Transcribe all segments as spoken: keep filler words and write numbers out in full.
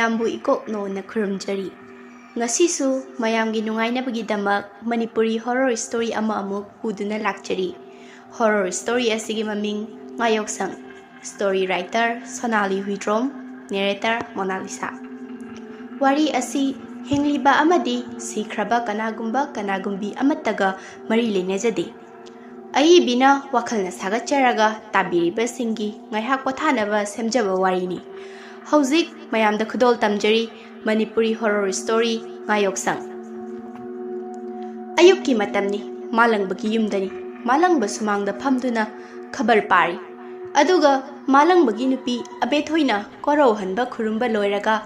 ꯃꯌꯥꯝꯕꯨ ꯏꯀꯣꯛꯅꯣꯅ ꯈꯨꯔꯨꯝꯖꯔꯤ꯫ ꯉꯁꯤꯁꯨ ꯃꯌꯥꯝꯒꯤ ꯅꯨꯡꯉꯥꯏꯅꯕꯒꯤꯗꯃꯛ ꯃꯅꯤꯄꯨꯔꯤ horror story ꯑꯃ ꯑꯃꯨꯛ ꯄꯨꯗꯨꯅ ꯂꯥꯛꯆꯔꯤ꯫ Horror story ꯑꯁꯤꯒꯤ ꯃꯃꯤꯡ ꯉꯥꯌꯣꯛꯁꯪ꯫ Story writer Sonali Huidrom. Narrator Monalisa. ꯋꯥꯔꯤ ꯑꯁꯤ ꯍꯤꯡꯂꯤꯕ ꯑꯃꯗꯤ ꯁꯤꯈ꯭ꯔꯕ ꯀꯅꯥꯒꯨꯝꯕ ꯀꯅꯥꯒꯨꯝꯕꯤ ꯑꯃꯠꯇꯒ ꯃꯔꯤ ꯂꯩꯅꯖꯗꯦ꯫ ꯑꯏꯕꯤꯅ ꯋꯥꯈꯜꯅ ꯁꯥꯒꯠꯆꯔꯒ ꯇꯥꯕꯤꯔꯤꯕꯁꯤꯡꯒꯤ ꯉꯥꯏꯍꯥꯛ ꯄꯣꯊꯥꯅꯕ ꯁꯦꯝꯖꯕ ꯋꯥꯔꯤꯅꯤ꯫ ꯍꯧꯖꯤꯛ ꯃꯌꯥꯝꯗ ꯈꯨꯗꯣꯜ ꯇꯝꯖꯔꯤ ꯃꯅꯤꯄꯨꯔꯤ horror story ꯉꯥꯌꯣꯛꯁꯪ꯫ ꯑꯌꯨꯛꯀꯤ ꯃꯇꯝꯅꯤ꯫ ꯃꯥꯂꯪꯕꯒꯤ ꯌꯨꯝꯗꯅꯤ꯫ ꯃꯥꯂꯪꯕ ꯁꯨꯃꯥꯡꯗ ꯐꯝꯗꯨꯅ ꯈꯕꯔ ꯄꯥꯔꯤ꯫ ꯑꯗꯨꯒ ꯃꯥꯂꯪꯕꯒꯤ ꯅꯨꯄꯤ ꯑꯕꯦꯊꯣꯏꯅ ꯀꯣꯔꯧꯍꯟꯕ ꯈꯨꯔꯨꯝꯕ ꯂꯣꯏꯔꯒ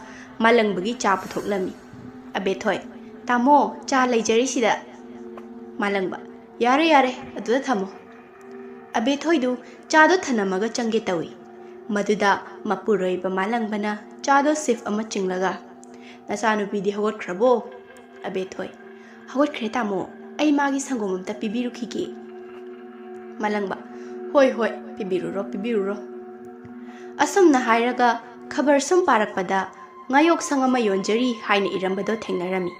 ꯃꯥꯂꯪꯕꯒꯤ ꯆꯥ ꯄꯨꯊꯣꯛꯂꯝꯃꯤ꯫ ꯑꯕꯦꯊꯣꯏ, "ꯇꯥꯃꯣ, ꯆꯥ ꯂꯩꯖꯔꯤꯁꯤꯗ꯫" ꯃꯥꯂꯪꯕ, "ꯌꯥꯔꯦ, ꯌꯥꯔꯦ, ꯑꯗꯨꯗ ꯊꯝꯃꯣ꯫" ꯑꯕꯦꯊꯣꯏꯗꯨ ꯆꯥꯗꯣ ꯊꯅꯝꯃꯒ ꯆꯪꯒꯦ ꯇꯧꯏ꯫ ꯃꯗꯨꯗ ꯃꯄꯨꯔꯣꯏꯕ ꯃꯥꯂꯪꯕꯅ ꯆꯥꯗꯣ sip ꯑꯃ ꯆꯤꯡꯂꯒ, "ꯅꯆꯥꯅꯨꯄꯤꯗꯤ ꯍꯧꯒꯠꯈ꯭ꯔꯕꯣ?" ꯑꯕꯦꯊꯣꯏ, "ꯍꯧꯒꯠꯈ꯭ꯔꯦ ꯇꯥꯃꯣ, ꯑꯩ ꯃꯥꯒꯤ ꯁꯪꯒꯣꯝ ꯑꯝꯇ ꯄꯤꯕꯤꯔꯨꯈꯤꯒꯦ꯫" ꯃꯥꯂꯪꯕ, "ꯍꯣꯏ, ꯍꯣꯏ, ꯄꯤꯕꯤꯔꯨꯔꯣ, ꯄꯤꯕꯤꯔꯨꯔꯣ꯫" ꯑꯁꯨꯝꯅ ꯍꯥꯏꯔꯒ ꯈꯕꯔ ꯁꯨꯝ ꯄꯥꯔꯛꯄꯗ ꯉꯥꯌꯣꯛꯁꯪ ꯑꯃ ꯌꯣꯟꯖꯔꯤ ꯍꯥꯏꯅ ꯏꯔꯝꯕꯗꯣ ꯊꯦꯡꯅꯔꯝꯃꯤ꯫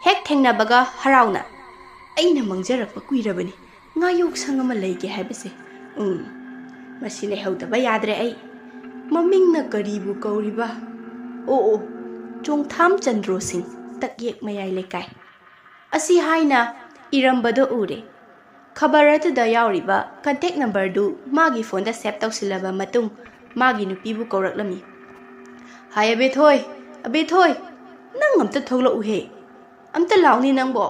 ꯍꯦꯛ ꯊꯦꯡꯅꯕꯒ ꯍꯔꯥꯎꯅ, "ꯑꯩꯅ ꯃꯪꯖꯔꯛꯄ ꯀꯨꯏꯔꯕꯅꯤ, ꯉꯥꯌꯣꯛꯁꯪ ꯑꯃ ꯂꯩꯒꯦ ꯍꯥꯏꯕꯁꯦ꯫ ꯎꯝ, ꯃꯁꯤ ꯂꯩꯍꯧꯗꯕ ꯌꯥꯗ꯭ꯔꯦ ꯑꯩ꯫ ꯃꯃꯤꯡꯅ ꯀꯔꯤꯕꯨ ꯀꯧꯔꯤꯕ? ꯑꯣ, ꯑꯣ, ꯆꯣꯡꯊꯥꯝ ꯆꯟꯗ꯭ꯔꯣ ꯁꯤꯡ, ꯇꯛꯌꯦꯛ ꯃꯌꯥꯏ ꯂꯩꯀꯥꯏ꯫" ꯑꯁꯤ ꯍꯥꯏꯅ ꯏꯔꯝꯕꯗꯣ ꯎꯔꯦ꯫ ꯈꯕꯔ ꯑꯗꯨꯗ ꯌꯥꯎꯔꯤꯕ contact numberꯗꯨ ꯃꯥꯒꯤ phoneꯗ save ꯇꯧꯁꯤꯜꯂꯕ ꯃꯇꯨꯡ, ꯃꯥꯒꯤ ꯅꯨꯄꯤꯕꯨ ꯀꯧꯔꯛꯂꯝꯃꯤ꯫ "ꯍꯥꯏ ꯑꯕꯦꯊꯣꯏ, ꯑꯕꯦꯊꯣꯏ, ꯅꯪ ꯑꯝꯇ ꯊꯣꯛꯂꯛꯎꯍꯦ꯫ ꯑꯝꯇ ꯂꯥꯎꯅꯦ ꯅꯪꯕꯣ꯫"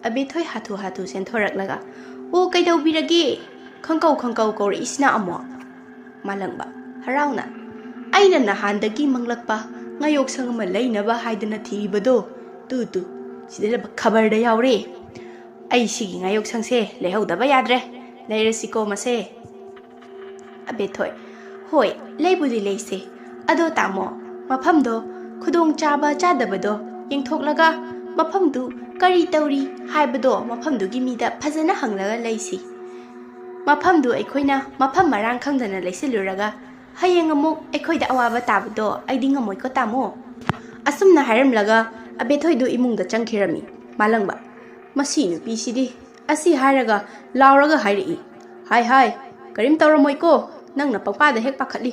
ꯑꯕꯦꯊꯣꯏ ꯍꯥꯊꯨ ꯍꯥꯊꯨ ꯆꯦꯟꯊꯣꯔꯛꯂꯒ, "ꯑꯣ, ꯀꯩꯗꯧꯕꯤꯔꯒꯦ? ꯈꯪꯀꯧ ꯈꯪꯀꯧ ꯀꯧꯔꯛꯏꯁꯤꯅ ꯑꯃꯨꯛ?" ꯃꯥꯂꯪꯕ, ꯍꯔꯥꯎꯅ, "ꯑꯩꯅ ꯅꯍꯥꯟꯗꯒꯤ ꯃꯪꯂꯛꯄ ꯉꯥꯌꯣꯛꯁꯪ ꯑꯃ ꯂꯩꯅꯕ ꯍꯥꯏꯗꯅ ꯊꯤꯔꯤꯕꯗꯣ, ꯇꯨ, ꯇꯨ, ꯁꯤꯗ ꯈꯕꯔꯗ ꯌꯥꯎꯔꯦ꯫ ꯑꯩ ꯁꯤꯒꯤ ꯉꯥꯌꯣꯛꯁꯪꯁꯦ ꯂꯩꯍꯧꯗꯕ ꯌꯥꯗ꯭ꯔꯦ꯫ ꯂꯩꯔꯁꯤꯀꯣ ꯃꯁꯦ꯫" ꯑꯕꯦꯊꯣꯏ, "ꯍꯣꯏ, ꯂꯩꯕꯨꯗꯤ ꯂꯩꯁꯦ꯫ ꯑꯗꯣ ꯇꯥꯃꯣ, ꯃꯐꯝꯗꯣ ꯈꯨꯗꯣꯡ ꯆꯥꯕ ꯆꯥꯗꯕꯗꯣ ꯌꯦꯡꯊꯣꯛꯂꯒ ꯃꯐꯝꯗꯨ ꯀꯔꯤ ꯇꯧꯔꯤ ꯍꯥꯏꯕꯗꯣ ꯃꯐꯝꯗꯨꯒꯤ ꯃꯤꯗ ꯐꯖꯅ ꯍꯪꯂꯒ ꯂꯩꯁꯤ꯫ ꯃꯐꯝꯗꯨ ꯑꯩꯈꯣꯏꯅ ꯃꯐꯝ ꯃꯔꯥꯡ ꯈꯪꯗꯅ ꯂꯩꯁꯤꯜꯂꯨꯔꯒ ꯍꯌꯦꯡ ꯑꯃꯨꯛ ꯑꯩꯈꯣꯏꯗ ꯑꯋꯥꯕ ꯇꯥꯕꯗꯣ ꯑꯩꯗꯤ ꯉꯝꯃꯣꯏꯀꯣ ꯇꯥꯃꯣ꯫ ꯑꯁꯨꯝꯅ ꯍꯥꯏꯔꯝꯂꯒ ꯑꯕꯦꯊꯣꯏꯗꯨ ꯏꯃꯨꯡꯗ ꯆꯪꯈꯤꯔꯝꯃꯤ꯫ ꯃꯥꯂꯪꯕ, ꯃꯁꯤ ꯅꯨꯄꯤꯁꯤꯗꯤ ꯑꯁꯤ ꯍꯥꯏꯔꯒ ꯂꯥꯎꯔꯒ ꯍꯥꯏꯔꯛꯏ꯫ ꯍꯥꯏ ꯍꯥꯏ, ꯀꯔꯤꯝ ꯇꯧꯔꯝꯃꯣꯏꯀꯣ, ꯅꯪꯅ ꯄꯪꯄꯥꯗ ꯍꯦꯛ ꯄꯥꯈꯠꯂꯤ꯫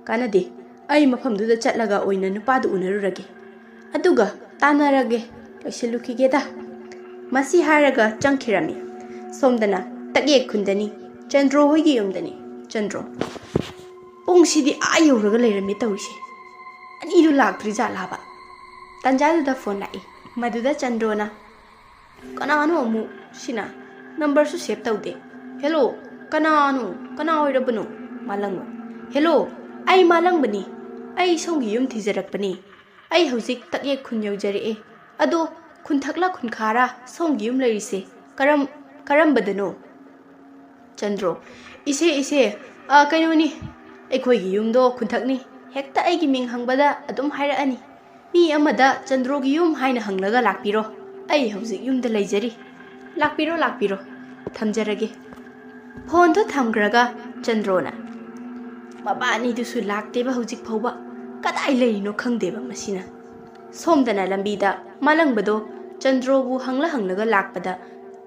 ꯀꯥꯟꯅꯗꯦ, ꯑꯩ ꯃꯐꯝꯗꯨꯗ ꯆꯠꯂꯒ ꯑꯣꯏꯅ ꯅꯨꯄꯥꯗꯨ ꯎꯅꯔꯨꯔꯒꯦ꯫ ꯑꯗꯨꯒ ꯇꯥꯟꯅꯔꯒꯦ, ꯂꯣꯏꯁꯤꯜꯂꯨꯈꯤꯒꯦꯗ꯫ ꯃꯁꯤ ꯍꯥꯏꯔꯒ ꯆꯪꯈꯤꯔꯝꯃꯤ꯫ ꯁꯣꯝꯗꯅ ꯇꯛꯌꯦꯛ ꯈꯨꯟꯗꯅꯤ, ꯆꯟꯗ꯭ꯔꯣ ꯍꯣꯏꯒꯤ ꯌꯨꯝꯗꯅꯤ꯫ ꯆꯟꯗ꯭ꯔꯣ, ꯄꯨꯡꯁꯤꯗꯤ ꯑꯥ ꯌꯧꯔꯒ ꯂꯩꯔꯝꯃꯦ ꯇꯧꯔꯤꯁꯦ꯫ ꯑꯅꯤꯗꯨ ꯂꯥꯛꯇ꯭ꯔꯤ ꯖꯥꯠꯂꯥꯕ? ꯇꯟꯖꯥꯗꯨꯗ ꯐꯣꯟ ꯂꯥꯛꯏ꯫ ꯃꯗꯨꯗ ꯆꯟꯗ꯭ꯔꯣꯅ, "ꯀꯅꯥꯅꯣ ꯑꯃꯨꯛ ꯁꯤꯅ? ꯅꯝꯕꯔꯁꯨ ꯁꯦꯚ ꯇꯧꯗꯦ꯫ ꯍꯦꯜꯂꯣ, ꯀꯅꯥꯅꯣ? ꯀꯅꯥ ꯑꯣꯏꯔꯕꯅꯣ?" ꯃꯥꯂꯪꯕ, "ꯍꯦꯜꯂꯣ, ꯑꯩ ꯃꯥꯂꯪꯕꯅꯤ꯫ ꯑꯩ ꯁꯣꯝꯒꯤ ꯌꯨꯝ ꯊꯤꯖꯔꯛꯄꯅꯤ꯫ ꯑꯩ ꯍꯧꯖꯤꯛ ꯇꯛꯌꯦꯛ ꯈꯨꯟ ꯌꯧꯖꯔꯛꯑꯦ꯫ ꯑꯗꯣ ꯈꯨꯟꯊꯛꯂ ꯈꯨꯟꯈꯥꯔ ꯁꯣꯝꯒꯤ ꯌꯨꯝ ꯂꯩꯔꯤꯁꯦ? ꯀꯔꯝ-, ꯀꯔꯝꯕꯗꯅꯣ?" ꯆꯟꯗ꯭ꯔꯣ, "ꯏꯆꯦ, ꯏꯆꯦ, ꯑ, ꯀꯩꯅꯣꯅꯤ, ꯑꯩꯈꯣꯏꯒꯤ ꯌꯨꯝꯗꯣ ꯈꯨꯟꯊꯛꯅꯤ꯫ ꯍꯦꯛꯇ ꯑꯩꯒꯤ ꯃꯤꯡ ꯍꯪꯕꯗ ꯑꯗꯨꯝ ꯍꯥꯏꯔꯛꯑꯅꯤ꯫ ꯃꯤ ꯑꯃꯗ ꯆꯟꯗ꯭ꯔꯣꯒꯤ ꯌꯨꯝ ꯍꯥꯏꯅ ꯍꯪꯂꯒ ꯂꯥꯛꯄꯤꯔꯣ꯫ ꯑꯩ ꯍꯧꯖꯤꯛ ꯌꯨꯝꯗ ꯂꯩꯖꯔꯤ꯫ ꯂꯥꯛꯄꯤꯔꯣ, ꯂꯥꯛꯄꯤꯔꯣ꯫ ꯊꯝꯖꯔꯒꯦ꯫" ꯐꯣꯟꯗꯣ ꯊꯝꯈ꯭ꯔꯒ ꯆꯟꯗ꯭ꯔꯣꯅ, "ꯃꯕꯥꯅꯤꯗꯨꯁꯨ ꯂꯥꯛꯇꯦꯕ ꯍꯧꯖꯤꯛ ꯐꯥꯎꯕ꯫ ꯀꯗꯥꯏ ꯂꯩꯔꯤꯅꯣ ꯈꯪꯗꯦꯕ ꯃꯁꯤꯅ꯫" ꯁꯣꯝꯗꯅ ꯂꯝꯕꯤꯗ ꯃꯥꯂꯪꯕꯗꯣ ꯆꯟꯗ꯭ꯔꯣꯕꯨ ꯍꯪꯂ ꯍꯪꯂꯒ ꯂꯥꯛꯄꯗ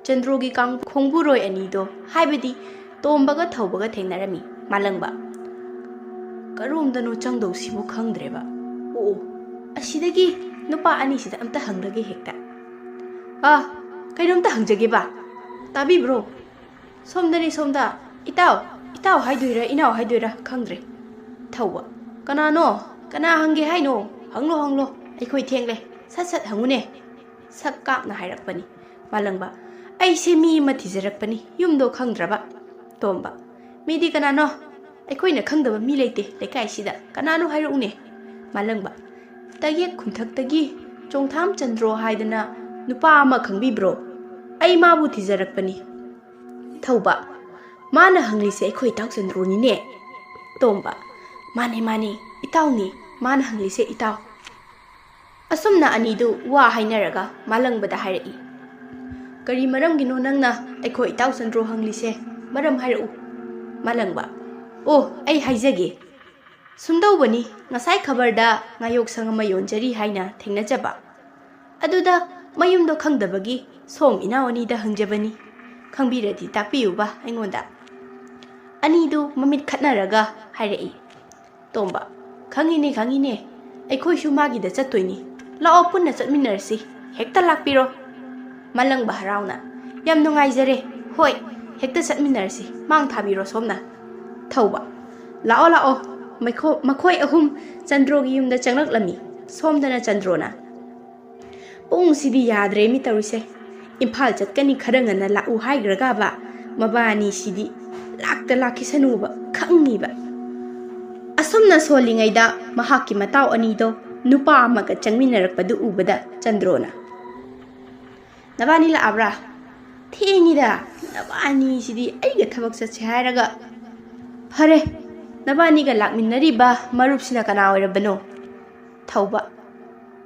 ꯆꯟꯗ꯭ꯔꯣꯒꯤ ꯀꯥꯡ-, ꯈꯣꯡꯕꯨꯔꯣꯏ ꯑꯅꯤꯗꯣ, ꯍꯥꯏꯕꯗꯤ ꯇꯣꯝꯕꯒ ꯊꯧꯕꯒ ꯊꯦꯡꯅꯔꯝꯃꯤ꯫ ꯃꯥꯂꯪꯕ, "ꯀꯔꯣꯝꯗꯅꯣ ꯆꯪꯗꯧꯁꯤꯕꯨ ꯈꯪꯗ꯭ꯔꯦꯕ꯫ ꯑꯣ, ꯑꯣ, ꯑꯁꯤꯗꯒꯤ ꯅꯨꯄꯥ ꯑꯅꯤꯁꯤꯗ ꯑꯝꯇ ꯍꯪꯂꯒꯦ ꯍꯦꯛꯇ꯫ ꯑꯥ, ꯀꯩꯅꯣꯝꯇ ꯍꯪꯖꯒꯦꯕ꯫ ꯇꯥꯕꯤꯕ꯭ꯔꯣ? ꯁꯣꯝꯗꯅꯤ, ꯁꯣꯝꯗ꯫ ꯏꯇꯥꯎ, ꯏꯇꯥꯎ ꯍꯥꯏꯗꯣꯏꯔꯥ, ꯏꯅꯥꯎ ꯍꯥꯏꯗꯣꯏꯔꯥ ꯈꯪꯗ꯭ꯔꯦ꯫" ꯊꯧꯕ, "ꯀꯅꯥꯅꯣ? ꯀꯅꯥ ꯍꯪꯒꯦ ꯍꯥꯏꯅꯣ? ꯍꯪꯂꯣ, ꯍꯪꯂꯣ꯫ ꯑꯩꯈꯣꯏ ꯊꯦꯡꯂꯦ꯫ ꯁꯠ ꯁꯠ ꯍꯪꯉꯨꯅꯦ꯫" ꯁꯛ ꯀꯥꯛꯅ ꯍꯥꯏꯔꯛꯄꯅꯤ꯫ ꯃꯥꯂꯪꯕ, "ꯑꯩꯁꯦ ꯃꯤ ꯑꯃ ꯊꯤꯖꯔꯛꯄꯅꯤ, ꯌꯨꯝꯗꯣ ꯈꯪꯗ꯭ꯔꯕ꯫" ꯇꯣꯝꯕ, "ꯃꯤꯗꯤ ꯀꯅꯥꯅꯣ? ꯑꯩꯈꯣꯏꯅ ꯈꯪꯗꯕ ꯃꯤ ꯂꯩꯇꯦ ꯂꯩꯀꯥꯏꯁꯤꯗ꯫ ꯀꯅꯥꯅꯣ ꯍꯥꯏꯔꯛꯎꯅꯦ꯫" ꯃꯥꯂꯪꯕ, "ꯇꯌꯦꯛ ꯈꯨꯟꯊꯛꯇꯒꯤ ꯆꯣꯡꯊꯥꯝ ꯆꯟꯗ꯭ꯔꯣ ꯍꯥꯏꯗꯅ ꯅꯨꯄꯥ ꯑꯃ ꯈꯪꯕꯤꯕ꯭ꯔꯣ? ꯑꯩ ꯃꯥꯕꯨ ꯊꯤꯖꯔꯛꯄꯅꯤ꯫" ꯊꯧꯕ, "ꯃꯥꯅ ꯍꯪꯂꯤꯁꯦ ꯑꯩꯈꯣꯏ ꯏꯇꯥꯎ ꯆꯟꯗ꯭ꯔꯣꯅꯤꯅꯦ꯫" ꯇꯣꯝꯕ, "ꯃꯥꯅꯦ, ꯃꯥꯅꯦ, ꯏꯇꯥꯎꯅꯤ꯫ ꯃꯥꯅ ꯍꯪꯂꯤꯁꯦ ꯏꯇꯥꯎ꯫" ꯑꯁꯨꯝꯅ ꯑꯅꯤꯗꯨ ꯋꯥ ꯍꯥꯏꯅꯔꯒ ꯃꯥꯂꯪꯕꯗ ꯍꯥꯏꯔꯛꯏ, "ꯀꯔꯤ ꯃꯔꯝꯒꯤꯅꯣ ꯅꯪꯅ ꯑꯩꯈꯣꯏ ꯏꯇꯥꯎ ꯆꯟꯗ꯭ꯔꯣ ꯍꯪꯂꯤꯁꯦ? ꯃꯔꯝ ꯍꯥꯏꯔꯛꯎ꯫" ꯃꯥꯂꯪꯕ, "ꯑꯣ, ꯑꯩ ꯍꯥꯏꯖꯒꯦ꯫ ꯁꯨꯝꯗꯧꯕꯅꯤ, ꯉꯁꯥꯏ ꯈꯕꯔꯗ ꯉꯥꯌꯣꯛꯁꯪ ꯑꯃ ꯌꯣꯟꯖꯔꯤ ꯍꯥꯏꯅ ꯊꯦꯡꯅꯖꯕ꯫ ꯑꯗꯨꯗ ꯃꯌꯨꯝꯗꯣ ꯈꯪꯗꯕꯒꯤ ꯁꯣꯝ ꯏꯅꯥꯎ ꯑꯅꯤꯗ ꯍꯪꯖꯕꯅꯤ꯫ ꯈꯪꯕꯤꯔꯗꯤ ꯇꯥꯛꯄꯤꯌꯨꯕ ꯑꯩꯉꯣꯟꯗ꯫ ꯑꯅꯤꯗꯨ ꯃꯃꯤꯠ ꯈꯠꯅꯔꯒ ꯍꯥꯏꯔꯛꯏ꯫ ꯇꯣꯝꯕ, ꯈꯪꯉꯤꯅꯦ, ꯈꯪꯉꯤꯅꯦ, ꯑꯩꯈꯣꯏꯁꯨ ꯃꯥꯒꯤꯗ ꯆꯠꯇꯣꯏꯅꯤ꯫ ꯂꯥꯛꯑꯣ, ꯄꯨꯟꯅ ꯆꯠꯃꯤꯟꯅꯔꯁꯤ꯫ ꯍꯦꯛꯇ ꯂꯥꯛꯄꯤꯔꯣ꯫ ꯃꯥꯂꯪꯕ ꯍꯔꯥꯎꯅ, ꯌꯥꯝ ꯅꯨꯡꯉꯥꯏꯖꯔꯦ꯫ ꯍꯣꯏ, ꯍꯦꯛꯇ ꯆꯠꯃꯤꯟꯅꯔꯁꯤ꯫ ꯃꯥꯡ ꯊꯥꯕꯤꯔꯣ ꯁꯣꯝꯅ꯫ ꯊꯧꯕ, ꯂꯥꯛꯑꯣ, ꯂꯥꯛꯑꯣ꯫ ꯃꯈꯣ-, ꯃꯈꯣꯏ ꯑꯍꯨꯝ ꯆꯟꯗ꯭ꯔꯣꯒꯤ ꯌꯨꯝꯗ ꯆꯪꯂꯛꯂꯝꯃꯤ꯫ ꯁꯣꯝꯗꯅ ꯆꯟꯗ꯭ꯔꯣꯅ, ꯄꯨꯡꯁꯤꯗꯤ ꯌꯥꯗ꯭ꯔꯦꯃꯤ ꯇꯧꯔꯤꯁꯦ꯫ ꯏꯝꯐꯥꯜ ꯆꯠꯀꯅꯤ ꯈꯔ ꯉꯟꯅ ꯂꯥꯛꯎ ꯍꯥꯏꯈ꯭ꯔꯒꯕ ꯃꯕꯥꯅꯤꯁꯤꯗꯤ ꯂꯥꯛꯇ ꯂꯥꯛꯈꯤꯁꯅꯨꯕ ꯈꯪꯅꯤꯕ꯫ ꯑꯁꯨꯝꯅ ꯁꯣꯜꯂꯤꯉꯩꯗ ꯃꯍꯥꯛꯀꯤ ꯃꯇꯥꯎ ꯑꯅꯤꯗꯣ ꯅꯨꯄꯥ ꯑꯃꯒ ꯆꯪꯃꯤꯟꯅꯔꯛꯄꯗꯨ ꯎꯕꯗ ꯆꯟꯗ꯭ꯔꯣꯅ, "ꯅꯕꯥꯅꯤ ꯂꯥꯛꯑꯕ꯭ꯔꯥ? ꯊꯦꯡꯉꯤꯗ, ꯅꯕꯥꯅꯤꯁꯤꯗꯤ ꯑꯩꯒ ꯊꯕꯛ ꯆꯠꯁꯦ ꯍꯥꯏꯔꯒ꯫ ꯐꯔꯦ, ꯅꯕꯥꯅꯤꯒ ꯂꯥꯛꯃꯤꯟꯅꯔꯤꯕ ꯃꯔꯨꯞꯁꯤꯅ ꯀꯅꯥ ꯑꯣꯏꯔꯕꯅꯣ?" ꯊꯧꯕ,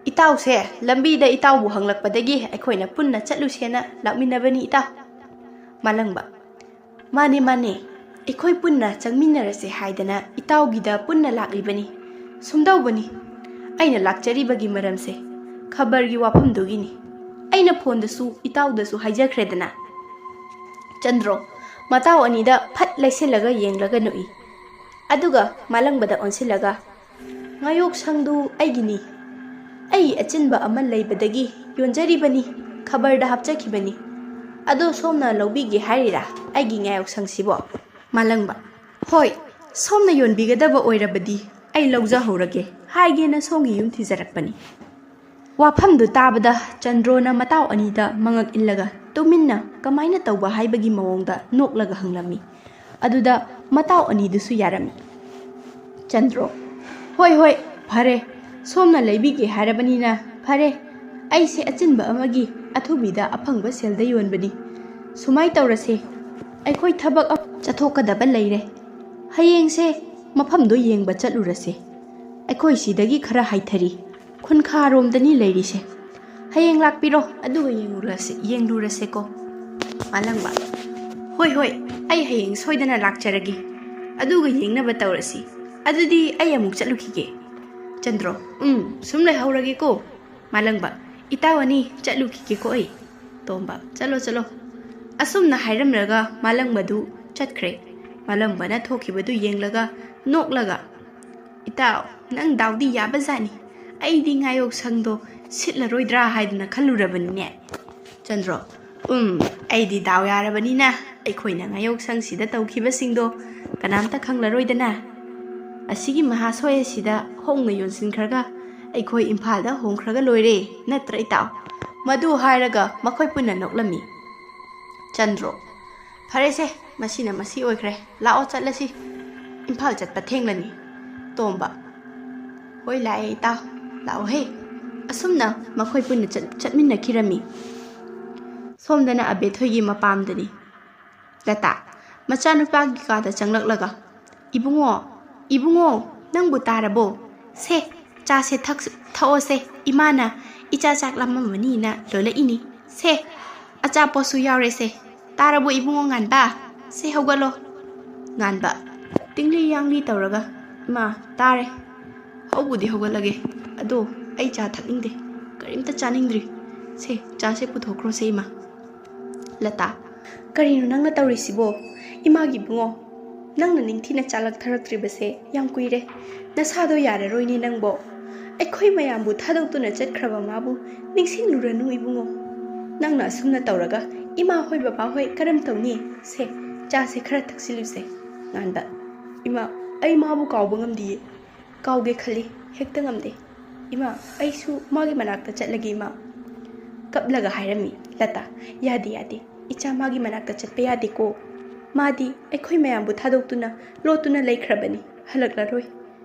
"ꯏꯇꯥꯎꯁꯦ ꯂꯝꯕꯤꯗ ꯏꯇꯥꯎꯕꯨ ꯍꯪꯂꯛꯄꯗꯒꯤ ꯑꯩꯈꯣꯏꯅ ꯄꯨꯟꯅ ꯆꯠꯂꯨꯁꯦꯅ ꯂꯥꯛꯃꯤꯟꯅꯕꯅꯤ ꯏꯇꯥꯎ꯫" ꯃꯥꯂꯪꯕ, "ꯃꯥꯅꯦ, ꯃꯥꯅꯦ, ꯑꯩꯈꯣꯏ ꯄꯨꯟꯅ ꯆꯪꯃꯤꯟꯅꯔꯁꯦ ꯍꯥꯏꯗꯅ ꯏꯇꯥꯎꯒꯤꯗ ꯄꯨꯟꯅ ꯂꯥꯛꯂꯤꯕꯅꯤ꯫ ꯁꯨꯝꯗꯧꯕꯅꯤ, ꯑꯩꯅ ꯂꯥꯛꯆꯔꯤꯕꯒꯤ ꯃꯔꯝꯁꯦ ꯈꯕꯔꯒꯤ ꯋꯥꯐꯝꯗꯨꯒꯤꯅꯤ꯫ ꯑꯩꯅ ꯐꯣꯟꯗꯁꯨ ꯏꯇꯥꯎꯗꯁꯨ ꯍꯥꯏꯖꯈ꯭ꯔꯦꯗꯅ꯫" ꯆꯟꯗ꯭ꯔꯣ ꯃꯇꯥꯎ ꯑꯅꯤꯗ ꯐꯠ ꯂꯩꯁꯤꯜꯂꯒ ꯌꯦꯡꯂꯒ ꯅꯣꯛꯏ꯫ ꯑꯗꯨꯒ ꯃꯥꯂꯪꯕꯗ ꯑꯣꯟꯁꯤꯜꯂꯒ, "ꯉꯥꯌꯣꯛꯁꯪꯗꯨ ꯑꯩꯒꯤꯅꯤ꯫ ꯑꯩ ꯑꯆꯤꯟꯕ ꯑꯃ ꯂꯩꯕꯗꯒꯤ ꯌꯣꯟꯖꯔꯤꯕꯅꯤ, ꯈꯕꯔꯗ ꯍꯥꯞꯆꯈꯤꯕꯅꯤ꯫ ꯑꯗꯣ ꯁꯣꯝꯅ ꯂꯧꯕꯤꯒꯦ ꯍꯥꯏꯔꯤꯔꯥ ꯑꯩꯒꯤ ꯉꯥꯌꯣꯛꯁꯪꯁꯤꯕꯣ?" ꯃꯥꯂꯪꯕ, "ꯍꯣꯏ, ꯁꯣꯝꯅ ꯌꯣꯟꯕꯤꯒꯗꯕ ꯑꯣꯏꯔꯕꯗꯤ ꯑꯩ ꯂꯧꯖꯍꯧꯔꯒꯦ ꯍꯥꯏꯒꯦꯅ ꯁꯣꯝꯒꯤ ꯌꯨꯝ ꯊꯤꯖꯔꯛꯄꯅꯤ꯫" ꯋꯥꯐꯝꯗꯨ ꯇꯥꯕꯗ ꯆꯟꯗ꯭ꯔꯣꯅ ꯃꯇꯥꯎ ꯑꯅꯤꯗ ꯃꯉꯛ ꯏꯜꯂꯒ ꯇꯨꯃꯤꯟꯅ ꯀꯃꯥꯏꯅ ꯇꯧꯕ ꯍꯥꯏꯕꯒꯤ ꯃꯑꯣꯡꯗ ꯅꯣꯛꯂꯒ ꯍꯪꯂꯝꯃꯤ꯫ ꯑꯗꯨꯗ ꯃꯇꯥꯎ ꯑꯅꯤꯗꯨꯁꯨ ꯌꯥꯔꯝꯃꯤ꯫ ꯆꯟꯗ꯭ꯔꯣ, "ꯍꯣꯏ, ꯍꯣꯏ, ꯐꯔꯦ, ꯁꯣꯝꯅ ꯂꯩꯕꯤꯒꯦ ꯍꯥꯏꯔꯕꯅꯤꯅ ꯐꯔꯦ꯫ ꯑꯩꯁꯦ ꯑꯆꯤꯟꯕ ꯑꯃꯒꯤ ꯑꯊꯨꯕꯤꯗ ꯑꯐꯪꯕ ꯁꯦꯜꯗ ꯌꯣꯟꯕꯅꯤ꯫ ꯁꯨꯃꯥꯏ ꯇꯧꯔꯁꯦ, ꯑꯩꯈꯣꯏ ꯊꯕꯛ ꯑꯃ ꯆꯠꯊꯣꯛꯀꯗꯕ ꯂꯩꯔꯦ꯫ ꯍꯌꯦꯡꯁꯦ ꯃꯐꯝꯗꯣ ꯌꯦꯡꯕ ꯆꯠꯂꯨꯔꯁꯦ꯫ ꯑꯩꯈꯣꯏ ꯁꯤꯗꯒꯤ ꯈꯔ ꯍꯥꯏꯊꯔꯤ, ꯈꯨꯟꯈꯥꯔꯣꯝꯗꯅꯤ ꯂꯩꯔꯤꯁꯦ꯫ ꯍꯌꯦꯡ ꯂꯥꯛꯄꯤꯔꯣ, ꯑꯗꯨꯒ ꯌꯦꯡꯂꯨꯔꯁꯦ, ꯌꯦꯡꯂꯨꯔꯁꯦꯀꯣ꯫" ꯃꯥꯂꯪꯕ, "ꯍꯣꯏ, ꯍꯣꯏ, ꯑꯩ ꯍꯌꯦꯡ ꯁꯣꯏꯗꯅ ꯂꯥꯛꯆꯔꯒꯦ꯫ ꯑꯗꯨꯒ ꯌꯦꯡꯅꯕ ꯇꯧꯔꯁꯤ꯫ "ꯑꯗꯨꯗꯤ ꯑꯩ ꯑꯃꯨꯛ ꯆꯠꯂꯨꯈꯤꯒꯦ꯫" ꯆꯟꯗ꯭ꯔꯣ, "ꯎꯝ, ꯁꯨꯝ ꯂꯩꯍꯧꯔꯒꯦꯀꯣ꯫" ꯃꯥꯂꯪꯕ, "ꯏꯇꯥꯎ ꯑꯅꯤ ꯆꯠꯂꯨꯈꯤꯒꯦꯀꯣ ꯑꯩ꯫" ꯇꯣꯝꯕ, "ꯆꯠꯂꯣ, ꯆꯠꯂꯣ꯫" ꯑꯁꯨꯝꯅ ꯍꯥꯏꯔꯝꯂꯒ ꯃꯥꯂꯪꯕꯗꯨ ꯆꯠꯈ꯭ꯔꯦ꯫ ꯃꯥꯂꯪꯕꯅ ꯊꯣꯛꯈꯤꯕꯗꯨ ꯌꯦꯡꯂꯒ, ꯅꯣꯛꯂꯒ, "ꯏꯇꯥꯎ, ꯅꯪ ꯗꯥꯎꯗꯤ ꯌꯥꯕꯖꯥꯠꯅꯤ꯫ ꯑꯩꯗꯤ ꯉꯥꯌꯣꯛꯁꯪꯗꯣ ꯁꯤꯠꯂꯔꯣꯏꯗ꯭ꯔꯥ ꯍꯥꯏꯗꯅ ꯈꯜꯂꯨꯔꯕꯅꯤꯅꯦ꯫" ꯆꯟꯗ꯭ꯔꯣ, "ꯎꯝ, ꯑꯩꯗꯤ ꯗꯥꯎ ꯌꯥꯔꯕꯅꯤꯅ ꯑꯩꯈꯣꯏꯅ ꯉꯥꯌꯣꯛꯁꯪꯁꯤꯗ ꯇꯧꯈꯤꯕꯁꯤꯡꯗꯣ ꯀꯅꯥꯝꯇ ꯈꯪꯂꯔꯣꯏꯗꯅ꯫ ꯑꯁꯤꯒꯤ ꯃꯍꯥꯁꯣꯏ ꯑꯁꯤꯗ ꯍꯣꯡꯅ ꯌꯣꯟꯁꯤꯟꯈ꯭ꯔꯒ ꯑꯩꯈꯣꯏ ꯏꯝꯐꯥꯜꯗ ꯍꯣꯡꯈ꯭ꯔꯒ ꯂꯣꯏꯔꯦ, ꯅꯠꯇ꯭ꯔ ꯏꯇꯥꯎ?" ꯃꯗꯨ ꯍꯥꯏꯔꯒ ꯃꯈꯣꯏ ꯄꯨꯟꯅ ꯅꯣꯛꯂꯝꯃꯤ꯫ ꯆꯟꯗ꯭ꯔꯣ, "ꯐꯔꯦꯁꯦ, ꯃꯁꯤꯅ ꯃꯁꯤ ꯑꯣꯏꯈ꯭ꯔꯦ꯫ ꯂꯥꯛꯑꯣ ꯆꯠꯂꯁꯤ꯫ ꯏꯝꯐꯥꯜ ꯆꯠꯄ ꯊꯦꯡꯂꯅꯤ꯫" ꯇꯣꯝꯕ, "ꯍꯣꯏ ꯂꯥꯛꯑꯦ ꯏꯇꯥꯎ, ꯂꯥꯛꯑꯣꯍꯦ꯫" ꯑꯁꯨꯝꯅ ꯃꯈꯣꯏ ꯄꯨꯟꯅ ꯆꯠ-, ꯆꯠꯃꯤꯟꯅꯈꯤꯔꯝꯃꯤ꯫ ꯁꯣꯝꯗꯅ ꯑꯕꯦꯊꯣꯏꯒꯤ ꯃꯄꯥꯝꯗꯅꯤ꯫ ꯂꯇꯥ, ꯃꯆꯥꯅꯨꯄꯥꯒꯤ ꯀꯥꯗ ꯆꯪꯂꯛꯂꯒ, "ꯏꯕꯨꯡꯉꯣ, ꯏꯕꯨꯡꯉꯣ, ꯅꯪꯕꯨ ꯇꯥꯔꯕꯣ? ꯁꯦ, ꯆꯥꯁꯦ ꯊꯛ-, ꯊꯛꯑꯣꯁꯦ, ꯏꯃꯥꯅ ꯏꯆꯥ ꯆꯥꯛ ꯂꯥꯝꯃꯝꯃꯅꯤꯅ ꯂꯣꯜꯂꯛꯏꯅꯤ꯫ ꯁꯦ, ꯑꯆꯥꯄꯣꯠꯁꯨ ꯌꯥꯎꯔꯦꯁꯦ꯫ ꯇꯥꯔꯕꯣ ꯏꯕꯨꯡꯉꯣ ꯉꯥꯟꯕ? ꯁꯦ ꯍꯧꯒꯠꯂꯣ꯫" ꯉꯥꯟꯕ, ꯇꯤꯡꯂꯤ ꯌꯥꯡꯂꯤ ꯇꯧꯔꯒ, "ꯏꯃꯥ, ꯇꯥꯔꯦ꯫ ꯍꯧꯕꯨꯗꯤ ꯍꯧꯒꯠꯂꯒꯦ꯫ ꯑꯗꯣ ꯑꯩ ꯆꯥ ꯊꯛꯅꯤꯡꯗꯦ꯫ ꯀꯔꯤꯝꯇ ꯆꯥꯅꯤꯡꯗ꯭ꯔꯤ꯫ ꯁꯦ, ꯆꯥꯁꯦ ꯄꯨꯊꯣꯛꯈ꯭ꯔꯣꯁꯦ ꯏꯃꯥ꯫" ꯂꯇꯥ, "ꯀꯔꯤꯅꯣ ꯅꯪꯅ ꯇꯧꯔꯤꯁꯤꯕꯣ? ꯏꯃꯥꯒꯤ ꯏꯕꯨꯡꯉꯣ, ꯅꯪꯅ ꯅꯤꯡꯊꯤꯅ ꯆꯥ ꯂꯥꯛꯊꯔꯛꯇ꯭ꯔꯤꯕꯁꯦ ꯌꯥꯝ ꯀꯨꯏꯔꯦ꯫ ꯅꯁꯥꯗꯣ ꯌꯥꯔꯔꯣꯏꯅꯦ ꯅꯪꯕꯣ꯫ ꯑꯩꯈꯣꯏ ꯃꯌꯥꯝꯕꯨ ꯊꯥꯗꯣꯛꯇꯨꯅ ꯆꯠꯈ꯭ꯔꯕ ꯃꯥꯕꯨ ꯅꯤꯡꯁꯤꯡꯂꯨꯔꯅꯨ ꯏꯕꯨꯡꯉꯣ꯫ ꯅꯪꯅ ꯑꯁꯨꯝꯅ ꯇꯧꯔꯒ ꯏꯃꯥ ꯍꯣꯏ ꯕꯕꯥ ꯍꯣꯏ ꯀꯔꯝ ꯇꯧꯅꯤ? ꯁꯦ, ꯆꯥꯁꯦ ꯈꯔ ꯊꯛꯆꯤꯜꯂꯨꯁꯦ꯫" ꯉꯥꯟꯕ, "ꯏꯃꯥ, ꯑꯩ ꯃꯥꯕꯨ ꯀꯥꯎꯕ ꯉꯝꯗꯤꯌꯦ꯫ ꯀꯥꯎꯒꯦ ꯈꯜꯂꯤ, ꯍꯦꯛꯇ ꯉꯝꯗꯦ꯫ ꯏꯃꯥ, ꯑꯩꯁꯨ ꯃꯥꯒꯤ ꯃꯅꯥꯛꯇ ꯆꯠꯂꯒꯦ ꯏꯃꯥ꯫" ꯀꯞꯂꯒ ꯍꯥꯏꯔꯝꯃꯤ ꯂꯇꯥ꯫ "ꯌꯥꯗꯦ, ꯌꯥꯗꯦ꯫ ꯏꯆꯥ ꯃꯥꯒꯤ ꯃꯅꯥꯛꯇ ꯆꯠꯄ ꯌꯥꯗꯦꯀꯣ꯫ ꯃꯥꯗꯤ ꯑꯩꯈꯣꯏ ꯃꯌꯥꯝꯕꯨ ꯊꯥꯗꯣꯛꯇꯨꯅ ꯂꯣꯠꯇꯨꯅ ꯂꯩꯈ꯭ꯔꯕꯅꯤ꯫ ꯍꯜꯂꯛꯂꯔꯣꯏ꯫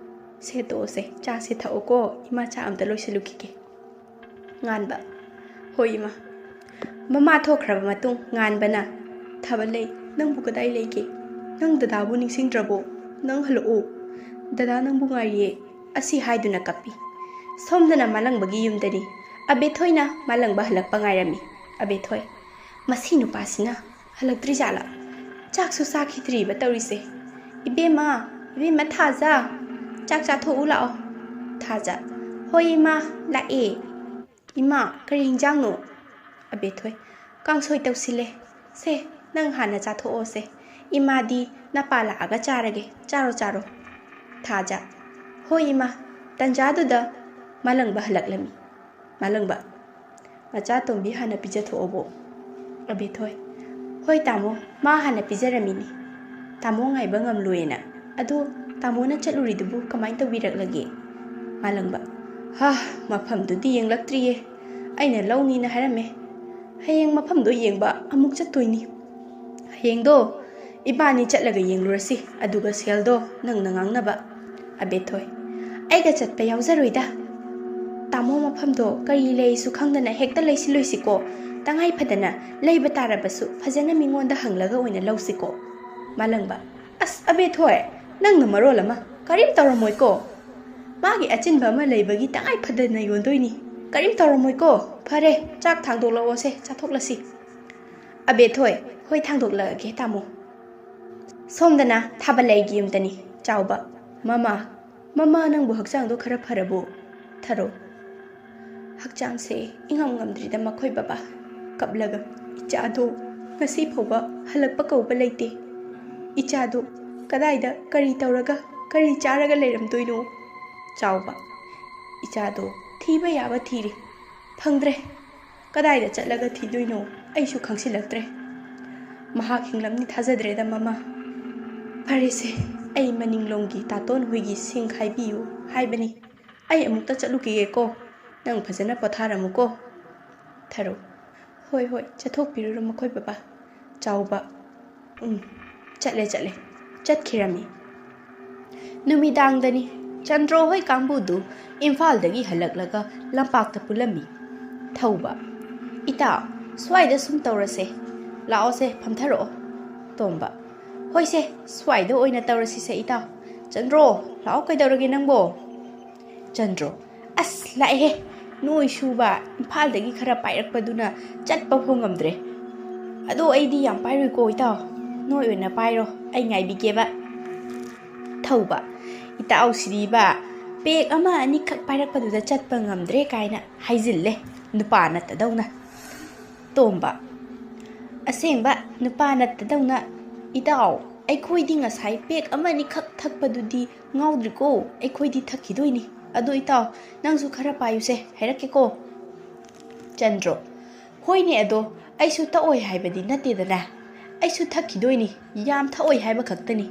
ꯁꯦ, ꯇꯣꯛꯑꯣꯁꯦ, ꯆꯥꯁꯦ ꯊꯛꯑꯣꯀꯣ꯫ ꯏꯃꯥ ꯆꯥ ꯑꯝꯇ ꯂꯣꯏꯁꯤꯜꯂꯨꯈꯤꯒꯦ꯫" ꯉꯥꯟꯕ, "ꯍꯣꯏ ꯏꯃꯥ꯫" ꯃꯃꯥ ꯊꯣꯛꯈ꯭ꯔꯕ ꯃꯇꯨꯡ ꯉꯥꯟꯕꯅ, "ꯊꯥꯕꯜꯂꯩ, ꯅꯪꯕꯨ ꯀꯗꯥꯏ ꯂꯩꯒꯦ? ꯅꯪ ꯗꯗꯥꯕꯨ ꯅꯤꯡꯁꯤꯡꯗ꯭ꯔꯕꯣ? ꯅꯪ ꯍꯜꯂꯛꯑꯣ꯫ ꯗꯗꯥ ꯅꯪꯕꯨ ꯉꯥꯏꯔꯤꯌꯦ꯫" ꯑꯁꯤ ꯍꯥꯏꯗꯨꯅ ꯀꯞꯄꯤ꯫ ꯁꯣꯝꯗꯅ ꯃꯥꯂꯪꯕꯒꯤ ꯌꯨꯝꯗꯅꯤ꯫ ꯑꯕꯦꯊꯣꯏꯅ ꯃꯥꯂꯪꯕ ꯍꯜꯂꯛꯄ ꯉꯥꯏꯔꯝꯃꯤ꯫ ꯑꯕꯦꯊꯣꯏ, "ꯃꯁꯤ ꯅꯨꯄꯥꯁꯤꯅ ꯍꯜꯂꯛꯇ꯭ꯔꯤꯖꯥꯠꯂꯥ? ꯆꯥꯛꯁꯨ ꯆꯥꯈꯤꯗ꯭ꯔꯤꯕ ꯇꯧꯔꯤꯁꯦ꯫ ꯏꯕꯦꯝꯃ, ꯏꯕꯦꯝꯃ ꯊꯥꯖ, ꯆꯥꯛ ꯆꯥꯊꯣꯛꯎ ꯂꯥꯛꯑꯣ꯫ ꯊꯥꯖ, ꯍꯣꯏ ꯏꯃꯥ, ꯂꯥꯛꯑꯦ꯫ ꯏꯃꯥ, ꯀꯔꯤ ꯍꯤꯟꯖꯥꯡꯅꯣ? ꯑꯕꯦꯊꯣꯏ, ꯀꯥꯡꯁꯣꯏ ꯇꯧꯁꯤꯜꯂꯦ꯫ ꯁꯦ, ꯅꯪ ꯍꯥꯟꯅ ꯆꯥꯊꯣꯛꯑꯣꯁꯦ꯫ ꯏꯃꯥꯗꯤ ꯅꯄꯥ ꯂꯥꯛꯑꯒ ꯆꯥꯔꯒꯦ꯫ ꯆꯥꯔꯣ, ꯆꯥꯔꯣ꯫ ꯊꯥꯖ, ꯍꯣꯏ ꯏꯃꯥ꯫ ꯇꯟꯖꯥꯗꯨꯗ ꯃꯥꯂꯪꯕ ꯍꯜꯂꯛꯂꯝꯃꯤ꯫ ꯃꯥꯂꯪꯕ, ꯃꯆꯥꯇꯣꯝꯕꯤ ꯍꯥꯟꯅ ꯄꯤꯖꯊꯣꯛꯑꯣꯕꯣ꯫ ꯑꯕꯦꯊꯣꯏ, ꯍꯣꯏ ꯇꯥꯃꯣ, ꯃꯥ ꯍꯥꯟꯅ ꯄꯤꯖꯔꯝꯃꯤꯅꯤ꯫ ꯇꯥꯃꯣ ꯉꯥꯏꯕ ꯉꯝꯂꯣꯏꯅ꯫ ꯑꯗꯨ ꯇꯥꯃꯣꯅ ꯆꯠꯂꯨꯔꯤꯗꯨꯕꯨ ꯀꯃꯥꯏ ꯇꯧꯕꯤꯔꯛꯂꯒꯦ? ꯃꯥꯂꯪꯕ, ꯍꯥ, ꯃꯐꯝꯗꯨꯗꯤ ꯌꯦꯡꯂꯛꯇ꯭ꯔꯤꯌꯦ꯫ ꯑꯩꯅ ꯂꯧꯅꯤꯅ ꯍꯥꯏꯔꯝꯃꯦ꯫ ꯍꯌꯦꯡ ꯃꯐꯝꯗꯣ ꯌꯦꯡꯕ ꯑꯃꯨꯛ ꯆꯠꯇꯣꯏꯅꯤ꯫ ꯍꯌꯦꯡꯗꯣ ꯏꯕꯥꯅꯤ ꯆꯠꯂꯒ ꯌꯦꯡꯂꯨꯔꯁꯤ, ꯑꯗꯨꯒ ꯁꯦꯜꯗꯣ ꯅꯪꯅ ꯉꯥꯡꯅꯕ꯫ ꯑꯕꯦꯊꯣꯏ, ꯑꯩꯒ ꯆꯠꯄ ꯌꯥꯎꯖꯔꯣꯏꯗ꯫ ꯇꯥꯃꯣ, ꯃꯐꯝꯗꯣ ꯀꯔꯤ ꯂꯩꯁꯨ ꯈꯪꯗꯅ ꯍꯦꯛꯇ ꯂꯩꯁꯤꯜꯂꯣꯏꯁꯤꯀꯣ꯫ ꯇꯉꯥꯏ ꯐꯗꯅ ꯂꯩꯕ ꯇꯥꯔꯕꯁꯨ ꯐꯖꯅ ꯃꯤꯉꯣꯟꯗ ꯍꯪꯂꯒ ꯑꯣꯏꯅ ꯂꯧꯁꯤꯀꯣ꯫ ꯃꯥꯂꯪꯕ, ꯑꯁ ꯑꯕꯦꯊꯣꯏ, ꯅꯪꯅ ꯃꯔꯣꯜ ꯑꯃ ꯀꯔꯤꯝ ꯇꯧꯔꯝꯃꯣꯏꯀꯣ꯫ ꯃꯥꯒꯤ ꯑꯆꯤꯟꯕ ꯑꯃ ꯂꯩꯕꯒꯤ ꯇꯉꯥꯏ ꯐꯗꯅ ꯌꯣꯟꯗꯣꯏꯅꯤ꯫ ꯀꯔꯤꯝ ꯇꯧꯔꯝꯃꯣꯏꯀꯣ꯫ ꯐꯔꯦ, ꯆꯥꯛ ꯊꯥꯡꯗꯣꯛꯂꯛꯑꯣꯁꯦ, ꯆꯥꯊꯣꯛꯂꯁꯤ꯫ ꯑꯕꯦꯊꯣꯏ, ꯍꯣꯏ, ꯊꯥꯡꯗꯣꯛꯂꯛꯑꯒꯦ ꯇꯥꯃꯣ꯫ ꯁꯣꯝꯗꯅ ꯊꯥꯕꯂꯩꯒꯤ ꯌꯨꯝꯗꯅꯤ꯫ ꯆꯥꯎꯕ, ꯃꯃꯥ, ꯃꯃꯥ, ꯅꯪꯕꯨ ꯍꯛꯆꯥꯡꯗꯣ ꯈꯔ ꯐꯔꯕꯣ? ꯊꯔꯣ, ꯍꯛꯆꯥꯡꯁꯦ ꯏꯉꯝ ꯉꯝꯗ꯭ꯔꯤꯗ ꯃꯈꯣꯏ ꯕꯕꯥ꯫ ꯀꯞꯂꯒ, ꯏꯆꯥꯗꯣ ꯉꯁꯤ ꯐꯥꯎꯕ ꯍꯜꯂꯛꯄ ꯀꯧꯕ ꯂꯩꯇꯦ꯫ ꯏꯆꯥꯗꯣ ꯀꯗꯥꯏꯗ ꯀꯔꯤ ꯇꯧꯔꯒ ꯀꯔꯤ ꯆꯥꯔꯒ ꯂꯩꯔꯝꯗꯣꯏꯅꯣ? ꯆꯥꯎꯕ, ꯏꯆꯥꯗꯣ ꯊꯤꯕ ꯌꯥꯕ ꯊꯤꯔꯦ, ꯐꯪꯗ꯭ꯔꯦ꯫ ꯀꯗꯥꯏꯗ ꯆꯠꯂꯒ ꯊꯤꯗꯣꯏꯅꯣ ꯑꯩꯁꯨ ꯈꯪꯁꯤꯜꯂꯛꯇ꯭ꯔꯦ꯫ ꯃꯍꯥꯛ ꯍꯤꯡꯂꯝꯅꯤ ꯊꯥꯖꯗ꯭ꯔꯦꯗ ꯃꯃꯥ꯫ ꯐꯔꯦꯁꯦ, ꯑꯩ ꯃꯅꯤꯡꯂꯣꯝꯒꯤ ꯇꯥꯇꯣꯟ ꯍꯣꯏꯒꯤ ꯁꯤꯡ ꯈꯥꯏꯕꯤꯌꯨ ꯍꯥꯏꯕꯅꯤ꯫ ꯑꯩ ꯑꯃꯨꯛꯇ ꯆꯠꯂꯨꯈꯤꯒꯦꯀꯣ꯫ ꯅꯪ ꯐꯖꯅ ꯄꯣꯊꯥꯔꯝꯃꯨꯀꯣ꯫ ꯊꯔꯣ, ꯍꯣꯏ, ꯍꯣꯏ, ꯆꯠꯊꯣꯛꯄꯤꯔꯨꯔꯣ ꯃꯈꯣꯏ ꯕꯕꯥ꯫ ꯆꯥꯎꯕ, ꯎꯝ, ꯆꯠꯂꯦ, ꯆꯠꯂꯦ꯫ ꯆꯠꯈꯤꯔꯝꯃꯤ꯫ ꯅꯨꯃꯤꯗꯥꯡꯗꯅꯤ꯫ ꯆꯟꯗ꯭ꯔꯣ ꯍꯣꯏ ꯀꯥꯡꯕꯨꯗꯨ ꯏꯝꯐꯥꯜꯗꯒꯤ ꯍꯜꯂꯛꯂꯒ ꯂꯝꯄꯥꯛꯇ ꯄꯨꯜꯂꯝꯃꯤ꯫ ꯊꯧꯕ, ꯏꯇꯥꯎ, ꯁ꯭ꯋꯥꯏꯗ ꯁꯨꯝ ꯇꯧꯔꯁꯦ꯫ ꯂꯥꯛꯑꯣꯁꯦ, ꯐꯝꯊꯔꯛꯑꯣ꯫ ꯇꯣꯝꯕ, ꯍꯣꯏꯁꯦ, ꯁ꯭ꯋꯥꯏꯗ ꯑꯣꯏꯅ ꯇꯧꯔꯁꯤꯁꯦ ꯏꯇꯥꯎ꯫ ꯆꯟꯗ꯭ꯔꯣ, ꯂꯥꯛꯑꯣ, ꯀꯩꯗꯧꯔꯒꯦ ꯅꯪꯕꯣ? ꯆꯟꯗ꯭ꯔꯣ, ꯑꯁ, ꯂꯥꯛꯑꯦꯍꯦ꯫ ꯅꯣꯏ ꯁꯨꯕ ꯏꯝꯐꯥꯜꯗꯒꯤ ꯈꯔ ꯄꯥꯏꯔꯛꯄꯗꯨꯅ ꯆꯠꯄ ꯐꯥꯎ ꯉꯝꯗ꯭ꯔꯦ꯫ ꯑꯗꯣ ꯑꯩꯗꯤ ꯌꯥꯝ ꯄꯥꯏꯔꯣꯏꯀꯣ ꯏꯇꯥꯎ, ꯅꯣꯏ ꯑꯣꯏꯅ ꯄꯥꯏꯔꯣ, ꯑꯩ ꯉꯥꯏꯕꯤꯒꯦꯕ꯫ ꯍꯧꯕ꯫ "ꯏꯇꯥꯎꯁꯤꯗꯤꯕ, ꯄꯦꯛ ꯑꯃ ꯑꯅꯤꯈꯛ ꯄꯥꯏꯔꯛꯄꯗꯨꯗ ꯆꯠꯄ ꯉꯝꯗ꯭ꯔꯦ" ꯀꯥꯏꯅ ꯍꯥꯏꯖꯤꯜꯂꯦ, ꯅꯨꯄꯥ ꯅꯠꯇꯗꯧꯅ꯫ ꯇꯣꯝꯕ꯫ "ꯑꯁꯦꯡꯕ ꯅꯨꯄꯥ ꯅꯠꯇꯗꯧꯅ꯫ ꯏꯇꯥꯎ, ꯑꯩꯈꯣꯏꯗꯤ ꯉꯁꯥꯏ ꯄꯦꯛ ꯑꯃ ꯑꯅꯤꯈꯛ ꯊꯛꯄꯗꯨꯗꯤ ꯉꯥꯎꯗ꯭ꯔꯤꯀꯣ, ꯑꯩꯈꯣꯏꯗꯤ ꯊꯛꯈꯤꯗꯣꯏꯅꯤ꯫ ꯑꯗꯣ ꯏꯇꯥꯎ, ꯅꯪꯁꯨ ꯈꯔ ꯄꯥꯏꯌꯨꯁꯦ, ꯍꯥꯏꯔꯛꯀꯦꯀꯣ"꯫ ꯆꯟꯗ꯭ꯔꯣ꯫ "ꯍꯣꯏꯅꯦ, ꯑꯗꯣ ꯑꯩꯁꯨ ꯊꯛꯑꯣꯏ ꯍꯥꯏꯕꯗꯤ ꯅꯠꯇꯦꯗꯅ꯫ ꯑꯩꯁꯨ ꯊꯛꯈꯤꯗꯣꯏꯅꯤ, ꯌꯥꯝ ꯊꯛꯑꯣꯏ ꯍꯥꯏꯕ ꯈꯛꯇꯅꯤ꯫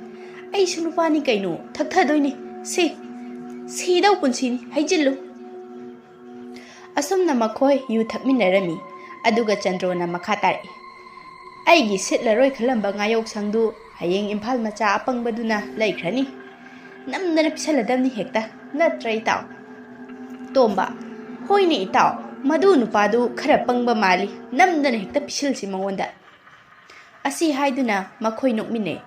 ꯑꯩꯁꯨ ꯅꯨꯄꯥꯅꯤ ꯀꯩꯅꯣ, ꯊꯛꯊꯗꯣꯏꯅꯤ꯫ ꯁꯤ, ꯁꯤꯗꯧ ꯄꯨꯟꯁꯤꯅꯤ, ꯍꯩꯖꯤꯜꯂꯨ"꯫ ꯑꯁꯨꯝꯅ ꯃꯈꯣꯏ ꯌꯨ ꯊꯛꯃꯤꯟꯅꯔꯝꯃꯤ꯫ ꯑꯗꯨꯒ ꯆꯟꯗ꯭ꯔꯣꯅ ꯃꯈꯥ ꯇꯥꯔꯛꯏ, "ꯑꯩꯒꯤ ꯁꯤꯠꯂꯔꯣꯏ ꯈꯜꯂꯝꯕ ꯉꯥꯌꯣꯛꯁꯪꯗꯨ ꯍꯌꯦꯡ ꯏꯝꯐꯥꯜ ꯃꯆꯥ ꯑꯄꯪꯕꯗꯨꯅ ꯂꯩꯈ꯭ꯔꯅꯤ꯫ ꯅꯝꯗꯅ ꯄꯤꯁꯜꯂꯗꯝꯅꯤ ꯍꯦꯛꯇ, ꯅꯠꯇ꯭ꯔ ꯏꯇꯥꯎ?" ꯇꯣꯝꯕ꯫ "ꯍꯣꯏꯅꯦ ꯏꯇꯥꯎ, ꯃꯗꯨ ꯅꯨꯄꯥꯗꯨ ꯈꯔ ꯄꯪꯕ ꯃꯥꯜꯂꯤ, ꯅꯝꯗꯅ ꯍꯦꯛꯇ ꯄꯤꯁꯤꯜꯁꯤ ꯃꯉꯣꯟꯗ"꯫ ꯑꯁꯤ ꯍꯥꯏꯗꯨꯅ ꯃꯈꯣꯏ ꯅꯣꯛꯃꯤꯟꯅꯩ꯫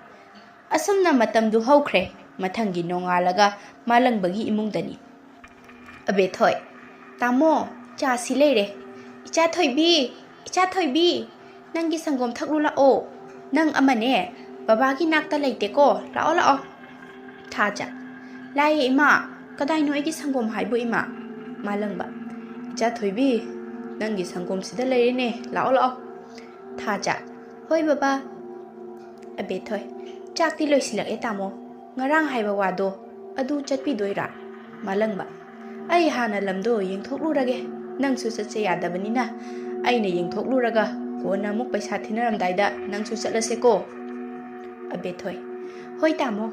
ꯑꯁꯨꯝꯅ ꯃꯇꯝꯗꯨ ꯍꯧꯈ꯭ꯔꯦ꯫ ꯃꯊꯪꯒꯤ ꯅꯣꯡꯉꯥꯜꯂꯒ ꯃꯥꯂꯪꯕꯒꯤ ꯏꯃꯨꯡꯗꯅꯤ꯫ ꯑꯕꯦꯊꯣꯏ꯫ "ꯇꯥꯃꯣ, ꯆꯥꯁꯤ ꯂꯩꯔꯦ꯫ ꯏꯆꯥ ꯊꯣꯏꯕꯤ, ꯏꯆꯥ ꯊꯣꯏꯕꯤ, ꯅꯪꯒꯤ ꯁꯪꯒꯣꯝ ꯊꯛꯂꯨ ꯂꯥꯛꯑꯣ꯫ ꯅꯪ ꯑꯃꯅꯦ, ꯕꯕꯥꯒꯤ ꯅꯥꯛꯇ ꯂꯩꯇꯦꯀꯣ, ꯂꯥꯛꯑꯣ ꯂꯥꯛꯑꯣ"꯫ ꯊꯥꯖ꯫ "ꯂꯥꯛꯑꯦ ꯏꯃꯥ, ꯀꯗꯥꯏꯅꯣ ꯑꯩꯒꯤ ꯁꯪꯒꯣꯝ ꯍꯥꯏꯕꯨ ꯏꯃꯥ?" ꯃꯥꯂꯪꯕ꯫ "ꯏꯆꯥ ꯊꯣꯏꯕꯤ, ꯅꯪꯒꯤ ꯁꯪꯒꯣꯝꯁꯤꯗ ꯂꯩꯔꯦꯅꯦ, ꯂꯥꯛꯑꯣ ꯂꯥꯛꯑꯣ"꯫ ꯊꯥꯖ꯫ "ꯍꯣꯏ ꯕꯕꯥ"꯫ ꯑꯕꯦꯊꯣꯏ꯫ "ꯆꯥꯛꯇꯤ ꯂꯣꯏꯁꯤꯜꯂꯛꯑꯦ ꯇꯥꯃꯣ꯫ ꯉꯔꯥꯡ ꯍꯥꯏꯕ ꯋꯥꯗꯣ ꯑꯗꯨ ꯆꯠꯄꯤꯗꯣꯏꯔꯥ?" ꯃꯥꯂꯪꯕ꯫ "ꯑꯩ ꯍꯥꯟꯅ ꯂꯝꯗꯣ ꯌꯦꯡꯊꯣꯛꯂꯨꯔꯒꯦ꯫ ꯅꯪꯁꯨ ꯆꯠꯁꯦ ꯌꯥꯗꯕꯅꯤꯅ ꯑꯩꯅ ꯌꯦꯡꯊꯣꯛꯂꯨꯔꯒ ꯀꯣꯟꯅ ꯑꯃꯨꯛ ꯄꯩꯁꯥ ꯊꯤꯅꯔꯝꯗꯥꯏꯗ ꯅꯪꯁꯨ ꯆꯠꯂꯁꯦꯀꯣ"꯫ ꯑꯕꯦꯊꯣꯏ꯫ "ꯍꯣꯏ ꯇꯥꯃꯣ,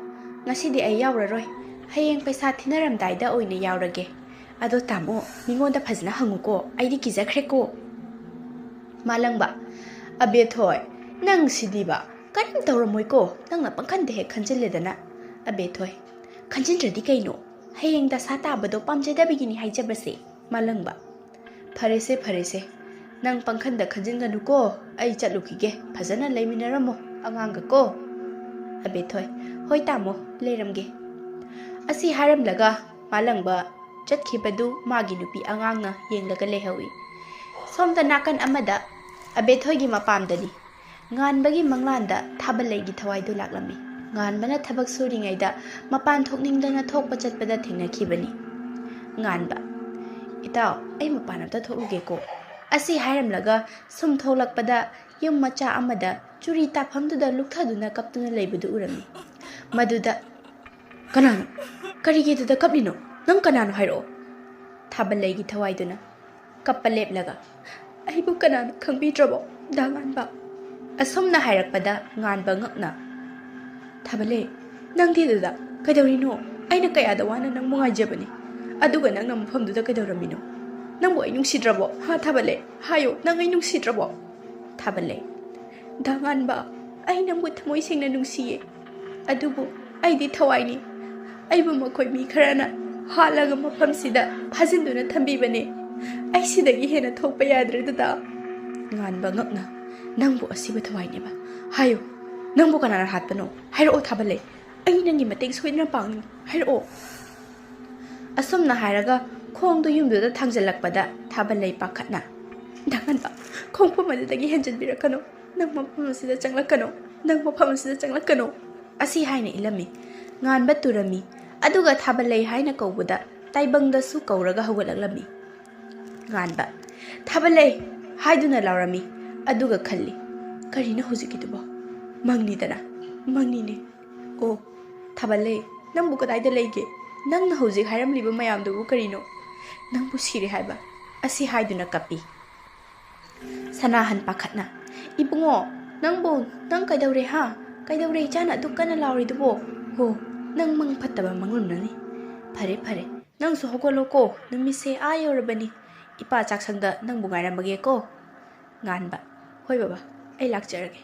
ꯉꯁꯤꯗꯤ ꯑꯩ ꯌꯥꯎꯔꯔꯣꯏ꯫ ꯍꯌꯦꯡ ꯄꯩꯁꯥ ꯊꯤꯅꯔꯝꯗꯥꯏꯗ ꯑꯣꯏꯅ ꯌꯥꯎꯔꯒꯦ꯫ ꯑꯗꯣ ꯇꯥꯃꯣ, ꯃꯤꯉꯣꯟꯗ ꯐꯖꯅ ꯍꯪꯉꯨꯀꯣ, ꯑꯩꯗꯤ ꯀꯤꯖꯈ꯭ꯔꯦꯀꯣ"꯫ ꯃꯥꯂꯪꯕ꯫ "ꯑꯕꯦꯊꯣꯏ, ꯅꯪ ꯁꯤꯗꯤꯕ, ꯀꯔꯤꯝ ꯇꯧꯔꯝꯃꯣꯏꯀꯣ, ꯅꯪꯅ ꯄꯪꯈꯟꯗ ꯍꯦꯛ ꯈꯟꯖꯤꯜꯂꯦꯗꯅ"꯫ ꯑꯕꯦꯊꯣꯏ꯫ "ꯈꯟꯖꯤꯟꯗ꯭ꯔꯗꯤ ꯀꯩꯅꯣ? ꯍꯌꯦꯡ ꯗꯁꯥ ꯇꯥꯕꯗꯣ ꯄꯥꯝꯖꯗꯕꯒꯤꯅꯤ ꯍꯥꯏꯖꯕꯁꯦ"꯫ ꯃꯥꯂꯪꯕ꯫ "ꯐꯔꯦꯁꯦ, ꯐꯔꯦꯁꯦ, ꯅꯪ ꯄꯪꯈꯟꯗ ꯈꯟꯖꯤꯟꯒꯅꯨꯀꯣ, ꯑꯩ ꯆꯠꯂꯨꯈꯤꯒꯦ, ꯐꯖꯅ ꯂꯩꯃꯤꯟꯅꯔꯝꯃꯣ ꯑꯉꯥꯡꯒ ꯀꯣ"꯫ ꯑꯕꯦꯊꯣꯏ꯫ "ꯍꯣꯏ ꯇꯥꯃꯣ, ꯂꯩꯔꯝꯒꯦ"꯫ ꯑꯁꯤ ꯍꯥꯏꯔꯝꯂꯒ ꯃꯥꯂꯪꯕ ꯆꯠꯈꯤꯕꯗꯨ ꯃꯥꯒꯤ ꯅꯨꯄꯤ ꯑꯉꯥꯡꯅ ꯌꯦꯡꯂꯒ ꯂꯩꯍꯧꯏ꯫ ꯁꯣꯝꯗ ꯅꯥꯀꯟ ꯑꯃꯗ ꯑꯕꯦꯊꯣꯏꯒꯤ ꯃꯄꯥꯝꯗꯅꯤ꯫ ꯉꯥꯟꯕꯒꯤ ꯃꯪꯂꯥꯟꯗ ꯊꯥꯕꯜꯂꯩꯒꯤ ꯊꯋꯥꯏꯗꯨ ꯂꯥꯛꯂꯝꯃꯤ꯫ ꯉꯥꯟꯕꯅ ꯊꯕꯛ ꯁꯨꯔꯤꯉꯩꯗ ꯃꯄꯥꯟ ꯊꯣꯛꯅꯤꯡꯗꯅ ꯊꯣꯛꯄ ꯆꯠꯄꯗ ꯊꯦꯡꯅꯈꯤꯕꯅꯤ꯫ ꯉꯥꯟꯕ, "ꯏꯇꯥꯎ, ꯑꯩ ꯃꯄꯥꯟ ꯑꯝꯇ ꯊꯣꯛꯎꯒꯦꯀꯣ"꯫ ꯑꯁꯤ ꯍꯥꯏꯔꯝꯂꯒ ꯁꯨꯝ ꯊꯣꯛꯂꯛꯄꯗ ꯌꯨꯝ ꯃꯆꯥ ꯑꯃꯗ ꯆꯨꯔꯤ ꯇꯥꯐꯝꯗꯨꯗ ꯂꯨꯞꯊꯗꯨꯅ ꯀꯞꯇꯨꯅ ꯂꯩꯕꯗꯨ ꯎꯔꯝꯃꯤ꯫ ꯃꯗꯨꯗ, "ꯀꯅꯥꯅꯣ? ꯀꯔꯤꯒꯤꯗꯨꯗ ꯀꯞꯂꯤꯅꯣ? ꯅꯪ ꯀꯅꯥꯅꯣ ꯍꯥꯏꯔꯛꯑꯣ"꯫ ꯊꯥꯕꯜꯂꯩꯒꯤ ꯊꯋꯥꯏꯗꯨꯅ ꯀꯞꯄ ꯂꯦꯞꯂꯒ, "ꯑꯩꯕꯨ ꯀꯅꯥꯅꯣ ꯈꯪꯕꯤꯗ꯭ꯔꯕꯣ, ꯗꯥ ꯉꯥꯟꯕ?" ꯑꯁꯨꯝꯅ ꯍꯥꯏꯔꯛꯄꯗ ꯉꯥꯟꯕ ꯉꯛꯅ, "ꯊꯥꯕꯜꯂꯩ, ꯅꯪꯗꯤ ꯑꯗꯨꯗ ꯀꯩꯗꯧꯔꯤꯅꯣ? ꯑꯩꯅ ꯀꯌꯥꯗ ꯋꯥꯅ ꯅꯪꯕꯨ ꯉꯥꯏꯖꯕꯅꯤ, ꯑꯗꯨꯒ ꯅꯪꯅ ꯃꯐꯝꯗꯨꯗ ꯀꯩꯗꯧꯔꯝꯃꯤꯅꯣ? ꯅꯪꯕꯨ ꯑꯩ ꯅꯨꯡꯁꯤꯗ꯭ꯔꯕꯣ? ꯍꯥ, ꯊꯥꯕꯜꯂꯩ, ꯍꯥꯏꯌꯣ, ꯅꯪ ꯑꯩ ꯅꯨꯡꯁꯤꯗ꯭ꯔꯕꯣ?" ꯊꯥꯕꯜꯂꯩ, "ꯗꯥ ꯉꯥꯟꯕ, ꯑꯩ ꯅꯪꯕꯨ ꯊꯃꯣꯏ ꯁꯦꯡꯅ ꯅꯨꯡꯁꯤꯌꯦ, ꯑꯗꯨꯕꯨ ꯑꯩꯗꯤ ꯊꯋꯥꯏꯅꯤ꯫ ꯑꯩꯕꯨ ꯃꯈꯣꯏ ꯃꯤ ꯈꯔꯅ ꯍꯥꯠꯂꯒ ꯃꯐꯝꯁꯤꯗ ꯐꯥꯖꯤꯟꯗꯨꯅ ꯊꯝꯕꯤꯕꯅꯦ꯫ ꯑꯩ ꯁꯤꯗꯒꯤ ꯍꯦꯟꯅ ꯊꯣꯛꯄ ꯌꯥꯗ꯭ꯔꯦ, ꯗꯗꯥ"꯫ ꯉꯥꯟꯕ ꯉꯛꯅ, "ꯅꯪꯕꯨ ꯑꯁꯤꯕ ꯊꯋꯥꯏꯅꯦꯕ? ꯍꯥꯏꯌꯨ, ꯅꯪꯕꯨ ꯀꯅꯥꯅ ꯍꯥꯠꯄꯅꯣ? ꯍꯥꯏꯔꯛꯑꯣ, ꯊꯥꯕꯜꯂꯩ, ꯑꯩ ꯅꯪꯒꯤ ꯃꯇꯦꯡ ꯁꯣꯏꯗꯅ ꯄꯥꯡꯅꯤ, ꯍꯥꯏꯔꯛꯑꯣ"꯫ ꯑꯁꯨꯝꯅ ꯍꯥꯏꯔꯒ ꯈꯣꯡꯗꯨ ꯌꯨꯝꯗꯨꯗ ꯊꯥꯡꯖꯜꯂꯛꯄꯗ ꯊꯥꯕꯜꯂꯩ ꯄꯥꯈꯠꯅ, "ꯗꯥ ꯉꯥꯟꯕ, ꯈꯣꯡꯐꯝ ꯑꯗꯨꯗꯒꯤ ꯍꯦꯟꯖꯟꯕꯤꯔꯛꯀꯅꯨ, ꯅꯪ ꯃꯐꯝ ꯑꯁꯤꯗ ꯆꯪꯂꯛꯀꯅꯨ, ꯅꯪ ꯃꯐꯝ ꯑꯁꯤꯗ ꯆꯪꯂꯛꯀꯅꯨ"꯫ ꯑꯁꯤ ꯍꯥꯏꯅ ꯏꯜꯂꯝꯃꯤ꯫ ꯉꯥꯟꯕ ꯇꯨꯔꯝꯃꯤ, ꯑꯗꯨꯒ ꯊꯥꯕꯜꯂꯩ ꯍꯥꯏꯅ ꯀꯧꯕꯗ ꯇꯥꯏꯕꯪꯗꯁꯨ ꯀꯧꯔꯒ ꯍꯧꯒꯠꯂꯛꯂꯝꯃꯤ꯫ ꯉꯥꯟꯕ, "ꯊꯥꯕꯜꯂꯩ" ꯍꯥꯏꯗꯨꯅ ꯂꯥꯎꯔꯝꯃꯤ, ꯑꯗꯨꯒ ꯈꯜꯂꯤ, "ꯀꯔꯤꯅꯣ ꯍꯧꯖꯤꯛꯀꯤꯗꯨꯕꯣ? ꯃꯪꯅꯤꯗꯅ, ꯃꯪꯅꯤꯅꯦ꯫ ꯑꯣ, ꯊꯥꯕꯜꯂꯩ, ꯅꯪꯕꯨ ꯀꯗꯥꯏꯗ ꯂꯩꯒꯦ? ꯅꯪꯅ ꯍꯧꯖꯤꯛ ꯍꯥꯏꯔꯝꯂꯤꯕ ꯃꯌꯥꯝꯗꯨꯕꯨ ꯀꯔꯤꯅꯣ? ꯅꯪꯕꯨ ꯁꯤꯔꯦ ꯍꯥꯏꯕ"꯫ ꯑꯁꯤ ꯍꯥꯏꯗꯨꯅ ꯀꯞꯄꯤ꯫ ꯁꯅꯥꯍꯟ ꯄꯥꯈꯠꯅ, "ꯏꯕꯨꯡꯉꯣ, ꯅꯪꯕꯨ, ꯅꯪ ꯀꯩꯗꯧꯔꯦ ꯍꯥ? ꯀꯩꯗꯧꯔꯦ ꯏꯆꯥꯅ ꯑꯗꯨꯛ ꯀꯟꯅ ꯂꯥꯎꯔꯤꯗꯨꯕꯣ? ꯍꯣ, ꯅꯪ ꯃꯪ ꯐꯠꯇꯕ ꯃꯪꯂꯝꯂꯅꯤ꯫ ꯐꯔꯦ, ꯐꯔꯦ, ꯅꯪꯁꯨ ꯍꯧꯒꯠꯂꯣꯀꯣ, ꯅꯨꯃꯤꯠꯁꯦ ꯑꯥ ꯌꯧꯔꯕꯅꯤ꯫ ꯏꯄꯥ ꯆꯥꯛꯁꯪꯗ ꯅꯪꯕꯨ ꯉꯥꯏꯔꯝꯃꯒꯦꯀꯣ"꯫ ꯉꯥꯟꯕ, "ꯍꯣꯏ ꯕꯕꯥ, ꯑꯩ ꯂꯥꯛꯆꯔꯒꯦ"꯫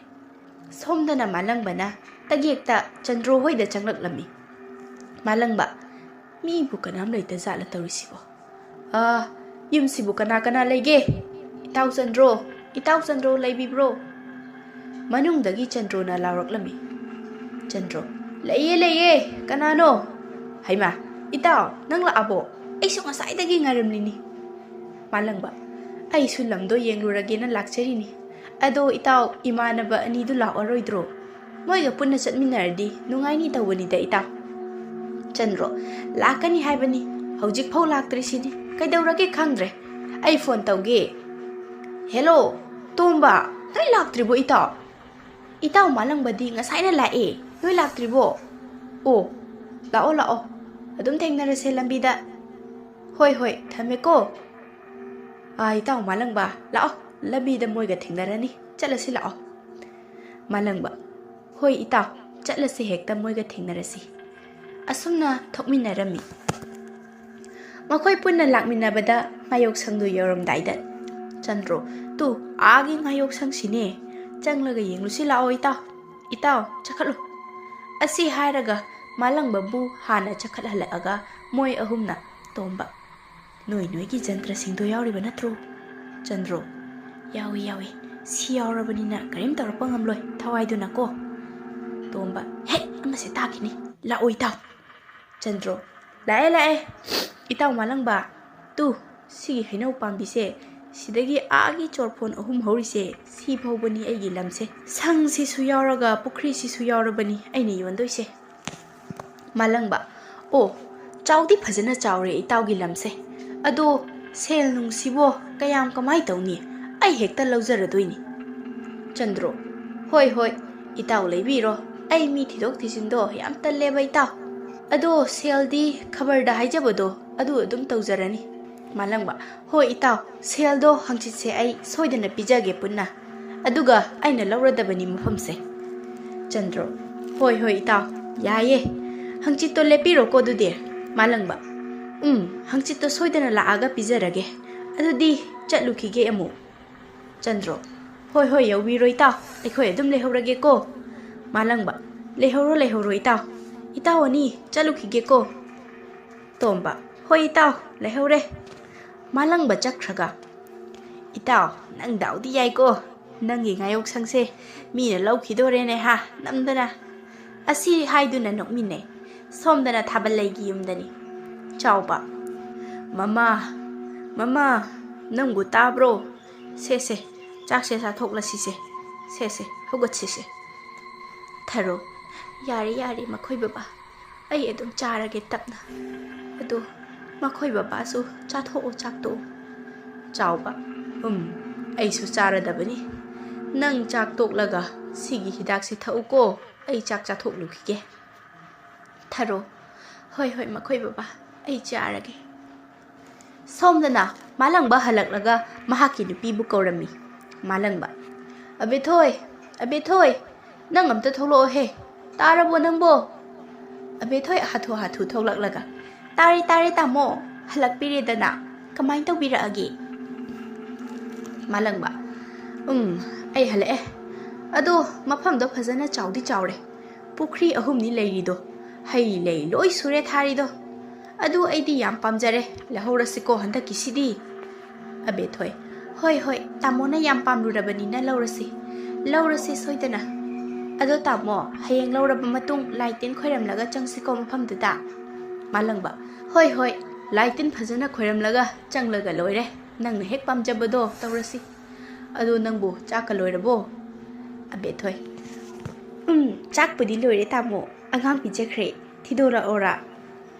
ꯁꯣꯝꯗꯅ ꯃꯥꯂꯪꯕꯅ ꯇꯒꯦꯛꯇ ꯆꯟꯗ꯭ꯔꯣ ꯍꯣꯏꯗ ꯆꯪꯂꯛꯂꯝꯃꯤ꯫ ꯃꯥꯂꯪꯕ, "ꯃꯤꯕꯨ ꯀꯅꯥꯝ ꯂꯩꯇ ꯖꯥꯠꯂ ꯇꯧꯔꯤꯁꯤꯕꯣ? ꯑꯥ, ꯌꯨꯝꯁꯤꯕꯨ ꯀꯅꯥ ꯀꯅꯥ ꯂꯩꯒꯦ? ꯏꯇꯥꯎ ꯆꯟꯗ꯭ꯔꯣ, ꯏꯇꯥꯎ ꯆꯟꯗ꯭ꯔꯣ ꯂꯩꯕꯤꯕ꯭ꯔꯣ?" ꯃꯅꯨꯡꯗꯒꯤ ꯆꯟꯗ꯭ꯔꯣꯅ ꯂꯥꯎꯔꯛꯂꯝꯃꯤ꯫ ꯆꯟꯗ꯭ꯔꯣ, "ꯂꯩꯌꯦ, ꯂꯩꯌꯦ, ꯀꯅꯥꯅꯣ? ꯍꯩꯃꯥ, ꯏꯇꯥꯎ, ꯅꯪ ꯂꯥꯛꯑꯕꯣ? ꯑꯩꯁꯨ ꯉꯁꯥꯏꯗꯒꯤ ꯉꯥꯏꯔꯝꯂꯤꯅꯤ"꯫ ꯃꯥꯂꯪꯕ, "ꯑꯩꯁꯨ ꯂꯝꯗꯣ ꯌꯦꯡꯂꯨꯔꯒꯦꯅ ꯂꯥꯛꯆꯔꯤꯅꯤ꯫ ꯑꯗꯣ ꯏꯇꯥꯎ, ꯏꯃꯥꯟꯅꯕ ꯑꯅꯤꯗꯨ ꯂꯥꯛꯑꯔꯣꯏꯗ꯭ꯔꯣ?" ꯃꯣꯏꯒ ꯄꯨꯟꯅ ꯆꯠꯃꯤꯟꯅꯔꯗꯤ ꯅꯨꯡꯉꯥꯏꯅꯤ ꯇꯧꯕꯅꯤꯗ ꯏꯇꯥꯎ꯫ ꯆꯟꯗ꯭ꯔꯣ, ꯂꯥꯛꯀꯅꯤ ꯍꯥꯏꯕꯅꯤ, ꯍꯧꯖꯤꯛꯐꯥꯎ ꯂꯥꯛꯇ꯭ꯔꯤꯁꯤꯗꯤ꯫ ꯀꯩꯗꯧꯔꯒꯦ ꯈꯪꯗ꯭ꯔꯦ, ꯑꯩ ꯐꯣꯟ ꯇꯧꯒꯦ꯫ ꯍꯦꯂꯣ, ꯇꯣꯝꯕ, ꯅꯣꯏ ꯂꯥꯛꯇ꯭ꯔꯤꯕꯣ ꯏꯇꯥꯎ? ꯏꯇꯥꯎ ꯃꯥꯂꯪꯕꯗꯤ ꯉꯁꯥꯏꯅ ꯂꯥꯛꯑꯦ, ꯅꯣꯏ ꯂꯥꯛꯇ꯭ꯔꯤꯕꯣ? ꯑꯣ, ꯂꯥꯛꯑꯣ ꯂꯥꯛꯑꯣ, ꯑꯗꯨꯝ ꯊꯦꯡꯅꯔꯁꯦ ꯂꯝꯕꯤꯗ꯫ ꯍꯣꯏ ꯍꯣꯏ, ꯊꯝꯃꯦꯀꯣ꯫ ꯑꯥ, ꯏꯇꯥꯎ ꯃꯥꯂꯪꯕ, ꯂꯥꯛꯑꯣ, ꯂꯝꯕꯤꯗ ꯃꯣꯏꯒ ꯊꯦꯡꯅꯔꯅꯤ, ꯆꯠꯂꯁꯤ ꯂꯥꯛꯑꯣ꯫ ꯃꯥꯂꯪꯕ, ꯍꯣꯏ ꯏꯇꯥꯎ, ꯆꯠꯂꯁꯤ, ꯍꯦꯛꯇ ꯃꯣꯏꯒ ꯊꯦꯡꯅꯔꯁꯤ꯫ ꯑꯁꯨꯝꯅ ꯊꯣꯛꯃꯤꯟꯅꯔꯝꯃꯤ꯫ ꯃꯈꯣꯏ ꯄꯨꯟꯅ ꯂꯥꯛꯃꯤꯟꯅꯕꯗ ꯉꯥꯌꯣꯛꯁꯪꯗꯨ ꯌꯧꯔꯝꯗꯥꯏꯗ ꯆꯟꯗ꯭ꯔꯣ, "ꯇꯨ, ꯑꯥꯒꯤ ꯉꯥꯌꯣꯛꯁꯪꯁꯤꯅꯦ, ꯆꯪꯂꯒ ꯌꯦꯡꯂꯨꯁꯤ ꯂꯥꯛꯑꯣ ꯏꯇꯥꯎ, ꯏꯇꯥꯎ, ꯆꯈꯠꯂꯨ"꯫ ꯑꯁꯤ ꯍꯥꯏꯔꯒ ꯃꯥꯂꯪꯕꯕꯨ ꯍꯥꯟꯅ ꯆꯈꯠꯍꯜꯂꯛꯑꯒ ꯃꯣꯏ ꯑꯍꯨꯝꯅ, ꯇꯣꯝꯕ, "ꯅꯣꯏ ꯅꯣꯏꯒꯤ ꯖꯟꯇ꯭ꯔꯁꯤꯡꯗꯣ ꯌꯥꯎꯔꯤꯕ ꯅꯠꯇ꯭ꯔꯣ?" ꯆꯟꯗ꯭ꯔꯣ, "ꯌꯥꯎꯏ ꯌꯥꯎꯏ, ꯁꯤ ꯌꯥꯎꯔꯕꯅꯤꯅ ꯀꯔꯤꯝ ꯇꯧꯔꯛꯄ ꯉꯝꯂꯣꯏ, ꯊꯋꯥꯏꯗꯨꯅꯀꯣ"꯫ ꯇꯣꯝꯕ, "ꯍꯦꯛ ꯑꯃꯁꯦ ꯇꯥꯈꯤꯅꯤ, ꯂꯥꯛꯑꯣ ꯏꯇꯥꯎ"꯫ ꯆꯟꯗ꯭ꯔꯣ, "ꯂꯥꯛꯑꯦ ꯂꯥꯛꯑꯦ, ꯏꯇꯥꯎ ꯃꯥꯂꯪꯕ, ꯇꯨ, ꯁꯤꯒꯤ ꯍꯩꯅꯧ ꯄꯥꯝꯕꯤꯁꯦ, ꯁꯤꯗꯒꯤ ꯑꯥꯒꯤ ꯆꯣꯔꯐꯣꯟ ꯑꯍꯨꯝ ꯍꯧꯔꯤꯁꯦ, ꯁꯤ ꯐꯥꯎꯕꯅꯤ ꯑꯩꯒꯤ ꯂꯝꯁꯦ꯫ ꯁꯪꯁꯤꯁꯨ ꯌꯥꯎꯔꯒ ꯄꯨꯈ꯭ꯔꯤꯁꯤꯁꯨ ꯌꯥꯎꯔꯕꯅꯤ ꯑꯩꯅ ꯌꯣꯟꯗꯣꯏꯁꯦ"꯫ ꯃꯥꯂꯪꯕ, "ꯑꯣ, ꯆꯥꯎꯗꯤ ꯐꯖꯅ ꯆꯥꯎꯔꯦ ꯏꯇꯥꯎꯒꯤ ꯂꯝꯁꯦ꯫ ꯑꯗꯣ ꯁꯦꯜ ꯅꯨꯡꯁꯤꯕꯣ ꯀꯌꯥꯝ ꯀꯃꯥꯏ ꯇꯧꯅꯤ? ꯑꯩ ꯍꯦꯛꯇ ꯂꯧꯖꯔꯗꯣꯏꯅꯤ"꯫ ꯆꯟꯗ꯭ꯔꯣ, "ꯍꯣꯏ ꯍꯣꯏ, ꯏꯇꯥꯎ ꯂꯩꯕꯤꯔꯣ, ꯑꯩ ꯃꯤ ꯊꯤꯗꯣꯛ ꯊꯤꯖꯤꯟꯗꯣ ꯌꯥꯝ ꯇꯜꯂꯦꯕ ꯏꯇꯥꯎ꯫ ꯑꯗꯣ ꯁꯦꯜꯗꯤ ꯈꯕꯔꯗ ꯍꯥꯏꯖꯕꯗꯣ ꯑꯗꯨ ꯑꯗꯨꯝ ꯇꯧꯖꯔꯅꯤ"꯫ ꯃꯥꯂꯪꯕ, "ꯍꯣꯏ ꯏꯇꯥꯎ, ꯁꯦꯜꯗꯣ ꯍꯪꯆꯤꯠꯁꯦ ꯑꯩ ꯁꯣꯏꯗꯅ ꯄꯤꯖꯒꯦ ꯄꯨꯟꯅ꯫ ꯑꯗꯨꯒ ꯑꯩꯅ ꯂꯧꯔꯗꯕꯅꯤ ꯃꯐꯝꯁꯦ"꯫ ꯆꯟꯗ꯭ꯔꯣ, "ꯍꯣꯏ ꯍꯣꯏ ꯏꯇꯥꯎ, ꯌꯥꯏꯌꯦ꯫ ꯍꯪꯆꯤꯠꯇꯣ ꯂꯦꯞꯄꯤꯔꯣꯀꯣ ꯑꯗꯨꯗꯤ"꯫ ꯃꯥꯂꯪꯕ, "ꯎꯝ, ꯍꯪꯆꯤꯠꯇꯣ ꯁꯣꯏꯗꯅ ꯂꯥꯛꯑꯒ ꯄꯤꯖꯔꯒꯦ꯫ ꯑꯗꯨꯗꯤ ꯆꯠꯂꯨꯈꯤꯒꯦ ꯑꯃꯨꯛ"꯫ ꯆꯟꯗ꯭ꯔꯣ, "ꯍꯣꯏ ꯍꯣꯏ, ꯌꯧꯕꯤꯔꯣ ꯏꯇꯥꯎ, ꯑꯩꯈꯣꯏ ꯑꯗꯨꯝ ꯂꯩꯍꯧꯔꯒꯦꯀꯣ"꯫ ꯃꯥꯂꯪꯕ, "ꯂꯩꯍꯧꯔꯣ ꯂꯩꯍꯧꯔꯣ ꯏꯇꯥꯎ, ꯏꯇꯥꯎ ꯑꯅꯤ ꯆꯠꯂꯨꯈꯤꯒꯦꯀꯣ"꯫ ꯇꯣꯝꯕ, "ꯍꯣꯏ ꯏꯇꯥꯎ, ꯂꯩꯍꯧꯔꯦ"꯫ ꯃꯥꯂꯪꯕ ꯆꯠꯈ꯭ꯔꯒ, "ꯏꯇꯥꯎ, ꯅꯪ ꯗꯥꯎꯗꯤ ꯌꯥꯏꯀꯣ, ꯅꯪꯒꯤ ꯉꯥꯌꯣꯛꯁꯪꯁꯦ ꯃꯤꯅ ꯂꯧꯈꯤꯗꯣꯔꯦꯅꯦ ꯍꯥ, ꯅꯝꯗꯅ"꯫ ꯑꯁꯤ ꯍꯥꯏꯗꯨꯅ ꯅꯣꯛꯃꯤꯟꯅꯩ꯫ ꯁꯣꯝꯗꯅ ꯊꯥꯕꯜꯂꯩꯒꯤ ꯌꯨꯝꯗꯅꯤ꯫ ꯆꯥꯎꯕ, "ꯃꯃꯥ, ꯃꯃꯥ, ꯅꯪꯕꯨ ꯇꯥꯕ꯭ꯔꯣ? ꯁꯦ ꯁꯦ, ꯆꯥꯛꯁꯦ ꯆꯥꯊꯣꯛꯂꯁꯤꯁꯦ꯫ ꯁꯦ ꯁꯦ, ꯍꯧꯒꯠꯁꯤꯁꯦ"꯫ ꯊꯔꯣ, ꯌꯥꯔꯦ ꯌꯥꯔꯦ ꯃꯈꯣꯏ ꯕꯕꯥ, ꯑꯩ ꯑꯗꯨꯝ ꯆꯥꯔꯒꯦ ꯇꯞꯅ꯫ ꯑꯗꯣ ꯃꯈꯣꯏ ꯕꯕꯥꯁꯨ ꯆꯥꯊꯣꯛꯑꯣ ꯆꯥꯛꯇꯣ꯫ ꯆꯥꯎꯕ, ꯎꯝ, ꯑꯩꯁꯨ ꯆꯥꯔꯗꯕꯅꯤ꯫ ꯅꯪ ꯆꯥꯛ ꯇꯣꯛꯂꯒ ꯁꯤꯒꯤ ꯍꯤꯗꯥꯛꯁꯦ ꯊꯛꯎꯀꯣ, ꯑꯩ ꯆꯥꯛ ꯆꯥꯊꯣꯛꯂꯨꯈꯤꯒꯦ꯫ ꯊꯔꯣ, ꯍꯣꯏ ꯍꯣꯏ ꯃꯈꯣꯏ ꯕꯕꯥ, ꯑꯩ ꯆꯥꯔꯒꯦ꯫ ꯁꯣꯝꯗꯅ ꯃꯥꯂꯪꯕ ꯍꯜꯂꯛꯂꯒ ꯃꯍꯥꯛꯀꯤ ꯅꯨꯄꯤꯕꯨ ꯀꯧꯔꯝꯃꯤ꯫ ꯃꯥꯂꯪꯕ, ꯑꯕꯦꯊꯣꯏ, ꯑꯕꯦꯊꯣꯏ, ꯅꯪ ꯑꯝꯇ ꯊꯣꯛꯂꯛꯑꯣꯍꯦ꯫ ꯇꯥꯔꯕꯣ ꯅꯪꯕꯣ? ꯑꯕꯦꯊꯣꯏ ꯍꯥꯊꯨ ꯍꯥꯊꯨ ꯊꯣꯛꯂꯛꯂꯒ, ꯇꯥꯔꯦ ꯇꯥꯔꯦ ꯇꯥꯃꯣ, ꯍꯜꯂꯛꯄꯤꯔꯦꯗꯅ꯫ ꯀꯃꯥꯏꯅ ꯇꯧꯕꯤꯔꯛꯑꯒꯦ? ꯃꯥꯂꯪꯕ, ꯎꯝ, ꯑꯩ ꯍꯜꯂꯛꯑꯦ꯫ ꯑꯗꯣ ꯃꯐꯝꯗꯣ ꯐꯖꯅ ꯆꯥꯎꯗꯤ ꯆꯥꯎꯔꯦ꯫ ꯄꯨꯈ꯭ꯔꯤ ꯑꯍꯨꯝꯅꯤ ꯂꯩꯔꯤꯗꯣ꯫ ꯍꯩ ꯂꯩ ꯂꯣꯏ ꯁꯨꯔꯦ ꯊꯥꯔꯤꯗꯣ꯫ ꯑꯗꯨ ꯑꯩꯗꯤ ꯌꯥꯝ ꯄꯥꯝꯖꯔꯦ꯫ ꯂꯧꯍꯧꯔꯁꯤꯀꯣ ꯍꯟꯗꯛꯀꯤꯁꯤꯗꯤ꯫ ꯑꯕꯦꯊꯣꯏ, ꯍꯣꯏ ꯍꯣꯏ, ꯇꯥꯃꯣꯅ ꯌꯥꯝ ꯄꯥꯝꯂꯨꯔꯕꯅꯤꯅ ꯂꯧꯔꯁꯤ꯫ ꯂꯧꯔꯁꯤ ꯁꯣꯏꯗꯅ꯫ ꯑꯗꯣ ꯇꯥꯃꯣ, ꯍꯌꯦꯡ ꯂꯧꯔꯕ ꯃꯇꯨꯡ ꯂꯥꯏ ꯇꯤꯟ ꯈꯣꯏꯔꯝꯂꯒ ꯆꯪꯁꯤꯀꯣ ꯃꯐꯝꯗꯨꯗ꯫ ꯃꯥꯂꯪꯕ, ꯍꯣꯏ ꯍꯣꯏ, ꯂꯥꯏ ꯇꯤꯟ ꯐꯖꯅ ꯈꯣꯏꯔꯝꯂꯒ ꯆꯪꯂꯒ ꯂꯣꯏꯔꯦ꯫ ꯅꯪꯅ ꯍꯦꯛ ꯄꯥꯝꯖꯕꯗꯣ ꯇꯧꯔꯁꯤ꯫ ꯑꯗꯣ ꯅꯪꯕꯨ ꯆꯥꯛꯀ ꯂꯣꯏꯔꯕꯣ? ꯑꯕꯦꯊꯣꯏ, ꯎꯝ, ꯆꯥꯛꯄꯨꯗꯤ ꯂꯣꯏꯔꯦ ꯇꯥꯃꯣ, ꯑꯉꯥꯡ ꯄꯤꯖꯈ꯭ꯔꯦ꯫ ꯊꯤꯗꯣꯔꯛꯑꯣꯔꯥ?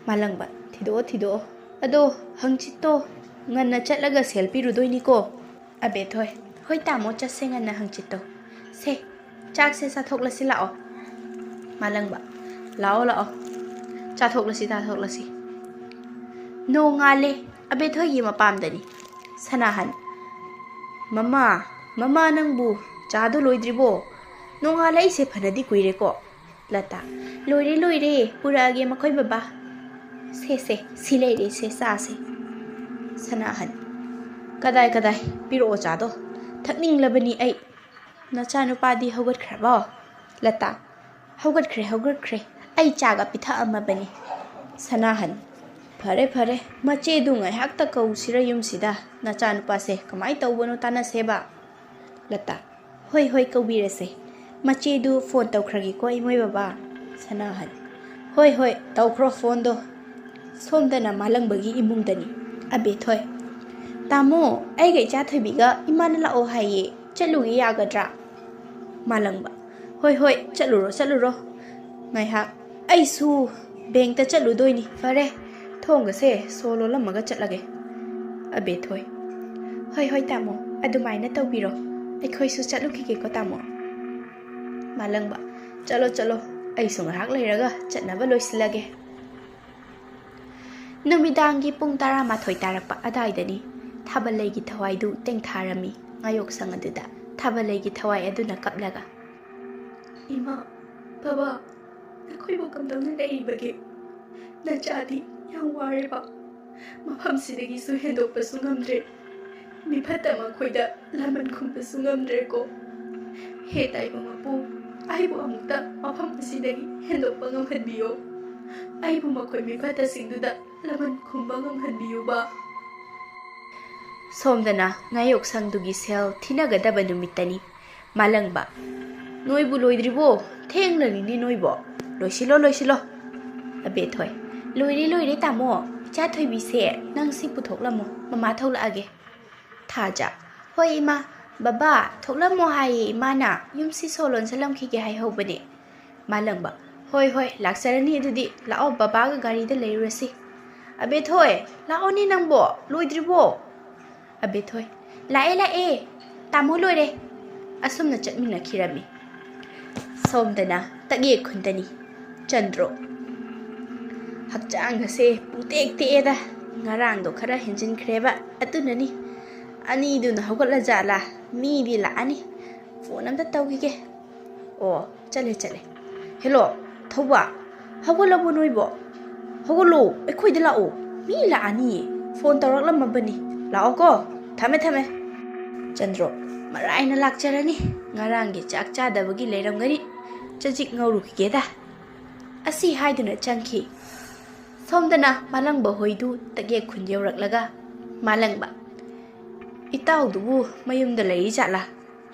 ꯃꯥꯂꯪꯕ, ꯊꯤꯗꯣꯛꯑꯣ ꯊꯤꯗꯣꯛꯑꯣ꯫ ꯑꯗꯣ ꯍꯪꯆꯤꯠꯇꯣ ꯉꯟꯅ ꯆꯠꯂꯒ ꯁꯦꯜ ꯄꯤꯔꯨꯗꯣꯏꯅꯤꯀꯣ꯫ ꯑꯕꯦꯊꯣꯏ, ꯍꯣꯏ ꯇꯥꯃꯣ, ꯆꯠꯁꯦ ꯉꯟꯅ ꯍꯪꯆꯤꯠꯇꯣ꯫ ꯁꯦ, ꯆꯥꯛꯁꯦ ꯆꯥꯊꯣꯛꯂꯁꯤ ꯂꯥꯛꯑꯣ꯫ ꯃꯥꯂꯪꯕ, ꯂꯥꯛꯑꯣ ꯂꯥꯛꯑꯣ, ꯆꯥꯊꯣꯛꯂꯁꯤ ꯆꯥꯊꯣꯛꯂꯁꯤ꯫ ꯅꯣꯡꯉꯥꯜꯂꯦ꯫ ꯑꯕꯦꯊꯣꯏꯒꯤ ꯃꯄꯥꯝꯗꯅꯤ꯫ ꯁꯅꯥꯍꯟ, ꯃꯃꯥ, ꯃꯃꯥ ꯅꯪꯕꯨ ꯆꯥꯗꯣ ꯂꯣꯏꯗ꯭ꯔꯤꯕꯣ? ꯅꯣꯡꯉꯥꯜꯂꯛꯏꯁꯦ ꯐꯅꯗꯤ ꯀꯨꯏꯔꯦꯀꯣ꯫ ꯂꯇꯥ, ꯂꯣꯏꯔꯦ ꯂꯣꯏꯔꯦ, ꯄꯨꯔꯛꯑꯒꯦ ꯃꯈꯣꯏ ꯕꯕꯥ꯫ ꯁꯦ ꯁꯦ, ꯁꯤ ꯂꯩꯔꯦ ꯁꯦ ꯆꯥꯁꯦ꯫ ꯁꯅꯥꯍꯟ, ꯀꯗꯥꯏ ꯀꯗꯥꯏ, ꯄꯤꯔꯛꯑꯣ ꯆꯥꯗꯣ, ꯊꯛꯅꯤꯡꯂꯕꯅꯤ ꯑꯩ꯫ ꯅꯆꯥꯅꯨꯄꯥꯗꯤ ꯍꯧꯒꯠꯈ꯭ꯔꯕꯣ? ꯂꯇꯥ, ꯍꯧꯒꯠꯈ꯭ꯔꯦ ꯍꯧꯒꯠꯈ꯭ꯔꯦ, ꯑꯩ ꯆꯥꯒ ꯄꯤꯊꯛꯑꯝꯃꯕꯅꯤ꯫ ꯁꯅꯥꯍꯟ, ꯐꯔꯦ ꯐꯔꯦ, ꯃꯆꯦꯗꯨ ꯉꯥꯏꯍꯥꯛꯇ ꯀꯧꯁꯤꯔ ꯌꯨꯝꯁꯤꯗ, ꯅꯆꯥꯅꯨꯄꯥꯁꯦ ꯀꯃꯥꯏ ꯇꯧꯕꯅꯣ ꯇꯥꯟꯅꯁꯦꯕ꯫ ꯂꯇꯥ, ꯍꯣꯏ ꯍꯣꯏ ꯀꯧꯕꯤꯔꯁꯦ, ꯃꯆꯦꯗꯨ ꯐꯣꯟ ꯇꯧꯈ꯭ꯔꯒꯦꯀꯣ ꯏꯃꯣꯏ ꯕꯕꯥ꯫ ꯁꯅꯥꯍꯟ, ꯍꯣꯏ ꯍꯣꯏ ꯇꯧꯈ꯭ꯔꯣ ꯐꯣꯟꯗꯣ꯫ ꯁꯣꯝꯗꯅ ꯃꯥꯂꯪꯕꯒꯤ ꯏꯃꯨꯡꯗꯅꯤ꯫ ꯑꯕꯦꯊꯣꯏ, ꯇꯥꯃꯣ, ꯑꯩꯒ ꯏꯆꯥ ꯊꯣꯏꯕꯤꯒ ꯏꯃꯥꯅ ꯂꯥꯛꯑꯣ ꯍꯥꯏꯌꯦ, ꯆꯠꯂꯨꯒꯦ ꯌꯥꯒꯗ꯭ꯔꯥ? ꯃꯥꯂꯪꯕ, "ꯍꯣꯏ, ꯍꯣꯏ, ꯆꯠꯂꯨꯔꯣ, ꯆꯠꯂꯨꯔꯣ꯫ ꯉꯥꯏꯍꯥꯛ ꯑꯩꯁꯨ ꯕꯦꯡꯇ ꯆꯠꯂꯨꯗꯣꯏꯅꯤ꯫ ꯐꯔꯦ, ꯊꯣꯡꯒꯁꯦ ꯁꯣ ꯂꯣꯜꯂꯝꯃꯒ ꯆꯠꯂꯒꯦ꯫" ꯑꯕꯦꯊꯣꯏ, "ꯍꯣꯏ, ꯍꯣꯏ, ꯇꯥꯃꯣ, ꯑꯗꯨꯃꯥꯏꯅ ꯇꯧꯕꯤꯔꯣ꯫ ꯑꯩꯈꯣꯏꯁꯨ ꯆꯠꯂꯨꯈꯤꯒꯦꯀꯣ, ꯇꯥꯃꯣ꯫" ꯃꯥꯂꯪꯕ, "ꯆꯠꯂꯣ, ꯆꯠꯂꯣ, ꯑꯩꯁꯨ ꯉꯥꯏꯍꯥꯛ ꯂꯩꯔꯒ ꯆꯠꯅꯕ ꯂꯣꯏꯁꯤꯜꯂꯒꯦ꯫" ꯅꯨꯃꯤꯗꯥꯡꯒꯤ ꯄꯨꯡ ꯇꯔꯥꯃꯥꯊꯣꯏ ꯇꯥꯔꯛꯄ ꯑꯗꯥꯏꯗꯅꯤ꯫ ꯊꯥꯕꯜꯂꯩꯒꯤ ꯊꯋꯥꯏꯗꯨ ꯇꯦꯡꯊꯥꯔꯝꯃꯤ ꯉꯥꯌꯣꯛꯁꯪ ꯑꯗꯨꯗ꯫ ꯊꯥꯕꯜꯂꯩꯒꯤ ꯊꯋꯥꯏ ꯑꯗꯨꯅ ꯀꯞꯂꯒ, "ꯏꯃꯥ, ꯕꯕꯥ, ꯅꯈꯣꯏꯕꯨ ꯀꯝꯗꯧꯅ ꯂꯩꯔꯤꯕꯒꯦ? ꯅꯆꯥꯗꯤ ꯌꯥꯝ ꯋꯥꯔꯦꯕ꯫ ꯃꯐꯝꯁꯤꯗꯒꯤꯁꯨ ꯍꯦꯟꯗꯣꯛꯄꯁꯨ ꯉꯝꯗ꯭ꯔꯦ꯫ ꯃꯤꯐꯠꯇ ꯃꯈꯣꯏꯗ ꯂꯃꯟ ꯈꯨꯝꯕꯁꯨ ꯉꯝꯗ꯭ꯔꯦꯀꯣ꯫ ꯍꯦ ꯇꯥꯏꯕꯪ ꯃꯄꯨ, ꯑꯩꯕꯨ ꯑꯃꯨꯛꯇ ꯃꯐꯝ ꯑꯁꯤꯗꯒꯤ ꯍꯦꯟꯗꯣꯛꯄ ꯉꯝꯍꯟꯕꯤꯌꯣ꯫ ꯑꯩꯕꯨ ꯃꯈꯣꯏ ꯃꯤꯐꯠꯇꯁꯤꯡꯗꯨꯗ ꯂꯃꯟ ꯈꯨꯝꯕ ꯉꯝꯍꯟꯕꯤꯌꯨꯕ꯫" ꯁꯣꯝꯗꯅ ꯉꯥꯌꯣꯛꯁꯪꯗꯨꯒꯤ ꯁꯦꯜ ꯊꯤꯅꯒꯗꯕ ꯅꯨꯃꯤꯠꯇꯅꯤ꯫ ꯃꯥꯂꯪꯕ, "ꯅꯣꯏꯕꯨ ꯂꯣꯏꯗ꯭ꯔꯤꯕꯣ? ꯊꯦꯡꯂꯔꯤꯅꯦ ꯅꯣꯏꯕꯣ꯫ ꯂꯣꯏꯁꯤꯜꯂꯣ, ꯂꯣꯏꯁꯤꯜꯂꯣ꯫" ꯑꯕꯦꯊꯣꯏ, "ꯂꯣꯏꯔꯦ, ꯂꯣꯏꯔꯦ, ꯇꯥꯃꯣ꯫ ꯏꯆꯥ ꯊꯣꯏꯕꯤꯁꯦ ꯅꯪ ꯁꯤ ꯄꯨꯊꯣꯛꯂꯝꯃꯣ, ꯃꯃꯥ ꯊꯣꯛꯂꯛꯑꯒꯦ꯫" ꯊꯥꯖ, "ꯍꯣꯏ ꯏꯃꯥ, ꯕꯕꯥ ꯊꯣꯛꯂꯝꯃꯣ ꯍꯥꯏꯌꯦ ꯏꯃꯥꯅ, ꯌꯨꯝꯁꯤ ꯁꯣ ꯂꯣꯟꯁꯤꯜꯂꯝꯈꯤꯒꯦ ꯍꯥꯏꯍꯧꯕꯅꯦ꯫" ꯃꯥꯂꯪꯕ, "ꯍꯣꯏ, ꯍꯣꯏ, ꯂꯥꯛꯆꯔꯅꯤ ꯑꯗꯨꯗꯤ꯫ ꯂꯥꯛꯑꯣ, ꯕꯕꯥꯒ ꯒꯥꯔꯤꯗ ꯂꯩꯔꯨꯔꯁꯤ꯫" "ꯑꯕꯦꯊꯣꯏ, ꯂꯥꯛꯑꯣꯅꯦ ꯅꯪꯕꯣ, ꯂꯣꯏꯗ꯭ꯔꯤꯕꯣ?" ꯑꯕꯦꯊꯣꯏ, "ꯂꯥꯛꯑꯦ, ꯂꯥꯛꯑꯦ, ꯇꯥꯃꯣ ꯂꯣꯏꯔꯦ꯫" ꯑꯁꯨꯝꯅ ꯆꯠꯃꯤꯟꯅꯈꯤꯔꯝꯃꯤ꯫ ꯁꯣꯝꯗꯅ ꯇꯛꯌꯦꯛ ꯈꯨꯟꯗꯅꯤ꯫ ꯆꯟꯗ꯭ꯔꯣ, "ꯍꯛꯆꯥꯡ ꯑꯁꯦ ꯄꯨꯡꯇꯦꯛ ꯇꯦꯛꯑꯦꯗ꯫ ꯉꯔꯥꯡꯗꯣ ꯈꯔ ꯍꯦꯟꯖꯤꯟꯈ꯭ꯔꯦꯕ, ꯑꯗꯨꯅꯅꯤ꯫ ꯑꯅꯤꯗꯨꯅ ꯍꯧꯒꯠꯂ ꯖꯥꯠꯂꯥ? ꯃꯤꯗꯤ ꯂꯥꯛꯑꯅꯤ꯫ ꯐꯣꯟ ꯑꯝꯇ ꯇꯧꯈꯤꯒꯦ꯫ ꯑꯣ, ꯆꯠꯂꯦ, ꯆꯠꯂꯦ꯫ ꯍꯦꯂꯣ, ꯊꯧꯕ, ꯍꯧꯒꯠꯂꯕꯣ ꯅꯣꯏꯕꯣ? ꯍꯧꯒꯠꯂꯣ, ꯑꯩꯈꯣꯏꯗ ꯂꯥꯛꯑꯣ꯫ ꯃꯤ ꯂꯥꯛꯑꯅꯤꯌꯦ꯫ ꯐꯣꯟ ꯇꯧꯔꯛꯂꯝꯃꯕꯅꯤ꯫ ꯂꯥꯛꯑꯣꯀꯣ꯫ ꯊꯝꯃꯦ, ꯊꯝꯃꯦ꯫" ꯆꯟꯗ꯭ꯔꯣ, "ꯃꯔꯥꯏꯅ ꯂꯥꯛꯆꯔꯅꯤ꯫ ꯉꯔꯥꯡꯒꯤ ꯆꯥꯛ ꯆꯥꯗꯕꯒꯤ ꯂꯩꯔꯝꯒꯅꯤ꯫ ꯆꯖꯤꯛ ꯉꯧꯔꯨꯈꯤꯒꯦꯗ꯫" ꯑꯁꯤ ꯍꯥꯏꯗꯨꯅ ꯆꯪꯈꯤ꯫ ꯁꯣꯝꯗꯅ ꯃꯥꯂꯪꯕ ꯍꯣꯏꯗꯨ ꯇꯛꯌꯦꯛ ꯈꯨꯟ ꯌꯧꯔꯛꯂꯒ, ꯃꯥꯂꯪꯕ, "ꯏꯇꯥꯎꯗꯨꯕꯨ ꯃꯌꯨꯝꯗ ꯂꯩꯔꯤ ꯖꯥꯠꯂꯥ?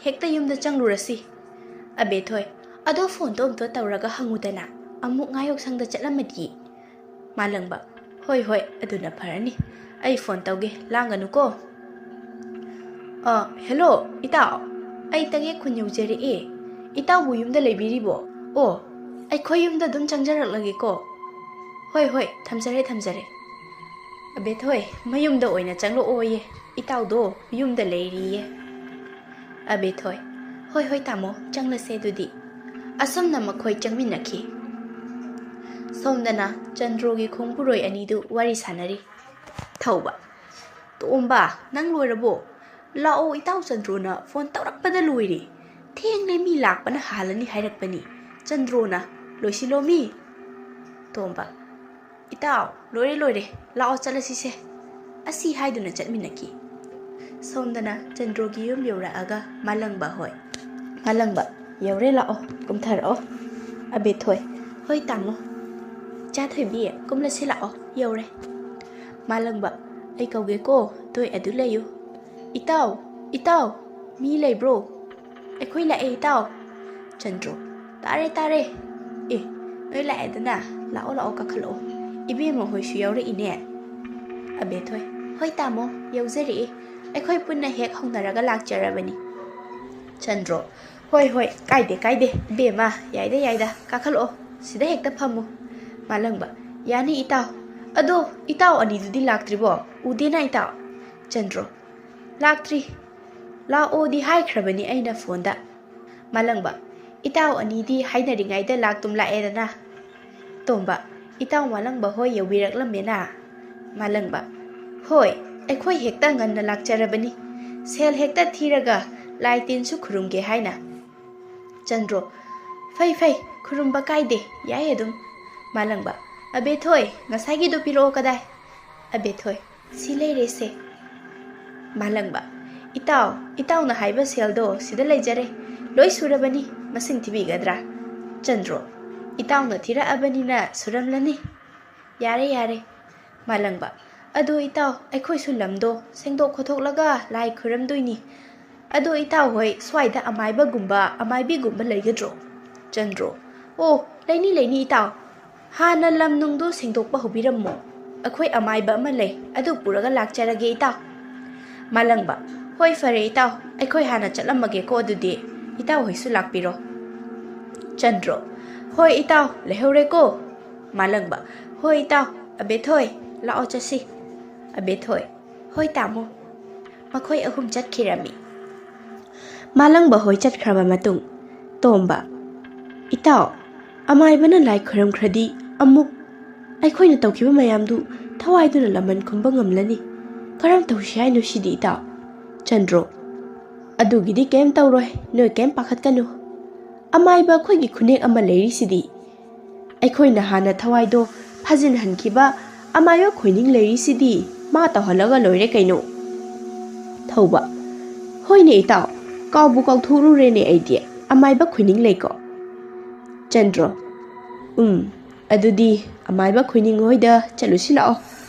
ꯍꯦꯛꯇ ꯌꯨꯝꯗ ꯆꯪꯂꯨꯔꯁꯤ꯫" ꯑꯕꯦꯊꯣꯏ, "ꯑꯗꯣ ꯐꯣꯟꯗꯣ ꯑꯝꯇ ꯇꯧꯔꯒ ꯍꯪꯉꯨꯗꯅ, ꯑꯃꯨꯛ ꯉꯥꯌꯣꯛꯁꯪꯗ ꯆꯠꯂꯝꯃꯗꯤ꯫" ꯃꯥꯂꯪꯕ, "ꯍꯣꯏ, ꯍꯣꯏ, ꯑꯗꯨꯅ ꯐꯔꯅꯤ꯫ ꯑꯩ ꯐꯣꯟ ꯇꯧꯒꯦ, ꯂꯥꯡꯒꯅꯨꯀꯣ꯫" "ꯑ, ꯍꯦꯂꯣ, ꯏꯇꯥꯎ꯫ ꯑꯩ ꯇꯛꯌꯦꯛ ꯈꯨꯟ ꯌꯧꯖꯔꯛꯑꯦ꯫ "ꯏꯇꯥꯎꯕꯨ ꯌꯨꯝꯗ ꯂꯩꯕꯤꯔꯤꯕꯣ? ꯑꯣ, ꯑꯩꯈꯣꯏ ꯌꯨꯝꯗ ꯑꯗꯨꯝ ꯆꯪꯖꯔꯛꯂꯒꯦꯀꯣ꯫ ꯍꯣꯏ, ꯍꯣꯏ, ꯊꯝꯖꯔꯦ, ꯊꯝꯖꯔꯦ꯫ ꯑꯕꯦꯊꯣꯏ, ꯃꯌꯨꯝꯗ ꯑꯣꯏꯅ ꯆꯪꯂꯛꯑꯣꯌꯦ꯫ ꯏꯇꯥꯎꯗꯣ ꯌꯨꯝꯗ ꯂꯩꯔꯤꯌꯦ꯫" ꯑꯕꯦꯊꯣꯏ, "ꯍꯣꯏ, ꯍꯣꯏ, ꯇꯥꯃꯣ, ꯆꯪꯂꯁꯦ ꯑꯗꯨꯗꯤ꯫" ꯑꯁꯨꯝꯅ ꯃꯈꯣꯏ ꯆꯪꯃꯤꯟꯅꯈꯤ꯫ ꯁꯣꯝꯗꯅ ꯆꯟꯗ꯭ꯔꯣꯒꯤ ꯈꯣꯡꯕꯨꯔꯣꯏ ꯑꯅꯤꯗꯨ ꯋꯥꯔꯤ ꯁꯥꯟꯅꯔꯤ꯫ ꯊꯧꯕ, "ꯇꯣꯝꯕ, ꯅꯪ ꯂꯣꯏꯔꯕꯣ? ꯂꯥꯛꯑꯣ, ꯏꯇꯥꯎ ꯆꯟꯗ꯭ꯔꯣꯅ ꯐꯣꯟ ꯇꯧꯔꯛꯄꯗ ꯂꯣꯏꯔꯦ꯫ ꯊꯦꯡꯂꯦ, ꯃꯤ ꯂꯥꯛꯄꯅ ꯍꯥꯜꯂꯅꯤ ꯍꯥꯏꯔꯛꯄꯅꯤ꯫ ꯆꯟꯗ꯭ꯔꯣꯅ ꯂꯣꯏꯁꯤꯜꯂꯣ ꯃꯤ꯫" ꯇꯣꯝꯕ, "ꯏꯇꯥꯎ, ꯂꯣꯏꯔꯦ, ꯂꯣꯏꯔꯦ, ꯂꯥꯛꯑꯣ, ꯆꯠꯂꯁꯤꯁꯦ꯫" ꯑꯁꯤ ꯍꯥꯏꯗꯨꯅ ꯆꯠꯃꯤꯟꯅꯈꯤ꯫ ꯁꯣꯝꯗꯅ ꯆꯟꯗ꯭ꯔꯣꯒꯤ ꯌꯨꯝ ꯌꯧꯔꯛꯑꯒ ꯃꯥꯂꯪꯕ ꯍꯣꯏ꯫ ꯃꯥꯂꯪꯕ, "ꯌꯧꯔꯦ, ꯂꯥꯛꯑꯣ, ꯀꯨꯝꯊꯔꯛꯑꯣ꯫" ꯑꯕꯦꯊꯣꯏ, "ꯍꯣꯏ ꯇꯥꯃꯣ꯫" "ꯏꯆꯥ ꯊꯣꯏꯕꯤ, ꯀꯨꯝꯂꯁꯤ ꯂꯥꯛꯑꯣ, ꯌꯧꯔꯦ꯫" ꯃꯥꯂꯪꯕ, "ꯑꯩ ꯀꯧꯒꯦꯀꯣ, ꯅꯣꯏ ꯑꯗꯨ ꯂꯩꯌꯨ꯫" "ꯏꯇꯥꯎ, ꯏꯇꯥꯎ, ꯃꯤ ꯂꯩꯕ꯭ꯔꯣ?" "ꯑꯩꯈꯣꯏ ꯂꯥꯛꯑꯦ ꯏꯇꯥꯎ꯫" ꯆꯟꯗ꯭ꯔꯣ, "ꯇꯥꯔꯦ, ꯇꯥꯔꯦ꯫ ꯑꯦ, ꯅꯣꯏ ꯂꯥꯛꯑꯦꯗꯅ, ꯂꯥꯛꯑꯣ, ꯂꯥꯛꯑꯣ, ꯀꯥꯈꯠꯂꯛꯑꯣ꯫ ꯏꯕꯦꯝꯃ ꯍꯣꯏꯁꯨ ꯌꯥꯎꯔꯛꯏꯅꯦ꯫" ꯑꯕꯦꯊꯣꯏ, "ꯍꯣꯏ ꯇꯥꯃꯣ, ꯌꯧꯖꯔꯛꯑꯦ꯫ ꯑꯩꯈꯣꯏ ꯄꯨꯟꯅ ꯍꯦꯛ ꯍꯧꯅꯔꯒ ꯂꯥꯛꯆꯔꯕꯅꯤ꯫" ꯆꯟꯗ꯭ꯔꯣ, "ꯍꯣꯏ, ꯍꯣꯏ, ꯀꯥꯏꯗꯦ, ꯀꯥꯏꯗꯦ, ꯏꯕꯦꯝꯃ, ꯌꯥꯏꯗ, ꯌꯥꯏꯗ, ꯀꯥꯈꯠꯂꯛꯑꯣ, ꯁꯤꯗ ꯍꯦꯛꯇ ꯐꯝꯃꯨ꯫" ꯃꯥꯂꯪꯕ, "ꯌꯥꯅꯤ ꯏꯇꯥꯎ꯫ ꯑꯗꯣ ꯏꯇꯥꯎ ꯑꯅꯤꯗꯨꯗꯤ ꯂꯥꯛꯇ꯭ꯔꯤꯕꯣ? ꯎꯗꯦꯅ ꯏꯇꯥꯎ꯫" ꯆꯟꯗ꯭ꯔꯣ, "ꯂꯥꯛꯇ꯭ꯔꯤ꯫ ꯂꯥꯛꯑꯣꯗꯤ ꯍꯥꯏꯈ꯭ꯔꯕꯅꯤ ꯑꯩꯅ ꯐꯣꯟꯗ꯫" ꯃꯥꯂꯪꯕ, "ꯏꯇꯥꯎ ꯑꯅꯤꯗꯤ ꯍꯥꯏꯅꯔꯤꯉꯩꯗ ꯂꯥꯛꯇꯨꯝ ꯂꯥꯛꯑꯦꯗꯅ꯫" ꯇꯣꯝꯕ, "ꯏꯇꯥꯎ ꯃꯥꯂꯪꯕ ꯍꯣꯏ ꯌꯧꯕꯤꯔꯛꯂꯝꯃꯦꯅ?" ꯃꯥꯂꯪꯕ, "ꯍꯣꯏ, ꯑꯩꯈꯣꯏ ꯍꯦꯛꯇ ꯉꯟꯅ ꯂꯥꯛꯆꯔꯕꯅꯤ꯫ ꯁꯦꯜ ꯍꯦꯛꯇ ꯊꯤꯔꯒ ꯂꯥꯏ ꯇꯤꯟꯁꯨ ꯈꯨꯔꯨꯝꯒꯦ ꯍꯥꯏꯅ꯫" ꯆꯟꯗ꯭ꯔꯣ, "ꯐꯩ, ꯐꯩ, ꯈꯨꯔꯨꯝꯕ ꯀꯥꯏꯗꯦ, ꯌꯥꯏ ꯑꯗꯨꯝ꯫" ꯃꯥꯂꯪꯕ, "ꯑꯕꯦꯊꯣꯏ, ꯉꯁꯥꯏꯒꯤꯗꯣ ꯄꯤꯔꯛꯑꯣ ꯀꯗꯥꯏ?" ꯑꯕꯦꯊꯣꯏ, "ꯁꯤ ꯂꯩꯔꯦꯁꯦ꯫" ꯃꯥꯂꯪꯕ, "ꯏꯇꯥꯎ, ꯏꯇꯥꯎꯅ ꯍꯥꯏꯕ ꯁꯦꯜꯗꯣ ꯁꯤꯗ ꯂꯩꯖꯔꯦ꯫ ꯂꯣꯏ ꯁꯨꯔꯕꯅꯤ, ꯃꯁꯤꯡ ꯊꯤꯕꯤꯒꯗ꯭ꯔꯥ?" ꯆꯟꯗ꯭ꯔꯣ, "ꯏꯇꯥꯎꯅ ꯊꯤꯔꯛꯑꯕꯅꯤꯅ ꯁꯨꯔꯝꯂꯅꯤ꯫ ꯌꯥꯔꯦ, ꯌꯥꯔꯦ꯫" ꯃꯥꯂꯪꯕ, "ꯑꯗꯣ ꯏꯇꯥꯎ, ꯑꯩꯈꯣꯏꯁꯨ ꯂꯝꯗꯣ ꯁꯦꯡꯗꯣꯛ ꯈꯣꯠꯇꯣꯛꯂꯒ ꯂꯥꯏ ꯈꯨꯔꯝꯗꯣꯏꯅꯤ꯫ ꯑꯗꯣ ꯏꯇꯥꯎ ꯍꯣꯏ ꯁ꯭ꯋꯥꯏꯗ ꯑꯃꯥꯏꯕꯒꯨꯝꯕ, ꯑꯃꯥꯏꯕꯤꯒꯨꯝꯕ ꯂꯩꯒꯗ꯭ꯔꯣ?" ꯆꯟꯗ꯭ꯔꯣ, "ꯑꯣ, ꯂꯩꯅꯤ, ꯂꯩꯅꯤ ꯏꯇꯥꯎ꯫ ꯍꯥꯟꯅ ꯂꯝ ꯅꯨꯡꯗꯣ ꯁꯦꯡꯗꯣꯛꯄ ꯍꯧꯕꯤꯔꯝꯃꯣ꯫ ꯑꯩꯈꯣꯏ ꯑꯃꯥꯏꯕ ꯑꯃ ꯂꯩ, ꯑꯗꯨ ꯄꯨꯔꯒ ꯂꯥꯛꯆꯔꯒꯦ ꯏꯇꯥꯎ꯫" ꯃꯥꯂꯪꯕ, "ꯍꯣꯏ, ꯐꯔꯦ ꯏꯇꯥꯎ, ꯑꯩꯈꯣꯏ ꯍꯥꯟꯅ ꯆꯠꯂꯝꯃꯒꯦꯀꯣ ꯑꯗꯨꯗꯤ꯫ ꯏꯇꯥꯎ ꯍꯣꯏꯁꯨ ꯂꯥꯛꯄꯤꯔꯣ꯫ ꯆꯟꯗ꯭ꯔꯣ, "ꯍꯣꯏ ꯏꯇꯥꯎ, ꯂꯩꯍꯧꯔꯦꯀꯣ"꯫ ꯃꯥꯂꯪꯕ, "ꯍꯣꯏ ꯏꯇꯥꯎ꯫ ꯑꯕꯦꯊꯣꯏ, ꯂꯥꯛꯑꯣ ꯆꯠꯁꯤ"꯫ ꯑꯕꯦꯊꯣꯏ, "ꯍꯣꯏ ꯇꯥꯃꯣ"꯫ ꯃꯈꯣꯏ ꯑꯍꯨꯝ ꯆꯠꯈꯤꯔꯝꯃꯤ꯫ ꯃꯥꯂꯪꯕ ꯍꯣꯏ ꯆꯠꯈ꯭ꯔꯕ ꯃꯇꯨꯡ, ꯇꯣꯝꯕ, "ꯏꯇꯥꯎ, ꯑꯃꯥꯏꯕꯅ ꯂꯥꯏ ꯈꯣꯏꯔꯝꯈ꯭ꯔꯗꯤ ꯑꯃꯨꯛ ꯑꯩꯈꯣꯏꯅ ꯇꯧꯈꯤꯕ ꯃꯌꯥꯝꯗꯨ ꯊꯋꯥꯏꯗꯨꯅ ꯂꯃꯟ ꯈꯨꯝꯕ ꯉꯝꯂꯅꯤ꯫ ꯀꯔꯝ ꯇꯧꯁꯤ ꯍꯥꯏꯅꯣ ꯁꯤꯗꯤ ꯏꯇꯥꯎ?" ꯆꯟꯗ꯭ꯔꯣ, "ꯑꯗꯨꯒꯤꯗꯤ ꯀꯩꯝ ꯇꯧꯔꯣꯏ, ꯅꯣꯏ ꯀꯩꯝ ꯄꯥꯈꯠꯀꯅꯨ꯫ ꯑꯃꯥꯏꯕ ꯑꯩꯈꯣꯏꯒꯤ ꯈꯨꯅꯦꯛ ꯑꯃ ꯂꯩꯔꯤꯁꯤꯗꯤ꯫ ꯑꯩꯈꯣꯏꯅ ꯍꯥꯟꯅ ꯊꯋꯥꯏꯗꯣ ꯐꯥꯖꯤꯟꯍꯟꯈꯤꯕ ꯑꯃꯥꯏꯕ ꯈꯣꯏꯅꯤꯡ ꯂꯩꯔꯤꯁꯤꯗꯤ, ꯃꯥ ꯇꯧꯍꯜꯂꯒ ꯂꯣꯏꯔꯦ ꯀꯩꯅꯣ"꯫ ꯊꯧꯕ, "ꯍꯣꯏꯅꯦ ꯏꯇꯥꯎ, ꯀꯥꯎꯕꯨ ꯀꯥꯎꯊꯣꯛꯂꯨꯔꯦꯅꯦ ꯑꯩꯗꯤ, ꯑꯃꯥꯏꯕ ꯈꯣꯏꯅꯤꯡ ꯂꯩꯀꯣ"꯫ ꯆꯟꯗ꯭ꯔꯣ, "ꯎꯝ, ꯑꯗꯨꯗꯤ ꯑꯃꯥꯏꯕ ꯈꯣꯏꯅꯤꯡ ꯍꯣꯏꯗ ꯆꯠꯂꯨꯁꯤ ꯂꯥꯛꯑꯣ꯫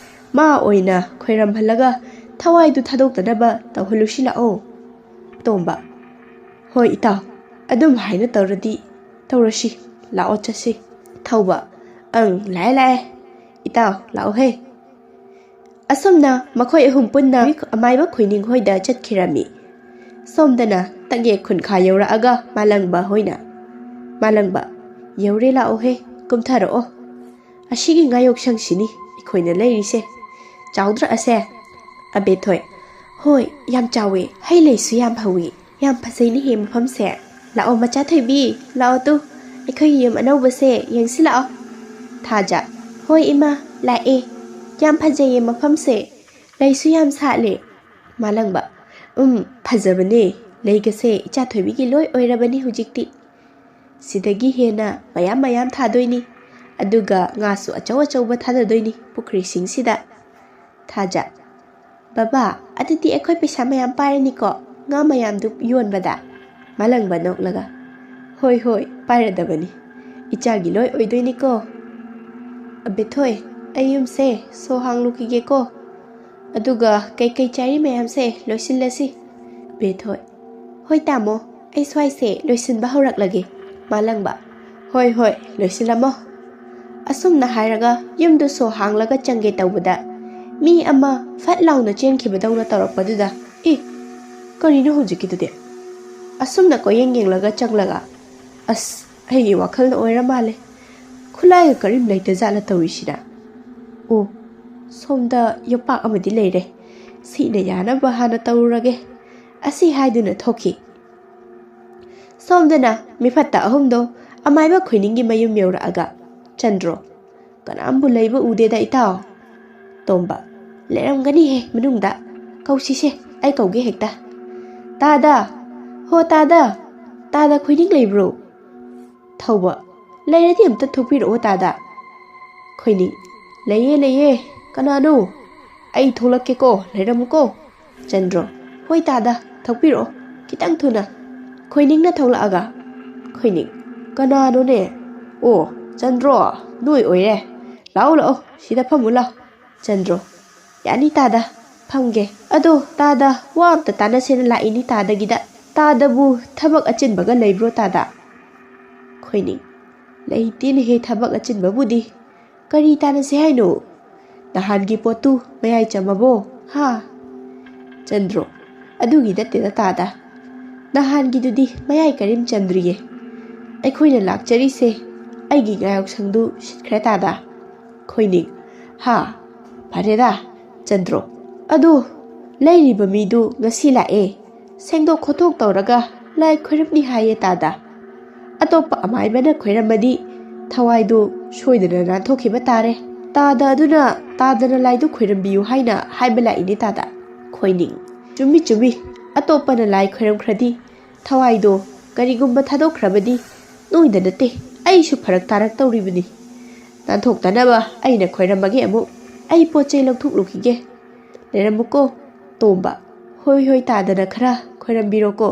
ꯃꯥ ꯑꯣꯏꯅ ꯈꯣꯏꯔꯝꯍꯜꯂꯒ ꯊꯋꯥꯏꯗꯨ ꯊꯥꯗꯣꯛꯇꯅꯕ ꯇꯧꯍꯜꯂꯨꯁꯤ ꯂꯥꯛꯑꯣ"꯫ ꯇꯣꯝꯕ, "ꯍꯣꯏ ꯏꯇꯥꯎ, ꯑꯗꯨꯝ ꯍꯥꯏꯅ ꯇꯧꯔꯗꯤ ꯇꯧꯔꯁꯤ, ꯂꯥꯛꯑꯣ ꯆꯠꯁꯤ"꯫ ꯊꯧꯕ, "ꯑꯪ, ꯂꯥꯛꯑꯦ ꯂꯥꯛꯑꯦ, ꯏꯇꯥꯎ ꯂꯥꯛꯑꯣꯍꯦ"꯫ ꯑꯁꯨꯝꯅ ꯃꯈꯣꯏ ꯑꯍꯨꯝ ꯄꯨꯟꯅ ꯑꯃꯥꯏꯕ ꯈꯣꯏꯅꯤꯡ ꯍꯣꯏꯗ ꯆꯠꯈꯤꯔꯝꯃꯤ꯫ ꯁꯣꯝꯗꯅ ꯇꯛꯌꯦꯠ ꯈꯨꯟꯈꯥ ꯌꯧꯔꯛꯑꯒ ꯃꯥꯂꯪꯕ ꯍꯣꯏꯅ, "ꯃꯥꯂꯪꯕ, ꯌꯧꯔꯦ, ꯂꯥꯛꯑꯣꯍꯦ, ꯀꯨꯝꯊꯔꯛꯑꯣ꯫ ꯑꯁꯤꯒꯤ ꯉꯥꯌꯣꯛꯁꯪꯁꯤꯅꯤ ꯑꯩꯈꯣꯏꯅ ꯂꯩꯔꯤꯁꯦ꯫ ꯆꯥꯎꯗ꯭ꯔꯥ ꯑꯁꯦ?" ꯑꯕꯦꯊꯣꯏ, "ꯍꯣꯏ, ꯌꯥꯝ ꯆꯥꯎꯋꯦ, ꯍꯩ ꯂꯩꯁꯨ ꯌꯥꯝ ꯍꯧꯋꯤ꯫ ꯌꯥꯝ ꯐꯖꯩꯅꯦꯍꯦ ꯃꯐꯝꯁꯦ꯫ ꯂꯥꯛꯑꯣ ꯃꯆꯥ ꯊꯣꯏꯕꯤ, ꯂꯥꯛꯑꯣ ꯇꯨ, ꯑꯩꯈꯣꯏꯒꯤ ꯌꯨꯝ ꯑꯅꯧꯕꯁꯦ ꯌꯦꯡꯁꯤ ꯂꯥꯛꯑꯣ"꯫ ꯊꯥꯖ, "ꯍꯣꯏ ꯏꯃꯥ, ꯂꯥꯛꯑꯦ꯫ ꯌꯥꯝ ꯐꯖꯩꯌꯦ ꯃꯐꯝꯁꯦ꯫ ꯂꯩꯁꯨ ꯌꯥꯝ ꯁꯥꯠꯂꯦ"꯫ ꯃꯥꯂꯪꯕ, "ꯎꯝ, ꯐꯖꯕꯅꯦ꯫ ꯂꯩꯒꯁꯦ ꯏꯆꯥ ꯊꯣꯏꯕꯤꯒꯤ ꯂꯣꯏ ꯑꯣꯏꯔꯕꯅꯤ ꯍꯧꯖꯤꯛꯇꯤ꯫ ꯁꯤꯗꯒꯤ ꯍꯦꯟꯅ ꯃꯌꯥꯝ ꯃꯌꯥꯝ ꯊꯥꯗꯣꯏꯅꯤ꯫ ꯑꯗꯨꯒ ꯉꯥꯁꯨ ꯑꯆꯧ ꯑꯆꯧꯕ ꯊꯥꯗꯗꯣꯏꯅꯤ ꯄꯨꯈ꯭ꯔꯤꯁꯤꯡꯁꯤꯗ"꯫ ꯊꯥꯖ, "ꯕꯕꯥ, ꯑꯗꯨꯗꯤ ꯑꯩꯈꯣꯏ ꯄꯩꯁꯥ ꯃꯌꯥꯝ ꯄꯥꯏꯔꯅꯤꯀꯣ, ꯉꯥ ꯃꯌꯥꯝꯗꯨ ꯌꯣꯟꯕꯗ"꯫ ꯃꯥꯂꯪꯕ ꯅꯣꯛꯂꯒ, "ꯍꯣꯏ ꯍꯣꯏ, ꯄꯥꯏꯔꯗꯕꯅꯤ꯫ ꯏꯆꯥꯒꯤ ꯂꯣꯏ ꯑꯣꯏꯗꯣꯏꯅꯤꯀꯣ꯫ ꯑꯕꯦꯊꯣꯏ, ꯑꯩ ꯌꯨꯝꯁꯦ ꯁꯣ ꯍꯥꯡꯂꯨꯈꯤꯒꯦꯀꯣ꯫ ꯑꯗꯨꯒ ꯀꯩꯀꯩ ꯆꯥꯔꯤ ꯃꯌꯥꯝꯁꯦ ꯂꯣꯏꯁꯤꯜꯂꯁꯤ"꯫ ꯑꯕꯦꯊꯣꯏ, "ꯍꯣꯏ ꯇꯥꯃꯣ, ꯑꯩ ꯁ꯭ꯋꯥꯏꯁꯦ ꯂꯣꯏꯁꯤꯟꯕ ꯍꯧꯔꯛꯂꯒꯦ"꯫ ꯃꯥꯂꯪꯕ, "ꯍꯣꯏ ꯍꯣꯏ, ꯂꯣꯏꯁꯤꯜꯂꯝꯃꯣ"꯫ ꯑꯁꯨꯝꯅ ꯍꯥꯏꯔꯒ ꯌꯨꯝꯗꯨ ꯁꯣ ꯍꯥꯡꯂꯒ ꯆꯪꯒꯦ ꯇꯧꯕꯗ, ꯃꯤ ꯑꯃ ꯐꯠ ꯂꯥꯎꯅ ꯆꯦꯟꯈꯤꯕꯗꯧꯅ ꯇꯧꯔꯛꯄꯗꯨꯗ, "ꯏ, ꯀꯔꯤꯅꯣ ꯍꯧꯖꯤꯛꯀꯤꯗꯨꯗꯤ?" ꯑꯁꯨꯝꯅ ꯀꯣꯏꯌꯦꯡ ꯌꯦꯡꯂꯒ ꯆꯪꯂꯒ, "ꯑꯁ, ꯑꯩꯒꯤ ꯋꯥꯈꯜꯅ ꯑꯣꯏꯔ ꯃꯥꯜꯂꯦ꯫ ꯈꯨꯠꯂꯥꯏꯒ ꯀꯔꯤꯝ ꯂꯩꯇꯖꯥꯠꯂ ꯇꯧꯔꯤꯁꯤꯅ? ꯑꯣ, ꯁꯣꯝꯗ ꯌꯣꯄꯥꯛ ꯑꯃꯗꯤ ꯂꯩꯔꯦ꯫ ꯁꯤꯅ ꯌꯥꯅꯕ ꯍꯥꯟꯅ ꯇꯧꯔꯨꯔꯒꯦ"꯫ ꯑꯁꯤ ꯍꯥꯏꯗꯨꯅ ꯊꯣꯛꯈꯤ꯫ ꯁꯣꯝꯗꯅ ꯃꯤꯐꯠꯇ ꯑꯍꯨꯝꯗꯣ ꯑꯃꯥꯏꯕ ꯈꯣꯏꯅꯤꯡꯒꯤ ꯃꯌꯨꯝ ꯌꯧꯔꯛꯑꯒ, "ꯆꯟꯗ꯭ꯔꯣ, ꯀꯅꯥꯝꯕꯨ ꯂꯩꯕ ꯎꯗꯦꯗ, ꯏꯇꯥꯎ"꯫ ꯇꯣꯝꯕ, "ꯂꯩꯔꯝꯒꯅꯤꯍꯦ ꯃꯅꯨꯡꯗ꯫ ꯀꯧꯁꯤꯁꯦ, ꯑꯩ ꯀꯧꯒꯦ ꯍꯦꯛꯇ꯫ ꯇꯥꯗ! ꯍꯣ ꯇꯥꯗ! ꯇꯥꯗ, ꯈꯣꯏꯅꯤꯡ ꯂꯩꯕ꯭ꯔꯣ?" ꯊꯧꯕ, "ꯂꯩꯔꯗꯤ ꯑꯝꯇ ꯊꯣꯛꯄꯤꯔꯛꯑꯣ ꯇꯥꯗ"꯫ ꯈꯣꯏꯅꯤꯡ, "ꯂꯩꯌꯦ, ꯂꯩꯌꯦ꯫ ꯀꯅꯥꯅꯣ? ꯑꯩ ꯊꯣꯛꯂꯛꯀꯦꯀꯣ, ꯂꯩꯔꯝꯃꯨꯀꯣ"꯫ ꯆꯟꯗ꯭ꯔꯣ, "ꯍꯣꯏ ꯇꯥꯗ, ꯊꯣꯛꯄꯤꯔꯛꯑꯣ, ꯈꯤꯇꯪ ꯊꯨꯅ"꯫ ꯈꯣꯏꯅꯤꯡꯅ ꯊꯣꯛꯂꯛꯑꯒ, ꯈꯣꯏꯅꯤꯡ, "ꯀꯅꯥꯅꯣꯅꯦ? ꯑꯣ, ꯆꯟꯗ꯭ꯔꯣ, ꯅꯣꯏ ꯑꯣꯏꯔꯦ꯫ ꯂꯥꯛꯑꯣ, ꯂꯥꯛꯑꯣ, ꯁꯤꯗ ꯐꯝꯃꯨ ꯂꯥꯛꯑꯣ"꯫ ꯆꯟꯗ꯭ꯔꯣ, "ꯌꯥꯅꯤ ꯇꯥꯗ, ꯐꯝꯒꯦ꯫ ꯑꯗꯣ ꯇꯥꯗ, ꯋꯥ ꯑꯝꯇ ꯇꯥꯅꯁꯦꯅ ꯂꯥꯛꯏꯅꯤ ꯇꯥꯗꯒꯤꯗ꯫ ꯇꯥꯗꯕꯨ ꯊꯕꯛ ꯑꯆꯤꯟꯕꯒ ꯂꯩꯕ꯭ꯔꯣ ꯇꯥꯗ?" ꯈꯣꯏꯅꯤꯡ, "ꯂꯩꯇꯦꯅꯦꯍꯦ ꯊꯕꯛ ꯑꯆꯤꯟꯕꯕꯨꯗꯤ꯫ ꯀꯔꯤ ꯇꯥꯅꯁꯦ ꯍꯥꯏꯅꯣ? ꯅꯍꯥꯟꯒꯤ ꯄꯣꯠꯇꯨ ꯃꯌꯥꯏ ꯆꯝꯃꯕꯣ? ꯍꯥ?" ꯆꯟꯗ꯭ꯔꯣ, "ꯑꯗꯨꯒꯤ ꯅꯠꯇꯦꯗ ꯇꯥꯗ꯫ ꯅꯍꯥꯟꯒꯤꯗꯨꯗꯤ ꯃꯌꯥꯏ ꯀꯔꯤꯝ ꯆꯝꯗ꯭ꯔꯤꯌꯦ꯫ ꯑꯩꯈꯣꯏꯅ ꯂꯥꯛꯆꯔꯤꯁꯦ ꯑꯩꯒꯤ ꯉꯥꯌꯣꯛꯁꯪꯗꯨ ꯁꯤꯠꯈ꯭ꯔꯦ ꯇꯥꯗ"꯫ ꯈꯣꯏꯅꯤꯡ, "ꯍꯥ? ꯐꯔꯦꯗ, ꯆꯟꯗ꯭ꯔꯣ꯫ ꯑꯗꯨ ꯂꯩꯔꯤꯕ ꯃꯤꯗꯨ ꯉꯁꯤ ꯂꯥꯛꯑꯦ꯫ ꯁꯦꯡꯗꯣꯛ ꯈꯣꯠꯇꯣꯛ ꯇꯧꯔꯒ ꯂꯥꯏ ꯈꯣꯏꯔꯝꯅꯤ ꯍꯥꯏꯌꯦ ꯇꯥꯗ꯫ ꯑꯇꯣꯞꯄ ꯑꯃꯥꯏꯕꯅ ꯈꯣꯏꯔꯝꯃꯗꯤ ꯊꯋꯥꯏꯗꯨ ꯁꯣꯏꯗꯅ ꯅꯥꯟꯊꯣꯛꯈꯤꯕ ꯇꯥꯔꯦ꯫ ꯇꯥꯗ ꯑꯗꯨꯅ ꯇꯥꯗꯅ ꯂꯥꯏꯗꯨ ꯈꯣꯏꯔꯝꯕꯤꯌꯨ ꯍꯥꯏꯅ ꯍꯥꯏꯕ ꯂꯥꯛꯏꯅꯦ ꯇꯥꯗ"꯫ ꯈꯣꯏꯅꯤꯡ, "ꯆꯨꯝꯃꯤ, ꯆꯨꯝꯃꯤ꯫ ꯑꯇꯣꯞꯄꯅ ꯂꯥꯏ ꯈꯣꯏꯔꯝꯈ꯭ꯔꯗꯤ ꯊꯋꯥꯏꯗꯣ ꯀꯔꯤꯒꯨꯝꯕ ꯊꯥꯗꯣꯛꯈ꯭ꯔꯕꯗꯤ ꯅꯣꯏꯗ ꯅꯠꯇꯦ, ꯑꯩꯁꯨ ꯐꯔꯛ ꯇꯥꯔꯛꯇꯧꯔꯤꯕꯅꯤ꯫ ꯅꯥꯟꯊꯣꯛꯇꯅꯕ ꯑꯩꯅ ꯈꯣꯏꯔꯝꯃꯒꯦ ꯑꯃꯨꯛ꯫ ꯑꯩ ꯄꯣꯠ ꯆꯩ ꯂꯧꯊꯣꯛꯂꯨꯈꯤꯒꯦ꯫ ꯂꯩꯔꯝꯃꯨꯀꯣ, ꯇꯣꯝꯕ꯫ ꯍꯣꯏ, ꯍꯣꯏ, ꯇꯥꯗꯅ ꯈꯔ ꯈꯣꯏꯔꯝꯕꯤꯔꯣꯀꯣ꯫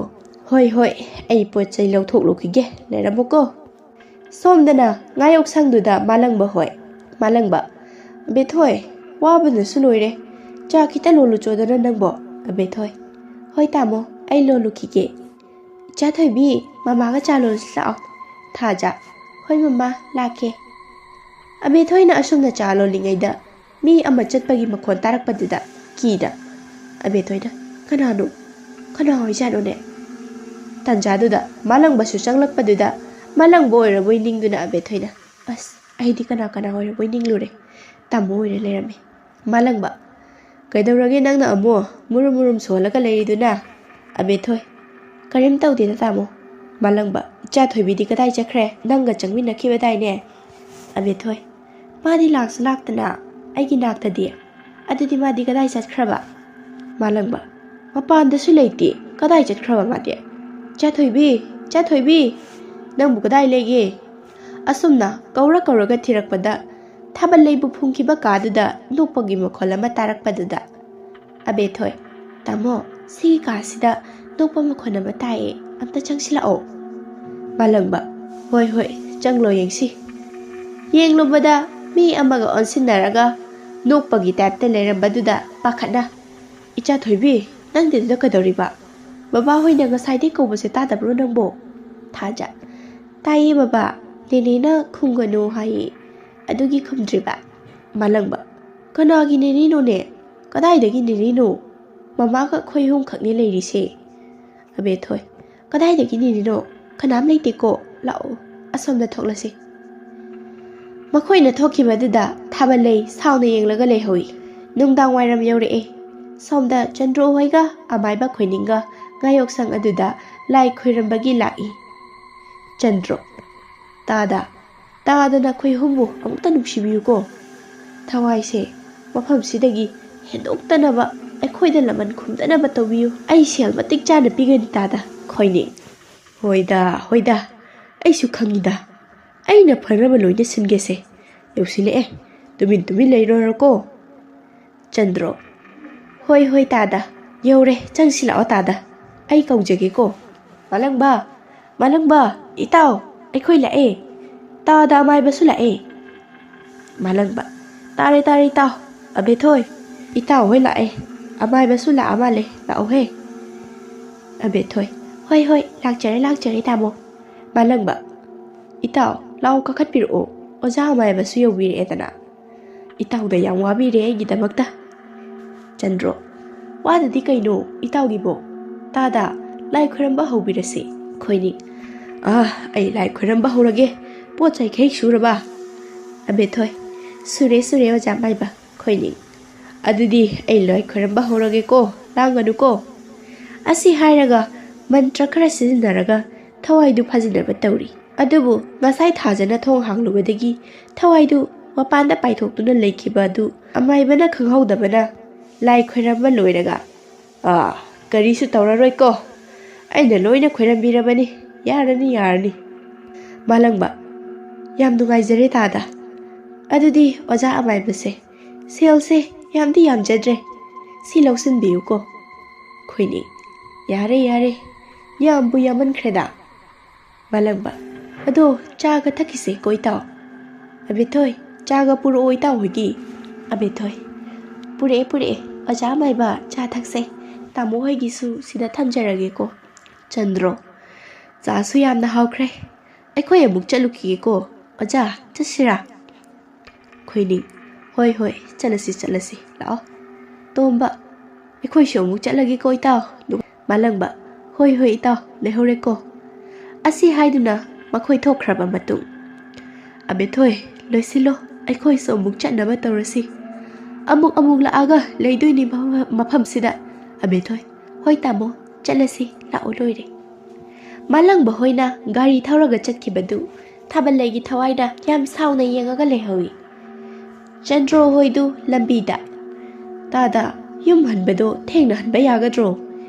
ꯍꯣꯏ, ꯍꯣꯏ, ꯑꯩ ꯄꯣꯠ ꯆꯩ ꯂꯧꯊꯣꯛꯂꯨꯈꯤꯒꯦ꯫ ꯂꯩꯔꯝꯃꯨꯀꯣ"꯫ ꯁꯣꯝꯗꯅ ꯉꯥꯌꯣꯛꯁꯪꯗꯨꯗ ꯃꯥꯂꯪꯕ ꯍꯣꯏ꯫ ꯃꯥꯂꯪꯕ, "ꯑꯕꯦꯊꯣꯏ, ꯋꯥꯕꯅꯁꯨ ꯂꯣꯏꯔꯦ꯫ ꯆꯥ ꯈꯤꯇ ꯂꯣꯜꯂꯨꯆꯣꯗꯅ ꯅꯪꯕꯣ"꯫ ꯑꯕꯦꯊꯣꯏ, "ꯍꯣꯏ ꯇꯥꯃꯣ, ꯑꯩ ꯂꯣꯜꯂꯨꯈꯤꯒꯦ"꯫ "ꯏꯆꯥ ꯊꯣꯏꯕꯤ, ꯃꯃꯥꯒ ꯆꯥ ꯂꯣꯜꯂꯨꯁꯤ ꯂꯥꯛꯑꯣ"꯫ ꯊꯥꯖ, "ꯍꯣꯏ ꯃꯃꯥ, ꯂꯥꯛꯀꯦ"꯫ ꯑꯕꯦꯊꯣꯏꯅ ꯑꯁꯨꯝꯅ ꯆꯥ ꯂꯣꯜꯂꯤꯉꯩꯗ ꯃꯤ ꯑꯃ ꯆꯠꯄꯒꯤ ꯃꯈꯣꯟ ꯇꯥꯔꯛꯄꯗꯨꯗ ꯀꯤꯗ ꯑꯕꯦꯊꯣꯏꯅ, "ꯀꯅꯥꯅꯣ? ꯀꯅꯥ ꯑꯣꯏꯖꯥꯠꯅꯣꯅꯦ?" ꯇꯥꯟꯖꯥꯗꯨꯗ ꯃꯥꯂꯪꯕꯁꯨ ꯆꯪꯂꯛꯄꯗꯨꯗ ꯃꯥꯂꯪꯕ ꯑꯣꯏꯔꯕꯣꯏ ꯅꯤꯡꯗꯨꯅ ꯑꯕꯦꯊꯣꯏꯅ, "ꯑꯁ, ꯑꯩꯗꯤ ꯀꯅꯥ ꯀꯅꯥ ꯑꯣꯏꯔꯕꯣꯏ ꯅꯤꯡꯂꯨꯔꯦ꯫ ꯇꯥꯃꯣ ꯑꯣꯏꯔ ꯂꯩꯔꯝꯃꯦ꯫" ꯃꯥꯂꯪꯕ, "ꯀꯩꯗꯧꯔꯒꯦ ꯅꯪꯅ ꯑꯃꯨꯛ ꯃꯨꯔꯨꯝ ꯃꯨꯔꯨꯝ ꯁꯣꯜꯂꯒ ꯂꯩꯔꯤꯗꯨꯅ?" ꯑꯕꯦꯊꯣꯏ, "ꯀꯔꯤꯝ ꯇꯧꯗꯦꯗ ꯇꯥꯃꯣ꯫" ꯃꯥꯂꯪꯕ, "ꯏꯆꯥ ꯊꯣꯏꯕꯤꯗꯤ ꯀꯗꯥꯏ ꯆꯠꯈ꯭ꯔꯦ? ꯅꯪꯒ ꯆꯪꯃꯤꯟꯅꯈꯤꯕꯗꯥꯏꯅꯦ?" ꯑꯕꯦꯊꯣꯏ, "ꯃꯥꯗꯤ ꯂꯥꯛꯁꯨ ꯂꯥꯛꯇꯅ ꯑꯩꯒꯤ ꯅꯥꯛꯇꯗꯤ꯫ ꯑꯗꯨꯗꯤ ꯃꯥꯗꯤ ꯀꯗꯥꯏ ꯆꯠꯈ꯭ꯔꯕ?" ꯃꯥꯂꯪꯕ, "ꯃꯄꯥꯟꯗꯁꯨ ꯂꯩꯇꯦ꯫ ꯀꯗꯥꯏ ꯆꯠꯈ꯭ꯔꯕ ꯃꯥꯗꯤ? ꯏꯆꯥ ꯊꯣꯏꯕꯤ, ꯏꯆꯥ ꯊꯣꯏꯕꯤ, ꯅꯪꯕꯨ ꯀꯗꯥꯏ ꯂꯩꯒꯦ?" ꯑꯁꯨꯝꯅ ꯀꯧꯔ ꯀꯧꯔꯒ ꯊꯤꯔꯛꯄꯗ ꯊꯥꯕꯜ ꯂꯩꯕꯨ ꯐꯨꯝꯈꯤꯕ ꯀꯥꯗꯨꯗ ꯅꯣꯛꯄꯒꯤ ꯃꯈꯣꯜ ꯑꯃ ꯇꯥꯔꯛꯄꯗꯨꯗ, ꯑꯕꯦꯊꯣꯏ, "ꯇꯥꯃꯣ, ꯁꯤꯒꯤ ꯀꯥꯁꯤꯗ ꯅꯣꯛꯄ ꯃꯈꯣꯟ ꯑꯃ ꯇꯥꯏꯌꯦ, ꯑꯝꯇ ꯆꯪꯁꯤꯜꯂꯛꯑꯣ꯫" ꯃꯥꯂꯪꯕ, "ꯍꯣꯏ ꯍꯣꯏ, ꯆꯪꯂꯣ ꯌꯦꯡꯁꯤ꯫" ꯌꯦꯡꯂꯨꯕꯗ ꯃꯤ ꯑꯃꯒ ꯑꯣꯟꯁꯤꯟꯅꯔꯒ ꯅꯣꯛꯄꯒꯤ ꯇꯥꯏꯞꯇ ꯂꯩꯔꯝꯕꯗꯨꯗ ꯄꯥꯈꯠꯅ, "ꯏꯆꯥ ꯊꯣꯏꯕꯤ, ꯅꯪꯗꯤ ꯑꯗꯨꯗ ꯀꯩꯗꯧꯔꯤꯕ? ꯕꯕꯥ ꯍꯣꯏꯅ ꯉꯁꯥꯏꯗꯩ ꯀꯧꯕꯁꯦ ꯇꯥꯗꯕ꯭ꯔꯣ ꯅꯪꯕꯣ?" ꯊꯥꯖ, "ꯇꯥꯏꯌꯦ ꯕꯕꯥ, ꯅꯦꯅꯦꯅ ꯈꯨꯝꯒꯅꯨ ꯍꯥꯏꯌꯦ, ꯑꯗꯨꯒꯤ ꯈꯨꯝꯗ꯭ꯔꯤꯕ꯫" ꯃꯥꯂꯪꯕ, "ꯀꯅꯥꯒꯤ ꯅꯦꯅꯦꯅꯣꯅꯦ? ꯀꯗꯥꯏꯗꯒꯤ ꯅꯦꯅꯦꯅꯣ? ꯃꯃꯥꯒ ꯑꯩꯈꯣꯏ ꯑꯍꯨꯝ ꯈꯛꯅꯦ ꯂꯩꯔꯤꯁꯦ꯫" ꯑꯕꯦꯊꯣꯏ, "ꯀꯗꯥꯏꯗꯒꯤ ꯅꯦꯅꯦꯅꯣ? ꯀꯅꯥꯝ ꯂꯩꯇꯦꯀꯣ꯫ ꯂꯥꯛꯑꯣ, ꯑꯁꯣꯝꯗ ꯊꯣꯛꯂꯁꯤ꯫" ꯃꯈꯣꯏꯅ ꯊꯣꯛꯈꯤꯕꯗꯨꯗ ꯊꯥꯕꯜꯂꯩ ꯁꯥꯎꯅ ꯌꯦꯡꯂꯒ ꯂꯩꯍꯧꯏ꯫ ꯅꯨꯡꯗꯥꯡ ꯋꯥꯏꯔꯝ ꯌꯧꯔꯛꯑꯦ꯫ ꯁꯣꯝꯗ ꯆꯟꯗ꯭ꯔꯣ ꯍꯣꯏꯒ ꯑꯃꯥꯏꯕ ꯈꯣꯏꯅꯤꯡꯒ ꯉꯥꯌꯣꯛꯁꯪ ꯑꯗꯨꯗ ꯂꯥꯏ ꯈꯣꯏꯔꯝꯕꯒꯤ ꯂꯥꯛꯏ꯫ ꯆꯟꯗ꯭ꯔꯣ, "ꯇꯥꯗ, ꯇꯥꯗ ꯅꯈꯣꯏ ꯑꯍꯨꯝꯕꯨ ꯑꯃꯨꯛꯇ ꯅꯨꯡꯁꯤꯕꯤꯌꯨꯀꯣ꯫ ꯊꯋꯥꯏꯁꯦ ꯃꯐꯝꯁꯤꯗꯒꯤ ꯍꯦꯟꯗꯣꯛꯇꯅꯕ ꯑꯩꯈꯣꯏꯗ ꯂꯃꯟ ꯈꯨꯝꯗꯅꯕ ꯇꯧꯕꯤꯌꯨ꯫ ꯑꯩ ꯁꯦꯜ ꯃꯇꯤꯛ ꯆꯥꯅ ꯄꯤꯒꯅꯤ ꯇꯥꯗ꯫" ꯈꯣꯏꯅꯤꯡ, "ꯍꯣꯏꯗ, ꯍꯣꯏꯗ, ꯑꯩꯁꯨ ꯈꯪꯉꯤꯗ꯫ ꯑꯩꯅ ꯐꯅꯕ ꯂꯣꯏꯅ ꯁꯤꯟꯒꯦꯁꯦ꯫ ꯌꯧꯁꯤꯜꯂꯛꯑꯦ꯫ ꯇꯨꯃꯤꯟ ꯇꯨꯃꯤꯟ ꯂꯩꯔꯣꯔꯀꯣ꯫" ꯆꯟꯗ꯭ꯔꯣ, "ꯍꯣꯏ ꯍꯣꯏ ꯇꯥꯗ, ꯌꯧꯔꯦ, ꯆꯪꯁꯤꯜꯂꯛꯑꯣ ꯇꯥꯗ, ꯑꯩ ꯀꯧꯖꯒꯦꯀꯣ꯫" "ꯃꯥꯂꯪꯕ, ꯃꯥꯂꯪꯕ, ꯏꯇꯥꯎ, ꯑꯩꯈꯣꯏ ꯂꯥꯛꯑꯦ꯫ ꯇꯥꯗ ꯑꯃꯥꯏꯕꯁꯨ ꯂꯥꯛꯑꯦ꯫" ꯃꯥꯂꯪꯕ, "ꯇꯥꯔꯦ ꯇꯥꯔꯦ ꯏꯇꯥꯎ꯫ ꯑꯕꯦꯊꯣꯏ, ꯏꯇꯥꯎ ꯍꯣꯏ ꯂꯥꯛꯑꯦ꯫ ꯑꯃꯥꯏꯕꯁꯨ ꯂꯥꯛꯑ ꯃꯥꯜꯂꯦ, ꯂꯥꯛꯑꯣꯍꯦ꯫" ꯑꯕꯦꯊꯣꯏ, "ꯍꯣꯏ ꯍꯣꯏ, ꯂꯥꯛꯆꯔꯦ ꯂꯥꯛꯆꯔꯦ ꯇꯥꯃꯣ꯫" ꯃꯥꯂꯪꯕ, "ꯏꯇꯥꯎ, ꯂꯥꯛꯑꯣ ꯀꯥꯈꯠꯄꯤꯔꯛꯑꯣ, ꯑꯣꯖꯥ ꯑꯃꯥꯏꯕꯁꯨ ꯌꯧꯕꯤꯔꯛꯑꯦꯗꯅ꯫ ꯏꯇꯥꯎꯗ ꯌꯥꯝ ꯋꯥꯕꯤꯔꯦ ꯑꯩꯒꯤꯗꯃꯛꯇ꯫" ꯆꯟꯗ꯭ꯔꯣ, "ꯋꯥꯗꯗꯤ ꯀꯩꯅꯣ ꯏꯇꯥꯎꯒꯤꯕꯣ? ꯇꯥꯗ, ꯂꯥꯏ ꯈꯣꯏꯔꯝꯕ ꯍꯧꯕꯤꯔꯁꯤ꯫ ꯈꯣꯏꯅꯤꯡ, ꯑꯥ, ꯑꯩ ꯂꯥꯏ ꯈꯣꯏꯔꯝꯕ ꯍꯧꯔꯒꯦ꯫ ꯄꯣꯠ ꯆꯩꯈꯩ ꯁꯨꯔꯕ? ꯑꯕꯦꯊꯣꯏ, ꯁꯨꯔꯦ, ꯁꯨꯔꯦ, ꯑꯣꯖꯥ ꯃꯥꯏꯕ꯫ ꯈꯣꯏꯅꯤꯡ, ꯑꯗꯨꯗꯤ ꯑꯩ ꯂꯥꯏ ꯈꯣꯏꯔꯝꯕ ꯍꯧꯔꯒꯦꯀꯣ, ꯂꯥꯡꯒꯅꯨꯀꯣ꯫ ꯑꯁꯤ ꯍꯥꯏꯔꯒ ꯃꯟꯇ꯭ꯔ ꯈꯔ ꯁꯤꯖꯤꯟꯅꯔꯒ ꯊꯋꯥꯏꯗꯨ ꯐꯥꯖꯤꯟꯅꯕ ꯇꯧꯔꯤ꯫ ꯑꯗꯨꯕꯨ ꯉꯁꯥꯏ ꯊꯥꯖꯅ ꯊꯣꯡ ꯍꯥꯡꯂꯨꯕꯗꯒꯤ ꯊꯋꯥꯏꯗꯨ ꯃꯄꯥꯟꯗ ꯄꯥꯏꯊꯣꯛꯇꯨꯅ ꯂꯩꯈꯤꯕ ꯑꯗꯨ ꯑꯃꯥꯏꯕꯅ ꯈꯪꯍꯧꯗꯕꯅ ꯂꯥꯏ ꯈꯣꯏꯔꯝꯕ ꯂꯣꯏꯔꯒ, "ꯑꯥ, ꯀꯔꯤꯁꯨ ꯇꯧꯔꯔꯣꯏꯀꯣ, ꯑꯩꯅ ꯂꯣꯏꯅ ꯈꯣꯏꯔꯝꯕꯤꯔꯕꯅꯤ, ꯌꯥꯔꯅꯤ, ꯌꯥꯔꯅꯤ꯫" ꯃꯥꯂꯪꯕ, "ꯌꯥꯝ ꯅꯨꯡꯉꯥꯏꯖꯔꯦ ꯇꯥꯗ꯫ ꯑꯗꯨꯗꯤ ꯑꯣꯖꯥ ꯑꯃꯥꯏꯕꯁꯦ, ꯁꯦꯜꯁꯦ ꯌꯥꯝꯗꯤ ꯌꯥꯝꯖꯗ꯭ꯔꯦ, ꯁꯤ ꯂꯧꯁꯤꯟꯕꯤꯌꯨꯀꯣ꯫" ꯈꯣꯏꯅꯤꯡ, "ꯌꯥꯔꯦ, ꯌꯥꯔꯦ, ꯌꯥꯝꯕꯨ ꯌꯥꯝꯃꯟꯈ꯭ꯔꯦꯗ꯫" ꯃꯥꯂꯪꯕ, "ꯑꯗꯣ ꯆꯥꯒ ꯊꯛꯈꯤꯁꯦ ꯀꯣ ꯏꯇꯥꯎ꯫" ꯑꯕꯦꯊꯣꯏ, "ꯆꯥꯒ ꯄꯨꯔꯛꯑꯣ ꯏꯇꯥꯎ ꯍꯣꯏꯒꯤ꯫" ꯑꯕꯦꯊꯣꯏ, "ꯄꯨꯔꯛꯑꯦ, ꯄꯨꯔꯛꯑꯦ, ꯑꯣꯖꯥ ꯃꯥꯏꯕ, ꯆꯥ ꯊꯛꯁꯦ꯫ ꯇꯥꯃꯣ ꯍꯣꯏꯒꯤꯁꯨ ꯁꯤꯗ ꯊꯝꯖꯔꯒꯦꯀꯣ꯫" ꯆꯟꯗ꯭ꯔꯣ, "ꯆꯥꯁꯨ ꯌꯥꯝꯅ ꯍꯥꯎꯈ꯭ꯔꯦ, ꯑꯩꯈꯣꯏ ꯑꯃꯨꯛ ꯆꯠꯂꯨꯈꯤꯒꯦꯀꯣ꯫ ꯑꯣꯖꯥ, ꯆꯠꯁꯤꯔꯥ?" ꯈꯣꯏꯅꯤꯡ, "ꯍꯣꯏ, ꯍꯣꯏ, ꯆꯠꯂꯁꯤ, ꯆꯠꯂꯁꯤ, ꯂꯥꯛꯑꯣ꯫" ꯇꯣꯝꯕ, "ꯑꯩꯈꯣꯏꯁꯨ ꯑꯃꯨꯛ ꯆꯠꯂꯒꯦꯀꯣ ꯏꯇꯥꯎ꯫" ꯃꯥꯂꯪꯕ, "ꯍꯣꯏ, ꯍꯣꯏ ꯏꯇꯥꯎ, ꯂꯩꯍꯧꯔꯦꯀꯣ꯫" ꯑꯁꯤ ꯍꯥꯏꯗꯨꯅ ꯃꯈꯣꯏ ꯊꯣꯛꯈ꯭ꯔꯕ ꯃꯇꯨꯡ, "ꯑꯕꯦꯊꯣꯏ, ꯂꯣꯏꯁꯤꯜꯂꯣ, ꯑꯩꯈꯣꯏꯁꯨ ꯑꯃꯨꯛ ꯆꯠꯅꯕ ꯇꯧꯔꯁꯤ꯫ ꯑꯃꯨꯛ ꯑꯃꯨꯛ ꯂꯥꯛꯑꯒ ꯂꯩꯗꯣꯏꯅꯤ ꯃꯐꯝ-, ꯃꯐꯝꯁꯤꯗ꯫" ꯑꯕꯦꯊꯣꯏ, "ꯍꯣꯏ ꯇꯥꯃꯣ, ꯆꯠꯂꯁꯤ, ꯂꯥꯛꯑꯣ, ꯂꯣꯏꯔꯦ꯫" ꯃꯥꯂꯪꯕ ꯍꯣꯏꯅ ꯒꯥꯔꯤ ꯊꯧꯔꯒ ꯆꯠꯈꯤꯕꯗꯨ ꯊꯥꯕꯜꯂꯩꯒꯤ ꯊꯋꯥꯏꯅ ꯌꯥꯝ ꯁꯥꯎꯅ ꯌꯦꯡꯉꯒ ꯂꯩꯍꯧꯏ꯫ ꯆꯟꯗ꯭ꯔꯣ ꯍꯣꯏꯗꯨ ꯂꯝꯕꯤꯗ, "ꯇꯥꯗ, ꯌꯨꯝ ꯍꯟꯕꯗꯣ ꯊꯦꯡꯅ ꯍꯟꯕ ꯌꯥꯒꯗ꯭ꯔꯣ?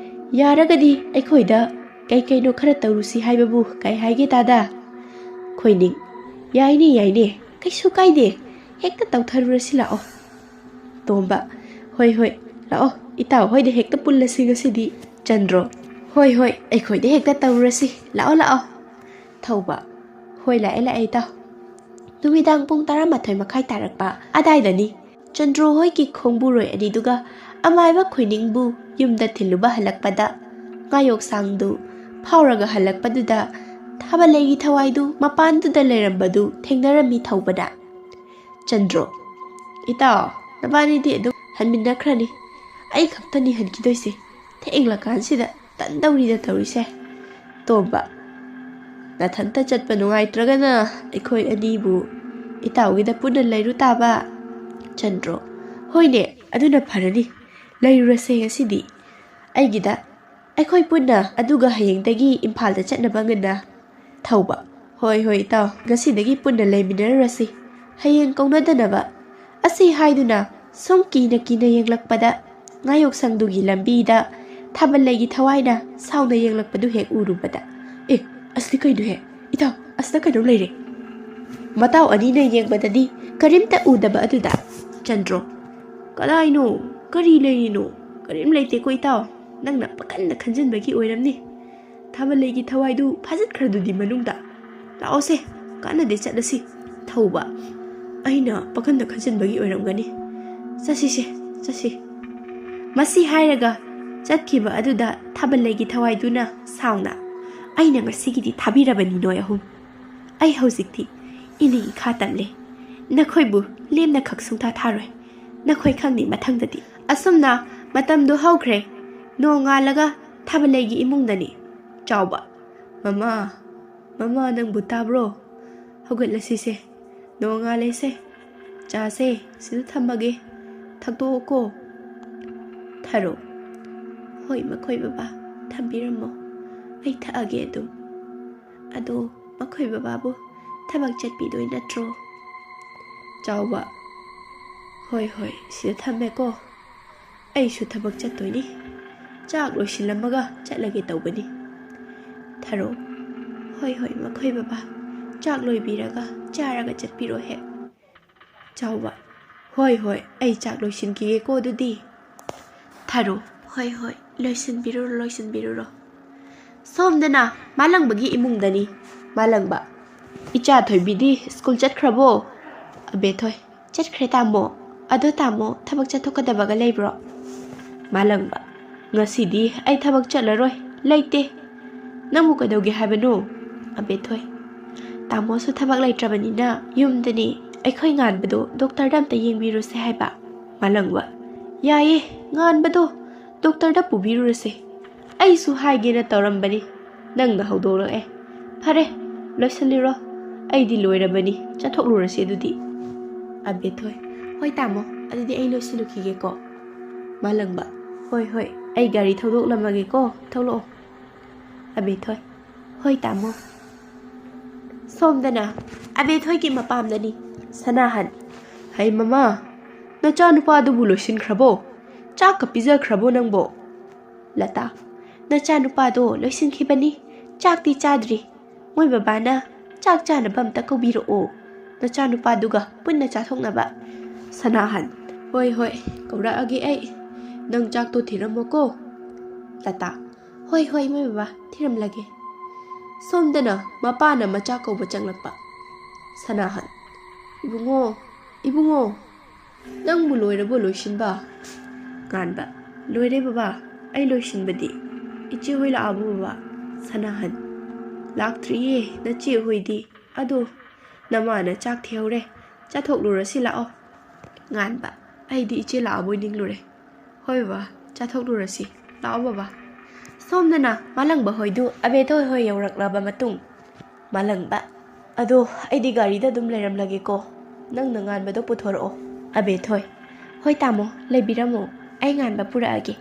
ꯌꯥꯔꯒꯗꯤ ꯑꯩꯈꯣꯏꯗ ꯀꯩ ꯀꯩꯅꯣ ꯈꯔ ꯇꯧꯔꯨꯁꯤ ꯍꯥꯏꯕꯕꯨ ꯀꯩ ꯍꯥꯏꯒꯦ ꯇꯥꯗ?" ꯈꯣꯏꯅꯤꯡ, "ꯌꯥꯏꯅꯦ, ꯌꯥꯏꯅꯦ, ꯀꯩꯁꯨ ꯀꯥꯏꯗꯦ, ꯍꯦꯛꯇ ꯇꯧꯊꯔꯨꯔꯁꯤ ꯂꯥꯛꯑꯣ꯫" ꯇꯣꯝꯕ, "ꯍꯣꯏ, ꯍꯣꯏ, ꯂꯥꯛꯑꯣ, ꯏꯇꯥꯎ ꯍꯣꯏꯗ ꯍꯦꯛꯇ ꯄꯨꯜꯂꯁꯤ ꯉꯁꯤꯗꯤ꯫" ꯆꯟꯗ꯭ꯔꯣ, "ꯍꯣꯏ, ꯍꯣꯏ, ꯑꯩꯈꯣꯏꯗ ꯍꯦꯛꯇ ꯇꯧꯔꯨꯔꯁꯤ, ꯂꯥꯛꯑꯣ, ꯂꯥꯛꯑꯣ꯫" ꯊꯧꯕ, "ꯍꯣꯏ, ꯂꯥꯛꯑꯦ, ꯂꯥꯛꯑꯦ, ꯏꯇꯥꯎ꯫" ꯅꯨꯃꯤꯗꯥꯡ ꯄꯨꯡ ꯇꯔꯥꯃꯥꯊꯣꯏ ꯃꯈꯥꯏ ꯇꯥꯔꯛꯄ ꯑꯗꯥꯏꯗꯅꯤ꯫ ꯆꯟꯗ꯭ꯔꯣ ꯍꯣꯏꯒꯤ ꯈꯣꯡꯕꯨꯔꯣꯏ ꯑꯅꯤꯗꯨꯒ ꯑꯃꯥꯏꯕ ꯈꯣꯏꯅꯤꯡꯕꯨ ꯌꯨꯝꯗ ꯊꯤꯜꯂꯨꯕ ꯍꯜꯂꯛꯄꯗ, ꯉꯥꯌꯣꯛꯁꯥꯡꯗꯨ ꯐꯥꯎꯔꯒ ꯍꯜꯂꯛꯄꯗꯨꯗ ꯊꯥꯕꯜꯂꯩꯒꯤ ꯊꯋꯥꯏꯗꯨ ꯃꯄꯥꯟꯗꯨꯗ ꯂꯩꯔꯝꯕꯗꯨ ꯊꯦꯡꯅꯔꯝꯃꯤ ꯊꯧꯕꯅ꯫ ꯆꯟꯗ꯭ꯔꯣ, "ꯏꯇꯥꯎ, ꯅꯕꯥꯅꯤꯗꯤ ꯑꯗꯨꯝ ꯍꯟꯃꯤꯟꯅꯈ꯭ꯔꯅꯤ꯫ ꯑꯩ ꯈꯛꯇꯅꯤ ꯍꯟꯈꯤꯗꯣꯏꯁꯦ꯫ ꯊꯦꯡꯂꯀꯥꯟꯁꯤꯗ ꯇꯟꯗꯧꯔꯤꯗ ꯇꯧꯔꯤꯁꯦ꯫ ꯇꯣꯝꯕ, ꯅꯊꯟꯇ ꯆꯠꯄ ꯅꯨꯡꯉꯥꯏꯇ꯭ꯔꯒꯅ ꯑꯩꯈꯣꯏ ꯑꯅꯤꯕꯨ ꯏꯇꯥꯎꯒꯤꯗ ꯄꯨꯟꯅ ꯂꯩꯔꯨ ꯇꯥꯕ꯫ ꯆꯟꯗ꯭ꯔꯣ, ꯍꯣꯏꯅꯦ, ꯑꯗꯨꯅ ꯐꯔꯅꯤ꯫ ꯂꯩꯔꯨꯔꯁꯦ ꯉꯁꯤꯗꯤ ꯑꯩꯒꯤꯗ꯫ ꯑꯩꯈꯣꯏ ꯄꯨꯟꯅ, ꯑꯗꯨꯒ ꯍꯌꯦꯡꯗꯒꯤ ꯏꯝꯐꯥꯜꯗ ꯆꯠꯅꯕ ꯉꯟꯅ꯫ ꯊꯧꯕ, ꯍꯣꯏ ꯍꯣꯏ ꯏꯇꯥꯎ, ꯉꯁꯤꯗꯒꯤ ꯄꯨꯟꯅ ꯂꯩꯃꯤꯟꯅꯔꯨꯔꯁꯤ, ꯍꯌꯦꯡ ꯀꯧꯅꯗꯅꯕ꯫ ꯑꯁꯤ ꯍꯥꯏꯗꯨꯅ ꯁꯨꯝ ꯀꯤꯅ ꯀꯤꯅ ꯌꯦꯡꯂꯛꯄꯗ ꯉꯥꯌꯣꯛꯁꯪꯗꯨꯒꯤ ꯂꯝꯕꯤꯗ ꯊꯥꯕꯜꯂꯩꯒꯤ ꯊꯋꯥꯏꯅ ꯁꯥꯎꯅ ꯌꯦꯡꯂꯛꯄꯗꯨ ꯍꯦꯛ ꯎꯔꯨꯕꯗ, "ꯑꯦ, ꯑꯁꯤꯗꯤ ꯀꯩꯅꯣꯍꯦ? ꯏꯇꯥꯎ, ꯑꯁꯤꯗ ꯀꯩꯅꯣꯝ ꯂꯩꯔꯦ!" ꯃꯇꯥꯎ ꯑꯅꯤꯅ ꯌꯦꯡꯕꯗꯗꯤ ꯀꯔꯤꯝꯇ ꯎꯗꯕ ꯑꯗꯨꯗ ꯆꯟꯗ꯭ꯔꯣ, "ꯀꯗꯥꯏꯅꯣ? ꯀꯔꯤ ꯂꯩꯔꯤꯅꯣ? ꯀꯔꯤꯝ ꯂꯩꯇꯦꯀꯣ ꯏꯇꯥꯎ, ꯅꯪꯅ ꯄꯥꯈꯟꯗ ꯈꯟꯖꯤꯟꯕꯒꯤ ꯑꯣꯏꯔꯝꯅꯤ꯫ ꯊꯥꯕꯜꯂꯩꯒꯤ ꯊꯋꯥꯏꯗꯨ ꯐꯥꯖꯤꯟꯈ꯭ꯔꯗꯨꯗꯤ ꯃꯅꯨꯡꯗ꯫ ꯂꯥꯛꯑꯣꯁꯦ, ꯀꯥꯟꯅꯗꯦ, ꯆꯠꯂꯁꯤ꯫" ꯊꯧꯕ, ꯑꯩꯅ ꯄꯥꯈꯟꯗ ꯈꯟꯖꯤꯟꯕꯒꯤ ꯑꯣꯏꯔꯝꯒꯅꯤ꯫ "ꯆꯠꯁꯤꯁꯦ, ꯆꯠꯁꯤ꯫" ꯃꯁꯤ ꯍꯥꯏꯔꯒ ꯆꯠꯈꯤꯕ ꯑꯗꯨꯗ ꯊꯥꯕꯜꯂꯩꯒꯤ ꯊꯋꯥꯏꯗꯨꯅ ꯁꯥꯎꯅ, "ꯑꯩꯅ ꯉꯁꯤꯒꯤꯗꯤ ꯊꯥꯕꯤꯔꯕꯅꯤ ꯅꯣꯏ ꯑꯍꯨꯝ꯫ ꯑꯩ ꯍꯧꯖꯤꯛꯇꯤ ꯏꯅꯤꯡ ꯏꯈꯥ ꯇꯜꯂꯦ꯫ ꯅꯈꯣꯏꯕꯨ ꯂꯦꯝꯅ ꯈꯛ ꯁꯨꯡꯊꯥ ꯊꯥꯔꯣꯏ꯫ ꯅꯈꯣꯏ ꯈꯪꯅꯤ ꯃꯊꯪꯗꯗꯤ꯫" ꯑꯁꯨꯝꯅ ꯃꯇꯝꯗꯨ ꯍꯧꯈ꯭ꯔꯦ꯫ ꯅꯣꯡꯉꯥꯜꯂꯒ ꯊꯥꯕꯜꯂꯩꯒꯤ ꯏꯃꯨꯡꯗꯅꯤ꯫ ꯆꯥꯎꯕ, "ꯃꯃꯥ, ꯃꯃꯥ, ꯅꯪꯕꯨ ꯇꯥꯕ꯭ꯔꯣ? ꯍꯧꯒꯠꯂꯁꯤꯁꯦ꯫ ꯅꯣꯡꯉꯥꯜꯂꯦꯁꯦ꯫ ꯆꯥꯁꯦ ꯁꯤꯗ ꯊꯝꯃꯒꯦ꯫ ꯊꯛꯇꯣꯛꯑꯣꯀꯣ꯫" ꯊꯔꯣ, "ꯍꯣꯏ ꯃꯈꯣꯏ ꯕꯕꯥ, ꯊꯝꯕꯤꯔꯝꯃꯣ꯫ ꯑꯩ ꯊꯛꯑꯒꯦ ꯑꯗꯨꯝ꯫ ꯑꯗꯣ ꯃꯈꯣꯏ ꯕꯕꯥꯕꯨ ꯊꯕꯛ ꯆꯠꯄꯤꯗꯣꯏ ꯅꯠꯇ꯭ꯔꯣ?" ꯆꯥꯎꯕ, "ꯍꯣꯏ ꯍꯣꯏ, ꯁꯤꯗ ꯊꯝꯃꯦꯀꯣ꯫ ꯑꯩꯁꯨ ꯊꯕꯛ ꯆꯠꯇꯣꯏꯅꯤ꯫ ꯆꯥꯛ ꯂꯣꯏꯁꯤꯜꯂꯝꯃꯒ ꯆꯠꯂꯒꯦ ꯇꯧꯕꯅꯤ꯫" ꯊꯔꯣ, "ꯍꯣꯏ ꯍꯣꯏ ꯃꯈꯣꯏ ꯕꯕꯥ, ꯆꯥꯛ ꯂꯣꯏꯕꯤꯔꯒ ꯆꯥꯔꯒ ꯆꯠꯄꯤꯔꯣ ꯍꯦꯛ꯫" ꯆꯥꯎꯕ, "ꯍꯣꯏ ꯍꯣꯏ, ꯑꯩ ꯆꯥꯛ ꯂꯣꯏꯁꯤꯟꯈꯤꯒꯦꯀꯣ ꯑꯗꯨꯗꯤ꯫" ꯊꯔꯣ, "ꯍꯣꯏ ꯍꯣꯏ, ꯂꯣꯏꯁꯤꯟꯕꯤꯔꯨꯔꯣ, ꯂꯣꯏꯁꯤꯟꯕꯤꯔꯨꯔꯣ꯫" ꯁꯣꯝꯗꯅ ꯃꯥꯂꯪꯕꯒꯤ ꯏꯃꯨꯡꯗꯅꯤ꯫ ꯃꯥꯂꯪꯕ, "ꯏꯆꯥ ꯊꯣꯏꯕꯤꯗꯤ ꯁ꯭ꯀꯨꯜ ꯆꯠꯈ꯭ꯔꯕꯣ?" ꯑꯕꯦꯊꯣꯏ, "ꯆꯠꯈ꯭ꯔꯦ ꯇꯥꯃꯣ꯫ ꯑꯗꯣ ꯇꯥꯃꯣ, ꯊꯕꯛ ꯆꯠꯊꯣꯛꯀꯗꯕꯒ ꯂꯩꯕ꯭ꯔꯣ?" ꯃꯥꯂꯪꯕ, "ꯉꯁꯤꯗꯤ ꯑꯩ ꯊꯕꯛ ꯆꯠꯂꯔꯣꯏ, ꯂꯩꯇꯦ꯫ ꯅꯪꯕꯨ ꯀꯩꯗꯧꯒꯦ ꯍꯥꯏꯕꯅꯣ?" ꯑꯕꯦꯊꯣꯏ, "ꯇꯥꯃꯣꯁꯨ ꯊꯕꯛ ꯂꯩꯇ꯭ꯔꯕꯅꯤꯅ ꯌꯨꯝꯗꯅꯤ꯫ ꯑꯩꯈꯣꯏ ꯉꯥꯟꯕꯗꯣ ꯗꯣꯛꯇꯔꯗ ꯑꯝꯇ ꯌꯦꯡꯕꯤꯔꯨꯁꯦ ꯍꯥꯏꯕ꯫" ꯃꯥꯂꯪꯕ, "ꯌꯥꯏꯌꯦ, ꯉꯥꯟꯕꯗꯣ ꯗꯣꯛꯇꯔꯗ ꯄꯨꯕꯤꯔꯨꯔꯁꯦ꯫ ꯑꯩꯁꯨ ꯍꯥꯏꯒꯦꯅ ꯇꯧꯔꯝꯕꯅꯤ, ꯅꯪꯅ ꯍꯧꯗꯣꯛꯂꯛꯑꯦ꯫ ꯐꯔꯦ, ꯂꯣꯏꯁꯤꯜꯂꯤꯔꯣ? ꯑꯩꯗꯤ ꯂꯣꯏꯔꯕꯅꯤ, ꯆꯠꯊꯣꯛꯂꯨꯔꯁꯤ ꯑꯗꯨꯗꯤ꯫ ꯑꯕꯦꯊꯣꯏ, ꯍꯣꯏ ꯇꯥꯃꯣ, ꯑꯗꯨꯗꯤ ꯑꯩ ꯂꯣꯏꯁꯤꯜꯂꯨꯈꯤꯒꯦꯀꯣ꯫ ꯃꯥꯂꯪꯕ, ꯍꯣꯏ ꯍꯣꯏ, ꯑꯩ ꯒꯥꯔꯤ ꯊꯧꯗꯣꯛꯂꯝꯃꯒꯦꯀꯣ, ꯊꯣꯛꯂꯛꯑꯣ꯫ ꯑꯕꯦꯊꯣꯏ, ꯍꯣꯏ ꯇꯥꯃꯣ꯫ ꯁꯣꯝꯗꯅ ꯑꯕꯦꯊꯣꯏꯒꯤ ꯃꯄꯥꯝꯗꯅꯤ꯫ ꯁꯅꯥꯍꯟ, ꯍꯩ ꯃꯃꯥ, ꯅꯆꯥꯅꯨꯄꯥꯗꯨꯕꯨ ꯂꯣꯏꯁꯤꯟꯈ꯭ꯔꯕꯣ? ꯆꯥꯛꯀ ꯄꯤꯖꯈ꯭ꯔꯕꯣ ꯅꯪꯕꯣ? ꯂꯇꯥ, ꯅꯆꯥꯅꯨꯄꯥꯗꯣ ꯂꯣꯏꯁꯤꯟꯈꯤꯕꯅꯤ, ꯆꯥꯛꯇꯤ ꯆꯥꯗ꯭ꯔꯤ꯫ ꯃꯣꯏ ꯕꯕꯥꯅ ꯆꯥꯛ ꯆꯥꯅꯕ ꯑꯝꯇ ꯀꯧꯕꯤꯔꯛꯑꯣ, ꯅꯆꯥꯅꯨꯄꯥꯗꯨꯒ ꯄꯨꯟꯅ ꯆꯥꯊꯣꯛꯅꯕ꯫ ꯁꯅꯥꯍꯟ, ꯍꯣꯏ ꯍꯣꯏ, ꯀꯧꯔꯛꯑꯒꯦ ꯑꯩ, ꯅꯪ ꯆꯥꯛꯇꯣ ꯊꯤꯔꯝꯃꯣꯀꯣ꯫ ꯂꯇꯥ, ꯍꯣꯏ ꯍꯣꯏ ꯃꯣꯏ ꯕꯕꯥ, ꯊꯤꯔꯝꯂꯒꯦ꯫ ꯁꯣꯝꯗꯅ ꯃꯄꯥꯅ ꯃꯆꯥ ꯀꯧꯕ ꯆꯪꯂꯛꯄ꯫ ꯁꯅꯥꯍꯟ, ꯏꯕꯨꯡꯉꯣ, ꯏꯕꯨꯡꯉꯣ, ꯅꯪꯕꯨ ꯂꯣꯏꯔꯕꯣ ꯂꯣꯏꯁꯤꯟꯕ? ꯉꯥꯟꯕ, ꯂꯣꯏꯔꯦ ꯕꯕꯥ, ꯑꯩ ꯂꯣꯏꯁꯤꯟꯕꯗꯤ꯫ ꯏꯆꯦ ꯍꯣꯏ ꯂꯥꯛꯑꯕꯣ ꯕꯕꯥ? ꯁꯅꯥꯍꯟ, ꯂꯥꯛꯇ꯭ꯔꯤꯌꯦ ꯅꯆꯦ ꯍꯣꯏꯗꯤ꯫ ꯑꯗꯣ ꯅꯃꯥꯅ ꯆꯥꯛ ꯊꯤꯍꯧꯔꯦ, ꯆꯥꯊꯣꯛꯂꯨꯔꯁꯤ ꯂꯥꯛꯑꯣ꯫ ꯉꯥꯟꯕ, ꯑꯩꯗꯤ ꯏꯆꯦ ꯂꯥꯛꯑꯕꯣꯏ ꯅꯤꯡꯂꯨꯔꯦ꯫ ꯍꯣꯏ ꯕꯕꯥ, ꯆꯥꯊꯣꯛꯂꯨꯔꯁꯤ꯫ ꯂꯥꯛꯑꯣ ꯕꯕꯥ꯫ ꯁꯣꯝꯗꯅ ꯃꯥꯂꯪꯕ ꯍꯣꯏꯗꯨ ꯑꯕꯦꯊꯣꯏ ꯍꯣꯏ ꯌꯧꯔꯛꯂꯕ ꯃꯇꯨꯡ꯫ ꯃꯥꯂꯪꯕ, ꯑꯗꯣ ꯑꯩꯗꯤ ꯒꯥꯔꯤꯗ ꯑꯗꯨꯝ ꯂꯩꯔꯝꯂꯒꯦꯀꯣ, ꯅꯪꯅ ꯉꯥꯟꯕꯗꯣ ꯄꯨꯊꯣꯔꯛꯑꯣ꯫ ꯑꯕꯦꯊꯣꯏ, ꯍꯣꯏ ꯇꯥꯃꯣ, ꯂꯩꯕꯤꯔꯝꯃꯣ, ꯑꯩ ꯉꯥꯟꯕ ꯄꯨꯔꯛꯑꯒꯦ꯫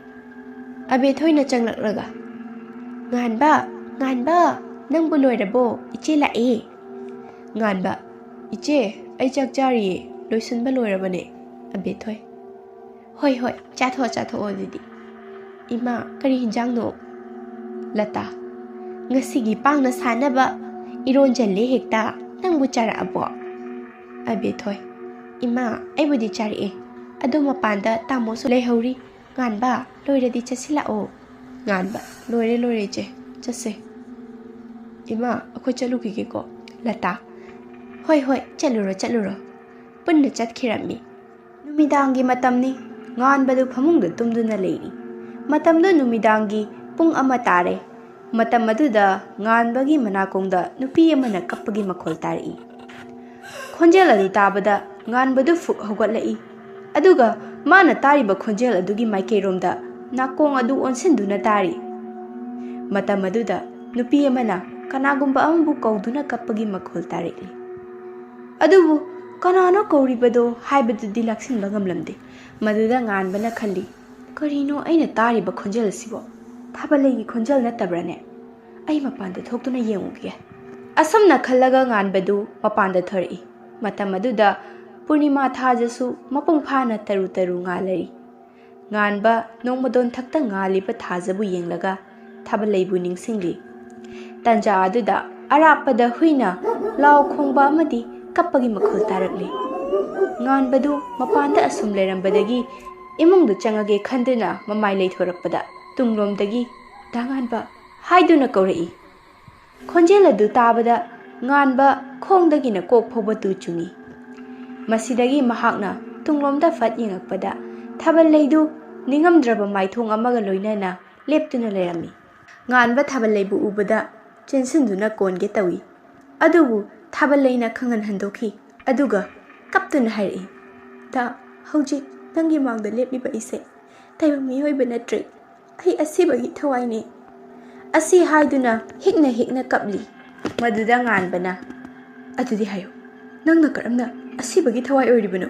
ꯑꯕꯦꯊꯣꯏꯅ ꯆꯪꯂꯛꯂꯒ, ꯉꯥꯟꯕ, ꯉꯥꯟꯕ, ꯅꯪꯕꯨ ꯂꯣꯏꯔꯕꯣ? ꯏꯆꯦ ꯂꯥꯛꯑꯦ꯫ ꯉꯥꯟꯕ, ꯏꯆꯦ, ꯑꯩ ꯆꯥꯛ ꯆꯥꯔꯤꯌꯦ, ꯂꯣꯏꯁꯤꯟꯕ ꯂꯣꯏꯔꯕꯅꯦ꯫ ꯑꯕꯦꯊꯣꯏ, ꯍꯣꯏ ꯍꯣꯏ, ꯆꯥꯊꯣꯛꯑꯣ ꯆꯥꯊꯣꯛꯑꯣ ꯑꯗꯨꯗꯤ꯫ ꯏꯃꯥ, ꯀꯔꯤ ꯍꯤꯟꯖꯥꯡꯅꯣ? ꯂꯇꯥ, ꯉꯁꯤꯒꯤ ꯄꯥꯡꯅ ꯁꯥꯅꯕ ꯏꯔꯣꯟꯖꯜꯂꯦ ꯍꯦꯛꯇ, ꯅꯪꯕꯨ ꯆꯥꯔꯛꯑꯕꯣ? ꯑꯕꯦꯊꯣꯏ, ꯏꯃꯥ, ꯑꯩꯕꯨꯗꯤ ꯆꯥꯔꯛꯑꯦ, ꯑꯗꯣ ꯃꯄꯥꯟꯗ ꯇꯥꯃꯣꯁꯨ ꯂꯩꯍꯧꯔꯤ꯫ ꯉꯥꯟꯕ, ꯂꯣꯏꯔꯗꯤ ꯆꯠꯁꯤꯜꯂꯛꯑꯣ꯫ ꯉꯥꯟꯕ, ꯂꯣꯏꯔꯦ ꯂꯣꯏꯔꯦ ꯏꯆꯦ, ꯆꯠꯁꯦ꯫ ꯏꯃꯥ, ꯑꯩꯈꯣꯏ ꯆꯠꯂꯨꯈꯤꯒꯦꯀꯣ꯫ ꯂꯇꯥ, ꯍꯣꯏ ꯍꯣꯏ, ꯆꯠꯂꯨꯔꯣ ꯆꯠꯂꯨꯔꯣ꯫ ꯄꯨꯟꯅ ꯆꯠꯈꯤꯔꯝꯃꯤ꯫ ꯅꯨꯃꯤꯗꯥꯡꯒꯤ ꯃꯇꯝꯅꯤ꯫ ꯉꯥꯟꯕꯗꯨ ꯐꯃꯨꯡꯗ ꯇꯨꯝꯗꯨꯅ ꯂꯩꯔꯤ꯫ ꯃꯇꯝꯗꯨ ꯅꯨꯃꯤꯗꯥꯡꯒꯤ ꯄꯨꯡ ꯑꯃ ꯇꯥꯔꯦ꯫ ꯃꯇꯝ ꯑꯗꯨꯗ ꯉꯥꯟꯕꯒꯤ ꯃꯅꯥꯀꯣꯡꯗ ꯅꯨꯄꯤ ꯑꯃꯅ ꯀꯞꯄꯒꯤ ꯃꯈꯣꯜ ꯇꯥꯔꯛꯏ꯫ ꯈꯣꯟꯖꯦꯜ ꯑꯗꯨ ꯇꯥꯕꯗ ꯉꯥꯟꯕꯗꯨ ꯐꯨꯛ ꯍꯧꯒꯠꯂꯛꯏ꯫ ꯑꯗꯨꯒ ꯃꯥꯅ ꯇꯥꯔꯤꯕ ꯈꯣꯟꯖꯦꯜ ꯑꯗꯨꯒꯤ ꯃꯥꯏꯀꯩꯔꯣꯝꯗ ꯅꯥꯀꯣꯡ ꯑꯗꯨ ꯑꯣꯟꯁꯤꯟꯗꯨꯅ ꯇꯥꯔꯤ꯫ ꯃꯇꯝ ꯑꯗꯨꯗ ꯅꯨꯄꯤ ꯑꯃꯅ ꯀꯅꯥꯒꯨꯝꯕ ꯑꯃꯕꯨ ꯀꯧꯗꯨꯅ ꯀꯞꯄꯒꯤ ꯃꯈꯣꯜ ꯇꯥꯔꯛꯂꯤ꯫ ꯑꯗꯨꯕꯨ ꯀꯅꯥꯅꯣ ꯀꯧꯔꯤꯕꯗꯣ ꯍꯥꯏꯕꯗꯨꯗꯤ ꯂꯥꯛꯁꯤꯟꯕ ꯉꯝꯂꯝꯗꯦ꯫ ꯃꯗꯨꯗ ꯉꯥꯟꯕꯅ ꯈꯜꯂꯤ, "ꯀꯔꯤꯅꯣ ꯑꯩꯅ ꯇꯥꯔꯤꯕ ꯈꯣꯟꯖꯦꯜ ꯑꯁꯤꯕꯣ? ꯊꯥꯕꯂꯩꯒꯤ ꯈꯣꯟꯖꯦꯜ ꯅꯠꯇꯕ꯭ꯔꯥꯅꯦ? ꯑꯩ ꯃꯄꯥꯟꯗ ꯊꯣꯛꯇꯨꯅ ꯌꯦꯡꯉꯨꯒꯦ"꯫ ꯑꯁꯨꯝꯅ ꯈꯜꯂꯒ ꯉꯥꯟꯕꯗꯨ ꯃꯄꯥꯟꯗ ꯊꯣꯔꯛꯏ꯫ ꯃꯇꯝ ꯑꯗꯨꯗ ꯄꯨꯔꯅꯤꯃꯥ ꯊꯥꯖꯁꯨ ꯃꯄꯨꯡ ꯐꯥꯅ ꯇꯔꯨ ꯇꯔꯨ ꯉꯥꯜꯂꯔꯤ꯫ ꯉꯥꯟꯕ ꯅꯣꯡꯃꯗꯣꯟꯊꯛꯇ ꯉꯥꯜꯂꯤꯕ ꯊꯥꯖꯕꯨ ꯌꯦꯡꯂꯒ ꯊꯥꯕꯂꯩꯕꯨ ꯅꯤꯡꯁꯤꯡꯂꯤ꯫ ꯇꯟꯖꯥ ꯑꯗꯨꯗ ꯑꯔꯥꯞꯄꯗ ꯍꯨꯏꯅ ꯂꯥꯎ ꯈꯣꯡꯕ ꯑꯃꯗꯤ ꯀꯞꯄꯒꯤ ꯃꯈꯣꯜ ꯇꯥꯔꯛꯂꯤ꯫ ꯉꯥꯟꯕꯗꯨ ꯃꯄꯥꯟꯗ ꯑꯁꯨꯝ ꯂꯩꯔꯝꯕꯗꯒꯤ ꯏꯃꯨꯡꯗ ꯆꯪꯉꯒꯦ ꯈꯟꯗꯨꯅ ꯃꯃꯥꯏ ꯂꯩꯊꯣꯔꯛꯄꯗ ꯇꯨꯡꯂꯣꯝꯗꯒꯤ "ꯗꯥ ꯉꯥꯟꯕ" ꯍꯥꯏꯗꯨꯅ ꯀꯧꯔꯛꯏ꯫ ꯈꯣꯟꯖꯦꯜ ꯑꯗꯨ ꯇꯥꯕꯗ ꯉꯥꯟꯕ ꯈꯣꯡꯗꯒꯤꯅ ꯀꯣꯛ ꯐꯥꯎꯕ ꯇꯨ ꯆꯨꯡꯏ꯫ ꯃꯁꯤꯗꯒꯤ ꯃꯍꯥꯛꯅ ꯇꯨꯡꯂꯣꯝꯗ ꯐꯠ ꯌꯦꯡꯉꯛꯄꯗ ꯊꯥꯕꯜ ꯂꯩꯗꯨ ꯅꯤꯡꯉꯝꯗ꯭ꯔꯕ ꯃꯥꯏꯊꯣꯡ ꯑꯃꯒ ꯂꯣꯏꯅꯅ ꯂꯦꯞꯇꯨꯅ ꯂꯩꯔꯝꯃꯤ꯫ ꯉꯥꯟꯕ ꯊꯥꯕꯜ ꯂꯩꯕꯨ ꯎꯕꯗ ꯆꯦꯟꯁꯤꯟꯗꯨꯅ ꯀꯣꯟꯒꯦ ꯇꯧꯏ꯫ ꯑꯗꯨꯕꯨ ꯊꯥꯕꯜ ꯂꯩꯅ ꯈꯪꯍꯟ ꯍꯟꯗꯣꯛꯈꯤ꯫ ꯑꯗꯨꯒ ꯀꯞꯇꯨꯅ ꯍꯥꯏꯔꯛꯏ, "ꯗꯥ, ꯍꯧꯖꯤꯛ ꯅꯪꯒꯤ ꯃꯥꯡꯗ ꯂꯦꯞꯂꯤꯕ ꯑꯩꯁꯦ ꯇꯥꯏꯕꯪ ꯃꯤꯑꯣꯏꯕ ꯅꯠꯇ꯭ꯔꯦ꯫ ꯑꯩ ꯑꯁꯤꯕꯒꯤ ꯊꯋꯥꯏꯅꯤ"꯫ ꯑꯁꯤ ꯍꯥꯏꯗꯨꯅ ꯍꯤꯛꯅ ꯍꯤꯛꯅ ꯀꯞꯂꯤ꯫ ꯃꯗꯨꯗ ꯉꯥꯟꯕꯅ, "ꯑꯗꯨꯗꯤ ꯍꯥꯏꯌꯨ, ꯅꯪꯅ ꯀꯔꯝꯅ ꯑꯁꯤꯕꯒꯤ ꯊꯋꯥꯏ ꯑꯣꯏꯔꯤꯕꯅꯣ?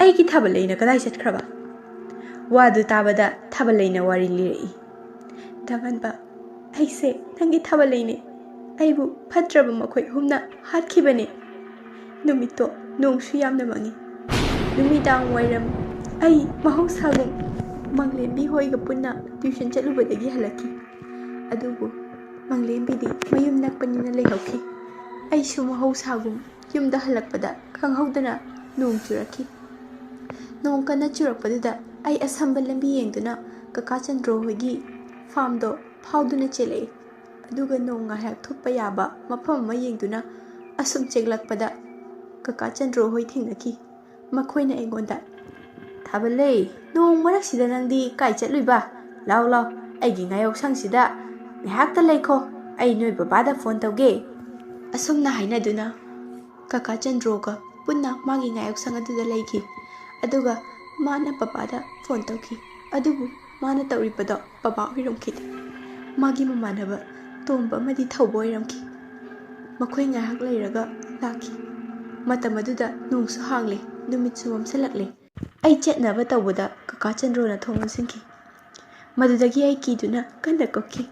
ꯑꯩꯒꯤ ꯊꯥꯕꯜ ꯂꯩꯅ ꯀꯗꯥꯏ ꯆꯠꯈ꯭ꯔꯕ?" ꯋꯥꯗꯨ ꯇꯥꯕꯗ ꯊꯥꯕꯜ ꯂꯩꯅ ꯋꯥꯔꯤ ꯂꯤꯔꯛꯏ꯫ "ꯗꯥ ꯉꯥꯟꯕ, ꯑꯩꯁꯦ ꯅꯪꯒꯤ ꯊꯥꯕꯜ ꯂꯩꯅꯦ꯫ ꯑꯩꯕꯨ ꯐꯠꯇ꯭ꯔꯕ ꯃꯈꯣꯏ ꯑꯍꯨꯝꯅ ꯍꯥꯠꯈꯤꯕꯅꯦ꯫ ꯅꯨꯃꯤꯠꯇꯣ ꯅꯣꯡꯁꯨ ꯌꯥꯝꯅ ꯃꯪꯉꯤ꯫ ꯅꯨꯃꯤꯗꯥꯡ ꯋꯥꯏꯔꯝ ꯑꯩ ꯃꯍꯧꯁꯥꯒꯨꯝ ꯃꯪꯂꯦꯝꯕꯤ ꯍꯣꯏꯒ ꯄꯨꯟꯅ ꯇ꯭ꯌꯨꯁꯟ ꯆꯠꯂꯨꯕꯗꯒꯤ ꯍꯜꯂꯛꯈꯤ꯫ ꯑꯗꯨꯕꯨ ꯃꯪꯂꯦꯝꯕꯤꯗꯤ ꯃꯌꯨꯝ ꯅꯛꯄꯅꯤꯅ ꯂꯩꯍꯧꯈꯤ꯫ ꯑꯩꯁꯨ ꯃꯍꯧꯁꯥꯒꯨꯝ ꯌꯨꯝꯗ ꯍꯜꯂꯛꯄꯗ ꯈꯪꯍꯧꯗꯅ ꯅꯣꯡ ꯆꯨꯔꯛꯈꯤ꯫ ꯅꯣꯡ ꯀꯟꯅ ꯆꯨꯔꯛꯄꯗꯨꯗ ꯑꯩ ꯑꯁꯝꯕ ꯂꯝꯕꯤ ꯌꯦꯡꯗꯨꯅ ꯀꯀꯥ ꯆꯟꯗ꯭ꯔꯣ ꯍꯣꯏꯒꯤ ꯐꯥꯝꯗꯣ ꯐꯥꯎꯗꯨꯅ ꯆꯦꯜꯂꯛꯏ꯫ ꯑꯗꯨꯒ ꯅꯣꯡ ꯉꯥꯏꯍꯥꯛ ꯊꯨꯞꯄ ꯌꯥꯕ ꯃꯐꯝ ꯑꯃ ꯌꯦꯡꯗꯨꯅ ꯑꯁꯨꯝ ꯆꯦꯜꯂꯛꯄꯗ ꯀꯀꯥ ꯆꯟꯗ꯭ꯔꯣ ꯍꯣꯏ ꯊꯦꯡꯅꯈꯤ꯫ ꯃꯈꯣꯏꯅ ꯑꯩꯉꯣꯟꯗ, "ꯊꯥꯕꯜꯂꯩ, ꯅꯣꯡ ꯃꯔꯛꯁꯤꯗ ꯅꯪꯗꯤ ꯀꯥꯏ ꯆꯠꯂꯨꯏꯕ? ꯂꯥꯎ ꯂꯥꯎ, ꯑꯩꯒꯤ ꯉꯥꯌꯣꯛꯁꯪꯁꯤꯗ ꯉꯥꯏꯍꯥꯛꯇ ꯂꯩꯈꯣ, ꯑꯩ ꯅꯣꯏ ꯕꯕꯥꯗ ꯐꯣꯟ ꯇꯧꯒꯦ"꯫ ꯑꯁꯨꯝꯅ ꯍꯥꯏꯅꯗꯨꯅ ꯀꯀꯥ ꯆꯟꯗ꯭ꯔꯣꯒ ꯄꯨꯟꯅ ꯃꯥꯒꯤ ꯉꯥꯌꯣꯛꯁꯪ ꯑꯗꯨꯗ ꯂꯩꯈꯤ꯫ ꯑꯗꯨꯒ ꯃꯥꯅ ꯕꯕꯥꯗ ꯐꯣꯟ ꯇꯧꯈꯤ꯫ ꯑꯗꯨꯕꯨ ꯃꯥꯅ ꯇꯧꯔꯤꯕꯗꯣ ꯕꯕꯥ ꯑꯣꯏꯔꯝꯈꯤꯗꯦ꯫ ꯃꯥꯒꯤ ꯃꯃꯥꯟꯅꯕ ꯇꯣꯝꯕ ꯑꯃꯗꯤ ꯊꯧꯕ ꯑꯣꯏꯔꯝꯈꯤ꯫ ꯃꯈꯣꯏ ꯉꯥꯏꯍꯥꯛ ꯂꯩꯔꯒ ꯂꯥꯛꯈꯤ꯫ ꯃꯇꯝ ꯑꯗꯨꯗ ꯅꯣꯡꯁꯨ ꯍꯥꯡꯂꯦ, ꯅꯨꯃꯤꯠꯁꯨ ꯃꯝꯁꯤꯜꯂꯛꯂꯦ꯫ ꯑꯩ ꯆꯠꯅꯕ ꯇꯧꯕꯗ ꯀꯀꯥ ꯆꯟꯗ꯭ꯔꯣꯅ ꯊꯣꯡ ꯂꯣꯟꯁꯤꯟꯈꯤ꯫ ꯃꯗꯨꯗꯒꯤ ꯑꯩ ꯀꯤꯗꯨꯅ ꯀꯟꯅ ꯀꯞꯈꯤ,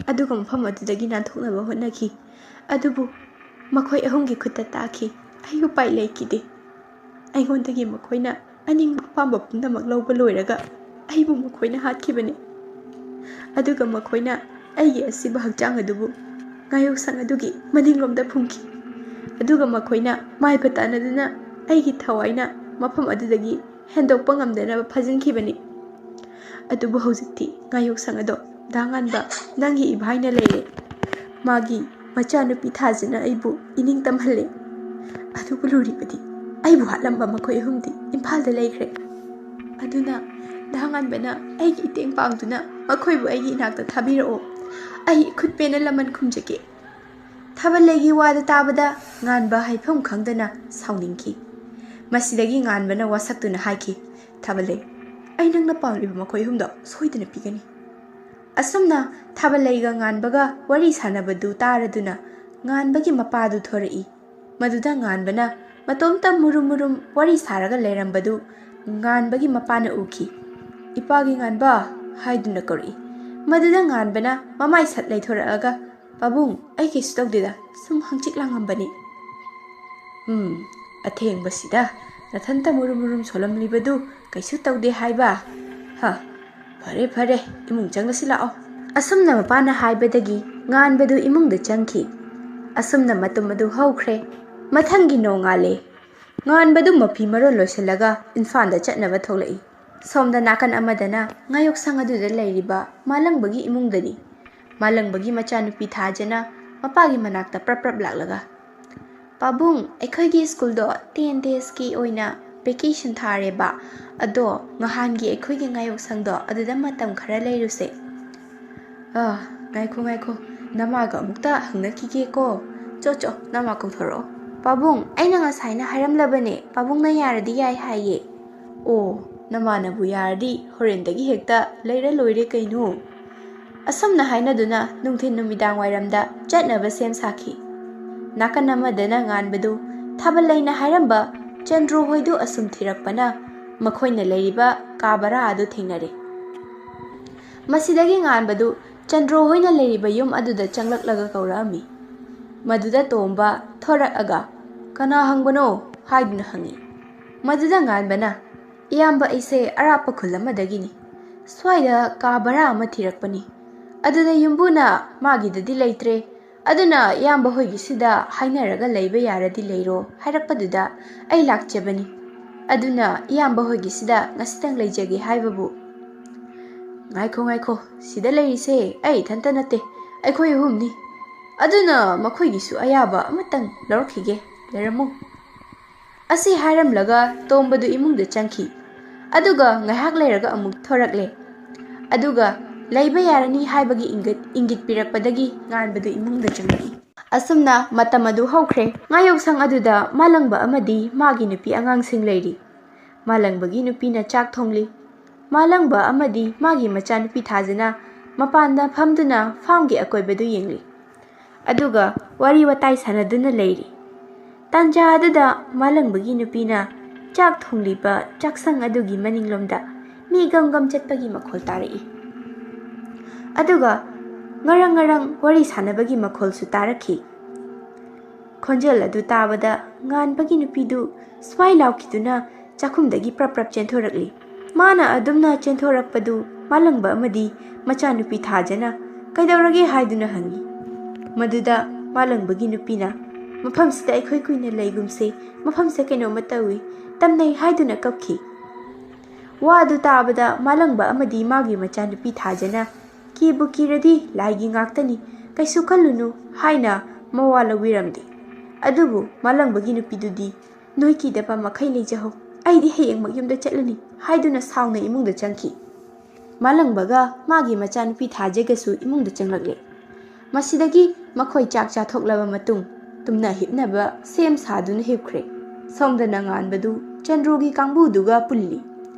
ꯑꯗꯨꯒ ꯃꯐꯝ ꯑꯗꯨꯗꯒꯤ ꯅꯥꯟꯊꯣꯛꯅꯕ ꯍꯣꯠꯅꯈꯤ꯫ ꯑꯗꯨꯕꯨ ꯃꯈꯣꯏ ꯑꯍꯨꯝꯒꯤ ꯈꯨꯠꯇ ꯇꯥꯈꯤ꯫ ꯑꯩ ꯎꯄꯥꯏ ꯂꯩꯈꯤꯗꯦ꯫ ꯑꯩꯉꯣꯟꯗꯒꯤ ꯃꯈꯣꯏꯅ ꯑꯅꯤꯡꯕ ꯑꯄꯥꯝꯕ ꯄꯨꯝꯅꯃꯛ ꯂꯧꯕ ꯂꯣꯏꯔꯒ ꯑꯩꯕꯨ ꯃꯈꯣꯏꯅ ꯍꯥꯠꯈꯤꯕꯅꯤ꯫ ꯑꯗꯨꯒ ꯃꯈꯣꯏꯅ ꯑꯩꯒꯤ ꯑꯁꯤꯕ ꯍꯛꯆꯥꯡ ꯑꯗꯨꯕꯨ ꯉꯥꯌꯣꯛꯁꯪ ꯑꯗꯨꯒꯤ ꯃꯅꯤꯡꯂꯣꯝꯗ ꯐꯨꯝꯈꯤ꯫ ꯑꯗꯨꯒ ꯃꯈꯣꯏꯅ ꯃꯥꯏꯕ ꯇꯥꯟꯅꯗꯨꯅ ꯑꯩꯒꯤ ꯊꯋꯥꯏꯅ ꯃꯐꯝ ꯑꯗꯨꯗꯒꯤ ꯍꯦꯟꯗꯣꯛꯄ ꯉꯝꯗꯅꯕ ꯐꯥꯖꯤꯟꯈꯤꯕꯅꯤ꯫ ꯑꯗꯨꯕꯨ ꯍꯧꯖꯤꯛꯇꯤ ꯉꯥꯌꯣꯛꯁꯪ ꯑꯗꯣ ꯗꯥ ꯉꯥꯟꯕ, ꯅꯪꯒꯤ ꯏꯚꯥꯏꯅ ꯂꯩꯔꯦ꯫ ꯃꯥꯒꯤ ꯃꯆꯥꯅꯨꯄꯤ ꯊꯥꯖꯅ ꯑꯩꯕꯨ ꯏꯅꯤꯡ ꯇꯝꯍꯜꯂꯦ꯫ ꯑꯗꯨꯕꯨ ꯂꯨꯔꯤꯕꯗꯤ ꯑꯩꯕꯨ ꯍꯥꯠꯂꯝꯕ ꯃꯈꯣꯏ ꯑꯍꯨꯝꯗꯤ ꯏꯝꯐꯥꯜꯗ ꯂꯩꯈ꯭ꯔꯦ꯫ ꯑꯗꯨꯅ ꯗꯥ ꯉꯥꯟꯕꯅ ꯑꯩꯒꯤ ꯏꯇꯦꯡ ꯄꯥꯡꯗꯨꯅ ꯃꯈꯣꯏꯕꯨ ꯑꯩꯒꯤ ꯏꯅꯥꯛꯇ ꯊꯥꯕꯤꯔꯛꯑꯣ꯫ ꯑꯩ ꯏꯈꯨꯠ ꯄꯦꯟꯅ ꯂꯃꯟ ꯈꯨꯝꯖꯒꯦ꯫ ꯊꯥꯕꯜꯂꯩꯒꯤ ꯋꯥꯗꯨ ꯇꯥꯕꯗ ꯉꯥꯟꯕ ꯍꯥꯏꯐꯝ ꯈꯪꯗꯅ ꯁꯥꯎꯅꯤꯡꯈꯤ꯫ ꯃꯁꯤꯗꯒꯤ ꯉꯥꯟꯕꯅ ꯋꯥꯁꯛꯇꯨꯅ ꯍꯥꯏꯈꯤ, "ꯊꯥꯕꯜꯂꯩ, ꯑꯩ ꯅꯪꯅ ꯄꯥꯝꯂꯤꯕ ꯃꯈꯣꯏ ꯑꯍꯨꯝꯗꯣ ꯁꯣꯏꯗꯅ ꯄꯤꯒꯅꯤ"꯫ ꯑꯁꯨꯝꯅ ꯊꯥꯕꯜꯂꯩꯒ ꯉꯥꯟꯕꯒ ꯋꯥꯔꯤ ꯁꯥꯟꯅꯕꯗꯨ ꯇꯥꯔꯗꯨꯅ ꯉꯥꯟꯕꯒꯤ ꯃꯄꯥꯗꯨ ꯊꯣꯔꯛꯏ꯫ ꯃꯗꯨꯗ ꯉꯥꯟꯕꯅ ꯃꯇꯣꯝꯇ ꯃꯨꯔꯨꯝ ꯃꯨꯔꯨꯝ ꯋꯥꯔꯤ ꯁꯥꯔꯒ ꯂꯩꯔꯝꯕꯗꯨ ꯉꯥꯟꯕꯒꯤ ꯃꯄꯥꯅ ꯎꯈꯤ꯫ "ꯏꯄꯥꯒꯤ ꯉꯥꯟꯕ" ꯍꯥꯏꯗꯨꯅ ꯀꯧꯔꯛꯏ꯫ ꯃꯗꯨꯗ ꯉꯥꯟꯕꯅ ꯃꯃꯥꯏ ꯁꯠ ꯂꯩꯊꯣꯔꯛꯑꯒ, "ꯄꯥꯕꯨꯡ, ꯑꯩ ꯀꯩꯁꯨ ꯇꯧꯗꯦꯗ, ꯁꯨꯝ ꯍꯪꯆꯤꯠ ꯂꯥꯡꯉꯝꯕꯅꯤ"꯫ "ꯎꯝ, ꯑꯊꯦꯡꯕꯁꯤꯗ ꯅꯊꯟꯇ ꯃꯨꯔꯨꯝ ꯃꯨꯔꯨꯝ ꯁꯣꯜꯂꯝꯂꯤꯕꯗꯨ ꯀꯩꯁꯨ ꯇꯧꯗꯦ ꯍꯥꯏꯕ? ꯍ, ꯐꯔꯦ ꯐꯔꯦ, ꯏꯃꯨꯡ ꯆꯪꯂꯁꯤ ꯂꯥꯛꯑꯣ"꯫ ꯑꯁꯨꯝꯅ ꯃꯄꯥꯅ ꯍꯥꯏꯕꯗꯒꯤ ꯉꯥꯟꯕꯗꯨ ꯏꯃꯨꯡꯗ ꯆꯪꯈꯤ꯫ ꯑꯁꯨꯝꯅ ꯃꯇꯨꯝ ꯑꯗꯨ ꯍꯧꯈ꯭ꯔꯦ꯫ ꯃꯊꯪꯒꯤ ꯅꯣꯡꯉꯥꯜꯂꯦ꯫ ꯉꯥꯟꯕꯗꯨ ꯃꯐꯤ ꯃꯔꯣꯟ ꯂꯣꯏꯁꯤꯜꯂꯒ ꯏꯝꯐꯥꯜꯗ ꯆꯠꯅꯕ ꯊꯣꯛꯂꯛꯏ꯫ ꯁꯣꯝꯗ ꯅꯥꯀꯟ ꯑꯃꯗꯅ ꯉꯥꯌꯣꯛꯁꯪ ꯑꯗꯨꯗ ꯂꯩꯔꯤꯕ ꯃꯥꯂꯪꯕꯒꯤ ꯏꯃꯨꯡꯗꯅꯤ꯫ ꯃꯥꯂꯪꯕꯒꯤ ꯃꯆꯥꯅꯨꯄꯤ ꯊꯥꯖꯅ ꯃꯄꯥꯒꯤ ꯃꯅꯥꯛꯇ ꯄ꯭ꯔꯞ ꯄ꯭ꯔꯞ ꯂꯥꯛꯂꯒ, "ꯄꯥꯕꯨꯡ, ꯑꯩꯈꯣꯏꯒꯤ ꯁ꯭ꯀꯨꯜꯗꯣ ten days ꯀꯤ ꯑꯣꯏꯅ vacation ꯊꯥꯔꯦꯕ꯫ ꯑꯗꯣ ꯅꯍꯥꯟꯒꯤ ꯑꯩꯈꯣꯏꯒꯤ ꯉꯥꯌꯣꯛꯁꯪꯗꯣ ꯑꯗꯨꯗ ꯃꯇꯝ ꯈꯔ ꯂꯩꯔꯨꯁꯦ"꯫ "ꯑ, ꯉꯥꯏꯈꯣ, ꯉꯥꯏꯈꯣ, ꯅꯃꯥꯒ ꯑꯃꯨꯛꯇ ꯍꯪꯅꯈꯤꯒꯦꯀꯣ꯫ ꯆꯣ, ꯆꯣ, ꯅꯃꯥ ꯀꯧꯊꯣꯔꯛꯑꯣ"꯫ "ꯄꯥꯕꯨꯡ, ꯑꯩꯅ ꯉꯁꯥꯏꯅ ꯍꯥꯏꯔꯝꯂꯕꯅꯦ, ꯄꯥꯕꯨꯡꯅ ꯌꯥꯔꯗꯤ ꯌꯥꯏ ꯍꯥꯏꯌꯦ"꯫ "ꯑꯣ, ꯅꯃꯥꯅꯕꯨ ꯌꯥꯔꯗꯤ ꯍꯣꯔꯦꯟꯗꯒꯤ ꯍꯦꯛꯇ ꯂꯩꯔ ꯂꯣꯏꯔꯦ ꯀꯩꯅꯣ"꯫ ꯑꯁꯨꯝꯅ ꯍꯥꯏꯅꯗꯨꯅ ꯅꯨꯡꯊꯤꯜ ꯅꯨꯃꯤꯗꯥꯡ ꯋꯥꯏꯔꯝꯗ ꯆꯠꯅꯕ ꯁꯦꯝ ꯁꯥꯈꯤ꯫ ꯅꯥꯀꯟ ꯑꯃꯗꯅ ꯉꯥꯟꯕꯗꯨ ꯊꯥꯕꯜ ꯂꯩꯅ ꯍꯥꯏꯔꯝꯕ ꯆꯟꯗ꯭ꯔꯣ ꯍꯣꯏꯗꯨ ꯑꯁꯨꯝ ꯊꯤꯔꯛꯄꯅ ꯃꯈꯣꯏꯅ ꯂꯩꯔꯤꯕ ꯀꯥ ꯕꯔꯥ ꯑꯗꯨ ꯊꯦꯡꯅꯔꯦ꯫ ꯃꯁꯤꯗꯒꯤ ꯉꯥꯟꯕꯗꯨ ꯆꯟꯗ꯭ꯔꯣ ꯍꯣꯏꯅ ꯂꯩꯔꯤꯕ ꯌꯨꯝ ꯑꯗꯨꯗ ꯆꯪꯂꯛꯂꯒ ꯀꯧꯔꯛꯑꯝꯃꯤ꯫ ꯃꯗꯨꯗ ꯇꯣꯝꯕ ꯊꯣꯔꯛꯑꯒ "ꯀꯅꯥ ꯍꯪꯕꯅꯣ?" ꯍꯥꯏꯗꯨꯅ ꯍꯪꯉꯤ꯫ ꯃꯗꯨꯗ ꯉꯥꯟꯕꯅ "ꯏꯌꯥꯝꯕ, ꯑꯩꯁꯦ ꯑꯔꯥꯞꯄ ꯈꯨꯜ ꯑꯃꯗꯒꯤꯅꯤ꯫ ꯁ꯭ꯋꯥꯏꯗ ꯀꯥ ꯚꯔꯥ ꯑꯃ ꯊꯤꯔꯛꯄꯅꯤ꯫ ꯑꯗꯨꯗ ꯌꯨꯝꯕꯨꯅ ꯃꯥꯒꯤꯗꯗꯤ ꯂꯩꯇ꯭ꯔꯦ, ꯑꯗꯨꯅ ꯏꯌꯥꯝꯕ ꯍꯣꯏꯒꯤꯁꯤꯗ ꯍꯥꯏꯅꯔꯒ ꯂꯩꯕ ꯌꯥꯔꯗꯤ ꯂꯩꯔꯣ ꯍꯥꯏꯔꯛꯄꯗꯨꯗ ꯑꯩ ꯂꯥꯛꯆꯕꯅꯤ꯫ ꯑꯗꯨꯅ ꯏꯌꯥꯝꯕ ꯍꯣꯏꯒꯤꯁꯤꯗ ꯉꯁꯤꯇꯪ ꯂꯩꯖꯒꯦ ꯍꯥꯏꯕꯕꯨ" "ꯉꯥꯏꯈꯣ, ꯉꯥꯏꯈꯣ, ꯁꯤꯗ ꯂꯩꯔꯤꯁꯦ ꯑꯩ ꯏꯊꯟꯇ ꯅꯠꯇꯦ, ꯑꯩꯈꯣꯏ ꯑꯍꯨꯝꯅꯤ꯫ ꯑꯗꯨꯅ ꯃꯈꯣꯏꯒꯤꯁꯨ ꯑꯌꯥꯕ ꯑꯃꯇꯪ ꯂꯧꯔꯛꯈꯤꯒꯦ, ꯂꯩꯔꯝꯃꯨ" ꯑꯁꯤ ꯍꯥꯏꯔꯝꯂꯒ ꯇꯣꯝꯕꯗꯨ ꯏꯃꯨꯡꯗ ꯆꯪꯈꯤ꯫ ꯑꯗꯨꯒ ꯉꯥꯏꯍꯥꯛ ꯂꯩꯔꯒ ꯑꯃꯨꯛ ꯊꯣꯔꯛꯂꯦ꯫ ꯑꯗꯨꯒ ꯂꯩꯕ ꯌꯥꯔꯅꯤ ꯍꯥꯏꯕꯒꯤ ꯏꯪꯒꯤꯠ, ꯏꯪꯒꯤꯠ ꯄꯤꯔꯛꯄꯗꯒꯤ ꯉꯥꯟꯕꯗꯨ ꯏꯃꯨꯡꯗ ꯆꯪꯂꯛꯏ꯫ ꯑꯁꯨꯝꯅ ꯃꯇꯝ ꯑꯗꯨ ꯍꯧꯈ꯭ꯔꯦ꯫ ꯉꯥꯌꯣꯛꯁꯪ ꯑꯗꯨꯗ ꯃꯥꯂꯪꯕ ꯑꯃꯗꯤ ꯃꯥꯒꯤ ꯅꯨꯄꯤ ꯑꯉꯥꯡꯁꯤꯡ ꯂꯩꯔꯤ꯫ ꯃꯥꯂꯪꯕꯒꯤ ꯅꯨꯄꯤꯅ ꯆꯥꯛ ꯊꯣꯡꯂꯤ꯫ ꯃꯥꯂꯪꯕ ꯑꯃꯗꯤ ꯃꯥꯒꯤ ꯃꯆꯥꯅꯨꯄꯤ ꯊꯥꯖꯅ ꯃꯄꯥꯟꯗ ꯐꯝꯗꯨꯅ ꯐꯥꯝꯒꯤ ꯑꯀꯣꯏꯕꯗꯨ ꯌꯦꯡꯂꯤ꯫ ꯑꯗꯨꯒ ꯋꯥꯔꯤ ꯋꯥꯇꯥꯏ ꯁꯥꯟꯅꯗꯨꯅ ꯂꯩꯔꯤ꯫ ꯇꯥꯟꯖꯥ ꯑꯗꯨꯗ ꯃꯥꯂꯪꯕꯒꯤ ꯅꯨꯄꯤꯅ ꯆꯥꯛ ꯊꯣꯡꯂꯤꯕ ꯆꯥꯛꯁꯪ ꯑꯗꯨꯒꯤ ꯃꯅꯤꯡꯂꯣꯝꯗ ꯃꯤ ꯒꯝ ꯒꯝ ꯆꯠꯄꯒꯤ ꯃꯈꯣꯜ ꯇꯥꯔꯛꯏ꯫ ꯑꯗꯨꯒ ꯉꯔꯪ ꯉꯔꯪ ꯋꯥꯔꯤ ꯁꯥꯟꯅꯕꯒꯤ ꯃꯈꯣꯜꯁꯨ ꯇꯥꯔꯛꯈꯤ꯫ ꯈꯣꯟꯖꯦꯜ ꯑꯗꯨ ꯇꯥꯕꯗ ꯉꯥꯟꯕꯒꯤ ꯅꯨꯄꯤꯗꯨ ꯁ꯭ꯋꯥꯏ ꯂꯥꯎꯈꯤꯗꯨꯅ ꯆꯥꯛꯈꯨꯝꯗꯒꯤ ꯄ꯭ꯔꯞ ꯄ꯭ꯔꯞ ꯆꯦꯟꯊꯣꯔꯛꯂꯤ꯫ ꯃꯥꯅ ꯑꯗꯨꯝꯅ ꯆꯦꯟꯊꯣꯔꯛꯄꯗꯨ ꯃꯥꯂꯪꯕ ꯑꯃꯗꯤ ꯃꯆꯥꯅꯨꯄꯤ ꯊꯥꯖꯅ "ꯀꯩꯗꯧꯔꯒꯦ?" ꯍꯥꯏꯗꯨꯅ ꯍꯪꯉꯤ꯫ ꯃꯗꯨꯗ ꯃꯥꯂꯪꯕꯒꯤ ꯅꯨꯄꯤꯅ "ꯃꯐꯝꯁꯤꯗ ꯑꯩꯈꯣꯏ ꯀꯨꯏꯅ ꯂꯩꯒꯨꯝꯁꯦ, ꯃꯐꯝꯁꯦ ꯀꯩꯅꯣꯝꯃ ꯇꯧꯏ, ꯇꯝꯅꯩ" ꯍꯥꯏꯗꯨꯅ ꯀꯞꯈꯤ꯫ ꯋꯥ ꯑꯗꯨ ꯇꯥꯕꯗ ꯃꯥꯂꯪꯕ ꯑꯃꯗꯤ ꯃꯥꯒꯤ ꯃꯆꯥꯅꯨꯄꯤ ꯊꯥꯖꯅ "ꯀꯤꯕꯨ ꯀꯤꯔꯗꯤ ꯂꯥꯏꯒꯤ ꯉꯥꯛꯇꯅꯤ, ꯀꯩꯁꯨ ꯈꯜꯂꯨꯅꯨ" ꯍꯥꯏꯅ ꯃꯋꯥ ꯂꯧꯕꯤꯔꯝꯗꯦ꯫ ꯑꯗꯨꯕꯨ ꯃꯥꯂꯪꯕꯒꯤ ꯅꯨꯄꯤꯗꯨꯗꯤ "ꯅꯣꯏ ꯀꯤꯗꯕ ꯃꯈꯩ ꯂꯩꯖꯍꯧ, ꯑꯩꯗꯤ ꯍꯌꯦꯡꯃꯛ ꯌꯨꯝꯗ ꯆꯠꯂꯅꯤ" ꯍꯥꯏꯗꯨꯅ ꯁꯥꯎꯅ ꯏꯃꯨꯡꯗ ꯆꯪꯈꯤ꯫ ꯃꯥꯂꯪꯕꯒ ꯃꯥꯒꯤ ꯃꯆꯥꯅꯨꯄꯤ ꯊꯥꯖꯒꯁꯨ ꯏꯃꯨꯡꯗ ꯆꯪꯂꯛꯂꯦ꯫ ꯃꯁꯤꯗꯒꯤ ꯃꯈꯣꯏ ꯆꯥꯛ ꯆꯥꯊꯣꯛꯂꯕ ꯃꯇꯨꯡ ꯇꯨꯝꯅ ꯍꯤꯞꯅꯕ ꯁꯦꯝ ꯁꯥꯗꯨꯅ ꯍꯤꯞꯈ꯭ꯔꯦ꯫ ꯁꯣꯝꯗꯅ ꯉꯥꯟꯕꯗꯨ ꯆꯟꯗ꯭ꯔꯣꯒꯤ ꯀꯥꯡꯕꯨꯗꯨꯒ ꯄꯨꯜꯂꯤ꯫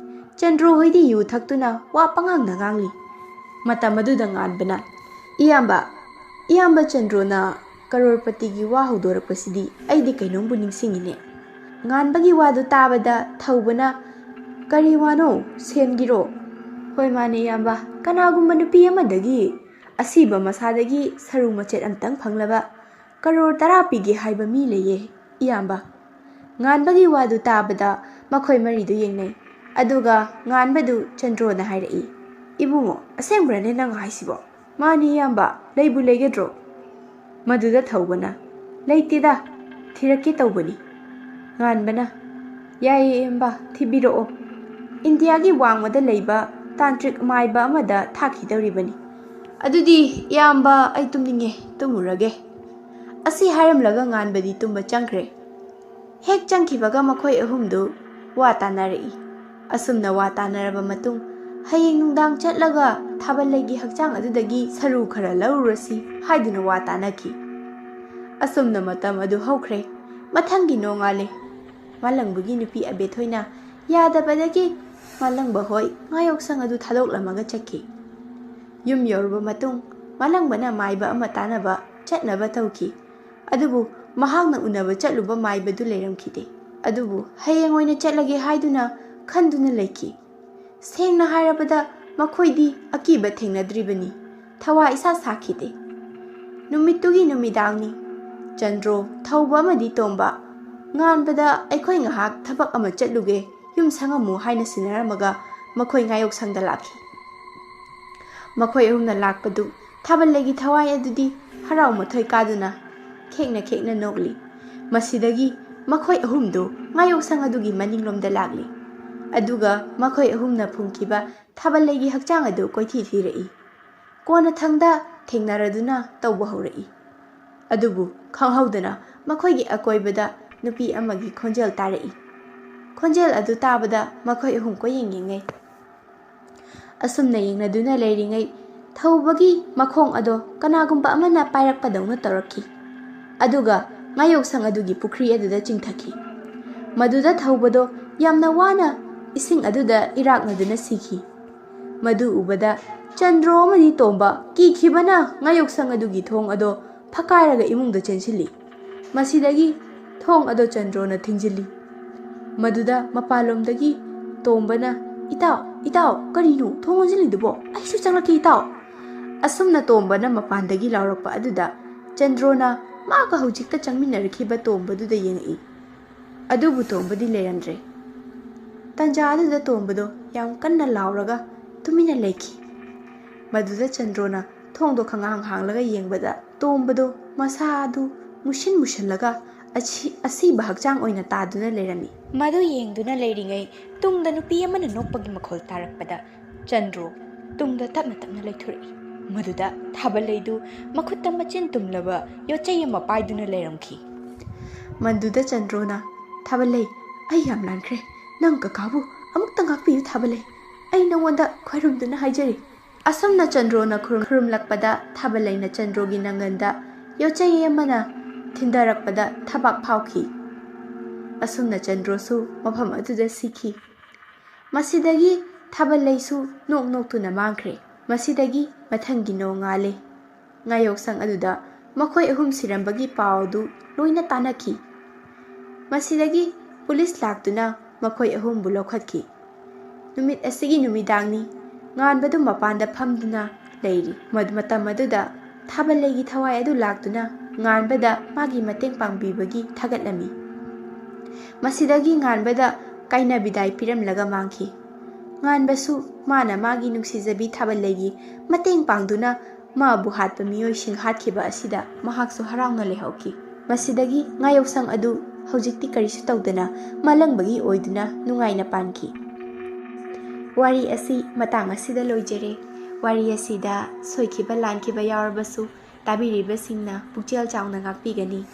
ꯆꯟꯗ꯭ꯔꯣ ꯍꯣꯏꯗꯤ ꯌꯨ ꯊꯛꯇꯨꯅ ꯋꯥ ꯄꯉꯥꯡꯗ ꯉꯥꯡꯂꯤ꯫ ꯃꯇꯝ ꯑꯗꯨꯗ ꯉꯥꯟꯕꯅ, "ꯏꯌꯥꯝꯕ, ꯏꯌꯥꯝꯕ ꯆꯟꯗ꯭ꯔꯣꯅ ꯀꯔꯣꯔꯄꯇꯤꯒꯤ ꯋꯥ ꯍꯧꯗꯣꯔꯛꯄꯁꯤꯗꯤ ꯑꯩꯗꯤ ꯀꯩꯅꯣꯝꯕꯨ ꯅꯤꯡꯁꯤꯡꯉꯤꯅꯦ꯫" ꯉꯥꯟꯕꯒꯤ ꯋꯥꯗꯨ ꯇꯥꯕꯗ ꯊꯧꯕꯅ, "ꯀꯔꯤ ꯋꯥꯅꯣ? ꯁꯦꯟꯒꯤꯔꯣ?" "ꯍꯣꯏ, ꯃꯥꯅꯦ ꯏꯌꯥꯝꯕ, ꯀꯅꯥꯒꯨꯝꯕ ꯅꯨꯄꯤ ꯑꯃꯗꯒꯤ ꯑꯁꯤꯕ ꯃꯁꯥꯗꯒꯤ ꯁꯔꯨ ꯃꯆꯦꯠ ꯑꯝꯇꯪ ꯐꯪꯂꯕ ꯀꯔꯣꯔ ꯇꯔꯥ ꯄꯤꯒꯦ ꯍꯥꯏꯕ ꯃꯤ ꯂꯩꯌꯦ, ꯏꯌꯥꯝꯕ꯫" ꯉꯥꯟꯕꯒꯤ ꯋꯥꯗꯨ ꯇꯥꯕꯗ ꯃꯈꯣꯏ ꯃꯔꯤꯗꯨ ꯌꯦꯡꯅꯩ꯫ ꯑꯗꯨꯒ ꯉꯥꯟꯕꯗꯨ ꯆꯟꯗ꯭ꯔꯣꯅ ꯍꯥꯏꯔꯛꯏ, "ꯏꯕꯨꯡꯉꯣ, ꯑꯁꯦꯡꯕ꯭ꯔꯅꯦ ꯅꯪ ꯍꯥꯏꯁꯤꯕꯣ?" "ꯃꯥꯅꯤ ꯏꯌꯥꯝꯕ, ꯂꯩꯕꯨ ꯂꯩꯒꯗ꯭ꯔꯣ?" ꯃꯗꯨꯗ ꯊꯧꯕꯅ, "ꯂꯩꯇꯦꯗ, ꯊꯤꯔꯛꯀꯦ ꯇꯧꯕꯅꯤ꯫" ꯉꯥꯟꯕꯅ, "ꯌꯥꯏꯌꯦ ꯏꯌꯥꯝꯕ, ꯊꯤꯕꯤꯔꯛꯑꯣ꯫ ꯏꯟꯗꯤꯌꯥꯒꯤ ꯋꯥꯡꯃꯗ ꯂꯩꯕ ꯇꯥꯟꯇ꯭ꯔꯤꯛ ꯃꯥꯏꯕ ꯑꯃꯗ ꯊꯥꯈꯤꯗꯧꯔꯤꯕꯅꯤ꯫" "ꯑꯗꯨꯗꯤ ꯏꯌꯥꯝꯕ, ꯑꯩ ꯇꯨꯝꯅꯤꯡꯉꯦ, ꯇꯨꯝꯃꯨꯔꯒꯦ꯫" ꯑꯁꯤ ꯍꯥꯏꯔꯝꯂꯒ ꯉꯥꯟꯕꯗꯤ ꯇꯨꯝꯕ ꯆꯪꯈ꯭ꯔꯦ꯫ ꯍꯦꯛ ꯆꯪꯈꯤꯕꯒ ꯃꯈꯣꯏ ꯑꯍꯨꯝꯗꯨ ꯋꯥ ꯇꯥꯅꯔꯛꯏ꯫ ꯑꯁꯨꯝꯅ ꯋꯥ ꯇꯥꯅꯔꯕ ꯃꯇꯨꯡ, "ꯍꯌꯦꯡ ꯅꯨꯡꯗꯥꯡ ꯆꯠꯂꯒ ꯊꯥꯕꯜꯂꯩꯒꯤ ꯍꯛꯆꯥꯡ ꯑꯗꯨꯗꯒꯤ ꯁꯔꯨ ꯈꯔ ꯂꯧꯔꯨꯔꯁꯤ" ꯍꯥꯏꯗꯨꯅ ꯋꯥ ꯇꯥꯅꯈꯤ꯫ ꯑꯁꯨꯝꯅ ꯃꯇꯝ ꯑꯗꯨ ꯍꯧꯈ꯭ꯔꯦ꯫ ꯃꯊꯪꯒꯤ ꯅꯣꯡꯉꯥꯜꯂꯦ꯫ ꯃꯥꯂꯪꯕꯒꯤ ꯅꯨꯄꯤ ꯑꯕꯦꯊꯣꯏꯅ ꯌꯥꯗꯕꯗꯒꯤ ꯃꯥꯂꯪꯕ ꯍꯣꯏ ꯉꯥꯌꯣꯛꯁꯪ ꯑꯗꯨ ꯊꯥꯗꯣꯛꯂꯝꯃꯒ ꯆꯠꯈꯤ꯫ ꯌꯨꯝ ꯌꯧꯔꯕ ꯃꯇꯨꯡ, ꯃꯥꯂꯪꯕꯅ ꯃꯥꯏꯕ ꯑꯃ ꯇꯥꯅꯕ ꯆꯠꯅꯕ ꯇꯧꯈꯤ꯫ ꯑꯗꯨꯕꯨ ꯃꯍꯥꯛꯅ ꯎꯅꯕ ꯆꯠꯂꯨꯕ ꯃꯥꯏꯕꯗꯨ ꯂꯩꯔꯝꯈꯤꯗꯦ꯫ ꯑꯗꯨꯕꯨ ꯍꯌꯦꯡ ꯑꯣꯏꯅ ꯆꯠꯂꯒꯦ ꯍꯥꯏꯗꯨꯅ ꯈꯟꯗꯨꯅ ꯂꯩꯈꯤ꯫ ꯁꯦꯡꯅ ꯍꯥꯏꯔꯕꯗ, ꯃꯈꯣꯏꯗꯤ ꯑꯀꯤꯕ ꯊꯦꯡꯅꯗ꯭ꯔꯤꯕꯅꯤ꯫ ꯊꯋꯥ ꯏꯁꯥ ꯁꯥꯈꯤꯗꯦ꯫ ꯅꯨꯃꯤꯠꯇꯨꯒꯤ ꯅꯨꯃꯤꯗꯥꯡꯅꯤ꯫ ꯆꯟꯗ꯭ꯔꯣ, ꯊꯧꯕ ꯑꯃꯗꯤ ꯇꯣꯝꯕ, ꯉꯥꯟꯕꯗ "ꯑꯩꯈꯣꯏ ꯉꯥꯏꯍꯥꯛ ꯊꯕꯛ ꯑꯃ ꯆꯠꯂꯨꯒꯦ, ꯌꯨꯝ ꯁꯪꯉꯝꯃꯨ" ꯍꯥꯏꯅ ꯁꯤꯟꯅꯔꯝꯃꯒ ꯃꯈꯣꯏ ꯉꯥꯌꯣꯛꯁꯪꯗ ꯂꯥꯛꯈꯤ꯫ ꯃꯈꯣꯏ ꯑꯍꯨꯝꯅ ꯂꯥꯛꯄꯗꯨ ꯊꯥꯕꯜꯂꯩꯒꯤ ꯊꯋꯥꯏ ꯑꯗꯨꯗꯤ ꯍꯔꯥꯎ ꯃꯊꯣꯏ ꯀꯥꯗꯨꯅ ꯈꯦꯛꯅ ꯈꯦꯛꯅ ꯅꯣꯛꯂꯤ꯫ ꯃꯁꯤꯗꯒꯤ ꯃꯈꯣꯏ ꯑꯍꯨꯝꯗꯨ ꯉꯥꯌꯣꯛꯁꯪ ꯑꯗꯨꯒꯤ ꯃꯅꯤꯡꯂꯣꯝꯗ ꯂꯥꯛꯂꯤ꯫ ꯑꯗꯨꯒ ꯃꯈꯣꯏ ꯑꯍꯨꯝꯅ ꯐꯨꯝꯈꯤꯕ ꯊꯥꯕꯜꯂꯩꯒꯤ ꯍꯛꯆꯥꯡ ꯑꯗꯨ ꯀꯣꯏꯊꯤ ꯊꯤꯔꯛꯏ꯫ ꯀꯣꯟꯅꯊꯪꯗ ꯊꯦꯡꯅꯔꯗꯨꯅ ꯇꯧꯕ ꯍꯧꯔꯛꯏ꯫ ꯑꯗꯨꯕꯨ ꯈꯪꯍꯧꯗꯅ ꯃꯈꯣꯏꯒꯤ ꯑꯀꯣꯏꯕꯗ ꯅꯨꯄꯤ ꯑꯃꯒꯤ ꯈꯣꯟꯖꯦꯜ ꯇꯥꯔꯛꯏ꯫ ꯈꯣꯟꯖꯦꯜ ꯑꯗꯨ ꯇꯥꯕꯗ ꯃꯈꯣꯏ ꯑꯍꯨꯝ ꯀꯣꯏꯌꯦꯡ ꯌꯦꯡꯅꯩ꯫ ꯑꯁꯨꯝꯅ ꯌꯦꯡꯅꯗꯨꯅ ꯂꯩꯔꯤꯉꯩ, ꯊꯧꯕꯒꯤ ꯃꯈꯣꯡ ꯑꯗꯣ ꯀꯅꯥꯒꯨꯝꯕ ꯑꯃꯅ ꯄꯥꯏꯔꯛꯄꯗꯧꯅ ꯇꯧꯔꯛꯈꯤ꯫ ꯑꯗꯨꯒ ꯉꯥꯌꯣꯛꯁꯪ ꯑꯗꯨꯒꯤ ꯄꯨꯈ꯭ꯔꯤ ꯑꯗꯨꯗ ꯆꯤꯡꯊꯈꯤ꯫ ꯃꯗꯨꯗ ꯊꯧꯕꯗꯣ ꯌꯥꯝꯅ ꯋꯥꯅ ꯏꯁꯤꯡ ꯑꯗꯨꯗ ꯏꯔꯥꯛꯅꯗꯨꯅ ꯁꯤꯈꯤ꯫ ꯃꯗꯨ ꯎꯕꯗ ꯆꯟꯗ꯭ꯔꯣ ꯑꯃꯗꯤ ꯇꯣꯝꯕ ꯀꯤꯈꯤꯕꯅ ꯉꯥꯌꯣꯛꯁꯪ ꯑꯗꯨꯒꯤ ꯊꯣꯡ ꯑꯗꯣ ꯐꯛꯀꯥꯏꯔꯒ ꯏꯃꯨꯡꯗ ꯆꯦꯟꯁꯤꯜꯂꯤ꯫ ꯃꯁꯤꯗꯒꯤ ꯊꯣꯡ ꯑꯗꯣ ꯆꯟꯗ꯭ꯔꯣꯅ ꯊꯤꯡꯖꯤꯜꯂꯤ꯫ ꯃꯗꯨꯗ ꯃꯄꯥꯟꯂꯣꯝꯗꯒꯤ ꯇꯣꯝꯕꯅ, "ꯏꯇꯥꯎ, ꯏꯇꯥꯎ, ꯀꯔꯤꯅꯣ ꯊꯣꯡ ꯂꯣꯟꯁꯤꯜꯂꯤꯗꯨꯕꯣ? ꯑꯩꯁꯨ ꯆꯪꯂꯛꯀꯦ, ꯏꯇꯥꯎ!" ꯑꯁꯨꯝꯅ ꯇꯣꯝꯕꯅ ꯃꯄꯥꯟꯗꯒꯤ ꯂꯥꯎꯔꯛꯄ ꯑꯗꯨꯗ ꯆꯟꯗ꯭ꯔꯣꯅ ꯃꯥꯒ ꯍꯧꯖꯤꯛꯇ ꯆꯪꯃꯤꯟꯅꯔꯛꯈꯤꯕ ꯇꯣꯝꯕꯗꯨꯗ ꯌꯦꯡꯉꯛꯏ꯫ ꯑꯗꯨꯕꯨ ꯇꯣꯝꯕꯗꯤ ꯂꯩꯔꯝꯗ꯭ꯔꯦ꯫ ꯇꯟꯖꯥ ꯑꯗꯨꯗ ꯇꯣꯝꯕꯗꯣ ꯌꯥꯝ ꯀꯟꯅ ꯂꯥꯎꯔꯒ ꯇꯨꯃꯤꯟꯅ ꯂꯩꯈꯤ꯫ ꯃꯗꯨꯗ ꯆꯟꯗ꯭ꯔꯣꯅ ꯊꯣꯡꯗꯣ ꯈꯪꯍꯥꯡ ꯍꯥꯡꯂꯒ ꯌꯦꯡꯕꯗ ꯇꯣꯝꯕꯗꯣ ꯃꯁꯥ ꯑꯗꯨ ꯃꯨꯁꯤꯟ ꯃꯨꯁꯜꯂꯒ ꯑꯁꯤ-, ꯑꯁꯤꯕ ꯍꯛꯆꯥꯡ ꯑꯣꯏꯅ ꯇꯥꯗꯨꯅ ꯂꯩꯔꯝꯃꯤ꯫ ꯃꯗꯨ ꯌꯦꯡꯗꯨꯅ ꯂꯩꯔꯤꯉꯩ ꯇꯨꯡꯗ ꯅꯨꯄꯤ ꯑꯃꯅ ꯅꯣꯛꯄꯒꯤ ꯃꯈꯣꯜ ꯇꯥꯔꯛꯄꯗ ꯆꯟꯗ꯭ꯔꯣ ꯇꯨꯡꯗ ꯇꯞꯅ ꯇꯞꯅ ꯂꯩꯊꯣꯔꯛꯏ꯫ ꯃꯗꯨꯗ ꯊꯥꯕꯜꯂꯩꯗꯨ ꯃꯈꯨꯠꯇ ꯃꯆꯤꯟ ꯇꯨꯝꯂꯕ ꯌꯣꯠꯆꯩ ꯑꯃ ꯄꯥꯏꯗꯨꯅ ꯂꯩꯔꯝꯈꯤ꯫ ꯃꯗꯨꯗ ꯆꯟꯗ꯭ꯔꯣꯅ, "ꯊꯥꯕꯜꯂꯩ, ꯑꯩ ꯌꯥꯝ ꯂꯥꯟꯈ꯭ꯔꯦ꯫ ꯅꯪ ꯀꯀꯥꯕꯨ ꯑꯃꯨꯛꯇ ꯉꯥꯛꯄꯤꯌꯨ ꯊꯥꯕꯜꯂꯩ꯫ ꯑꯩ ꯅꯉꯣꯟꯗ ꯈꯣꯏꯔꯨꯝꯗꯨꯅ ꯍꯥꯏꯖꯔꯤ꯫" ꯑꯁꯨꯝꯅ ꯆꯟꯗ꯭ꯔꯣꯅ ꯈꯨꯔꯨꯝ-, ꯈꯨꯔꯨꯝꯂꯛꯄꯗ ꯊꯥꯕꯜꯂꯩꯅ ꯆꯟꯗ꯭ꯔꯣꯒꯤ ꯅꯪꯒꯟꯗ ꯌꯣꯠꯆꯩ ꯑꯃꯅ ꯊꯤꯟꯊꯔꯛꯄꯗ ꯊꯕꯥꯛ ꯐꯥꯎꯈꯤ꯫ ꯑꯁꯨꯝꯅ ꯆꯟꯗ꯭ꯔꯣꯁꯨ ꯃꯐꯝ ꯑꯗꯨꯗ ꯁꯤꯈꯤ꯫ ꯃꯁꯤꯗꯒꯤ ꯊꯥꯕꯜꯂꯩꯁꯨ ꯅꯣꯛ ꯅꯣꯛꯇꯨꯅ ꯃꯥꯡꯈ꯭ꯔꯦ꯫ ꯃꯁꯤꯗꯒꯤ ꯃꯊꯪꯒꯤ ꯅꯣꯡꯉꯥꯜꯂꯦ꯫ ꯉꯥꯌꯣꯛꯁꯪ ꯑꯗꯨꯗ ꯃꯈꯣꯏ ꯑꯍꯨꯝ ꯁꯤꯔꯝꯕꯒꯤ ꯄꯥꯎ ꯑꯗꯨ ꯂꯣꯏꯅ ꯇꯥꯅꯈꯤ꯫ ꯃꯁꯤꯗꯒꯤ ꯄꯨꯂꯤꯁ ꯂꯥꯛꯇꯨꯅ ꯃꯈꯣꯏ ꯑꯍꯨꯝꯕꯨ ꯂꯧꯈꯠꯈꯤ꯫ ꯅꯨꯃꯤꯠ ꯑꯁꯤꯒꯤ ꯅꯨꯃꯤꯗꯥꯡꯅꯤ꯫ ꯉꯥꯟꯕꯗꯨ ꯃꯄꯥꯟꯗ ꯐꯝꯗꯨꯅ ꯂꯩꯔꯤ꯫ ꯃꯗ-, ꯃꯇꯝ ꯑꯗꯨꯗ ꯊꯥꯕꯜꯂꯩꯒꯤ ꯊꯋꯥꯏ ꯑꯗꯨ ꯂꯥꯛꯇꯨꯅ ꯉꯥꯟꯕꯗ ꯃꯥꯒꯤ ꯃꯇꯦꯡ ꯄꯥꯡꯕꯤꯕꯒꯤ ꯊꯥꯒꯠꯂꯝꯃꯤ꯫ ꯃꯁꯤꯗꯒꯤ ꯉꯥꯟꯕꯗ ꯀꯥꯏꯅ ꯕꯤꯗꯥꯏ ꯄꯤꯔꯝꯂꯒ ꯃꯥꯡꯈꯤ꯫ ꯉꯥꯟꯕꯁꯨ ꯃꯥꯅ ꯃꯥꯒꯤ ꯅꯨꯡꯁꯤꯖꯕꯤ ꯊꯥꯕꯜꯂꯩꯒꯤ ꯃꯇꯦꯡ ꯄꯥꯡꯗꯨꯅ ꯃꯥꯕꯨ ꯍꯥꯠꯄ ꯃꯤꯑꯣꯏꯁꯤꯡ ꯍꯥꯠꯈꯤꯕ ꯑꯁꯤꯗ ꯃꯍꯥꯛꯁꯨ ꯍꯔꯥꯎꯅ ꯂꯩꯍꯧꯈꯤ꯫ ꯃꯁꯤꯗꯒꯤ ꯉꯥꯌꯣꯛꯁꯪ ꯑꯗꯨ ꯍꯧꯖꯤꯛꯇꯤ ꯀꯔꯤꯁꯨ ꯇꯧꯗꯅ ꯃꯥꯂꯪꯕꯒꯤ ꯑꯣꯏꯗꯨꯅ ꯅꯨꯡꯉꯥꯏꯅ ꯄꯥꯟꯈꯤ꯫ ꯋꯥꯔꯤ ꯑꯁꯤ ꯃꯇꯥꯡ ꯑꯁꯤꯗ ꯂꯣꯏꯖꯔꯦ꯫ ꯋꯥꯔꯤ ꯑꯁꯤꯗ ꯁꯣꯏꯈꯤꯕ ꯂꯥꯟꯈꯤꯕ ꯌꯥꯎꯔꯕꯁꯨ ꯇꯥꯕꯤꯔꯤꯕꯁꯤꯡꯅ ꯄꯨꯛꯆꯦꯜ ꯆꯥꯎꯅ ꯉꯥꯛꯄꯤꯒꯅꯤ꯫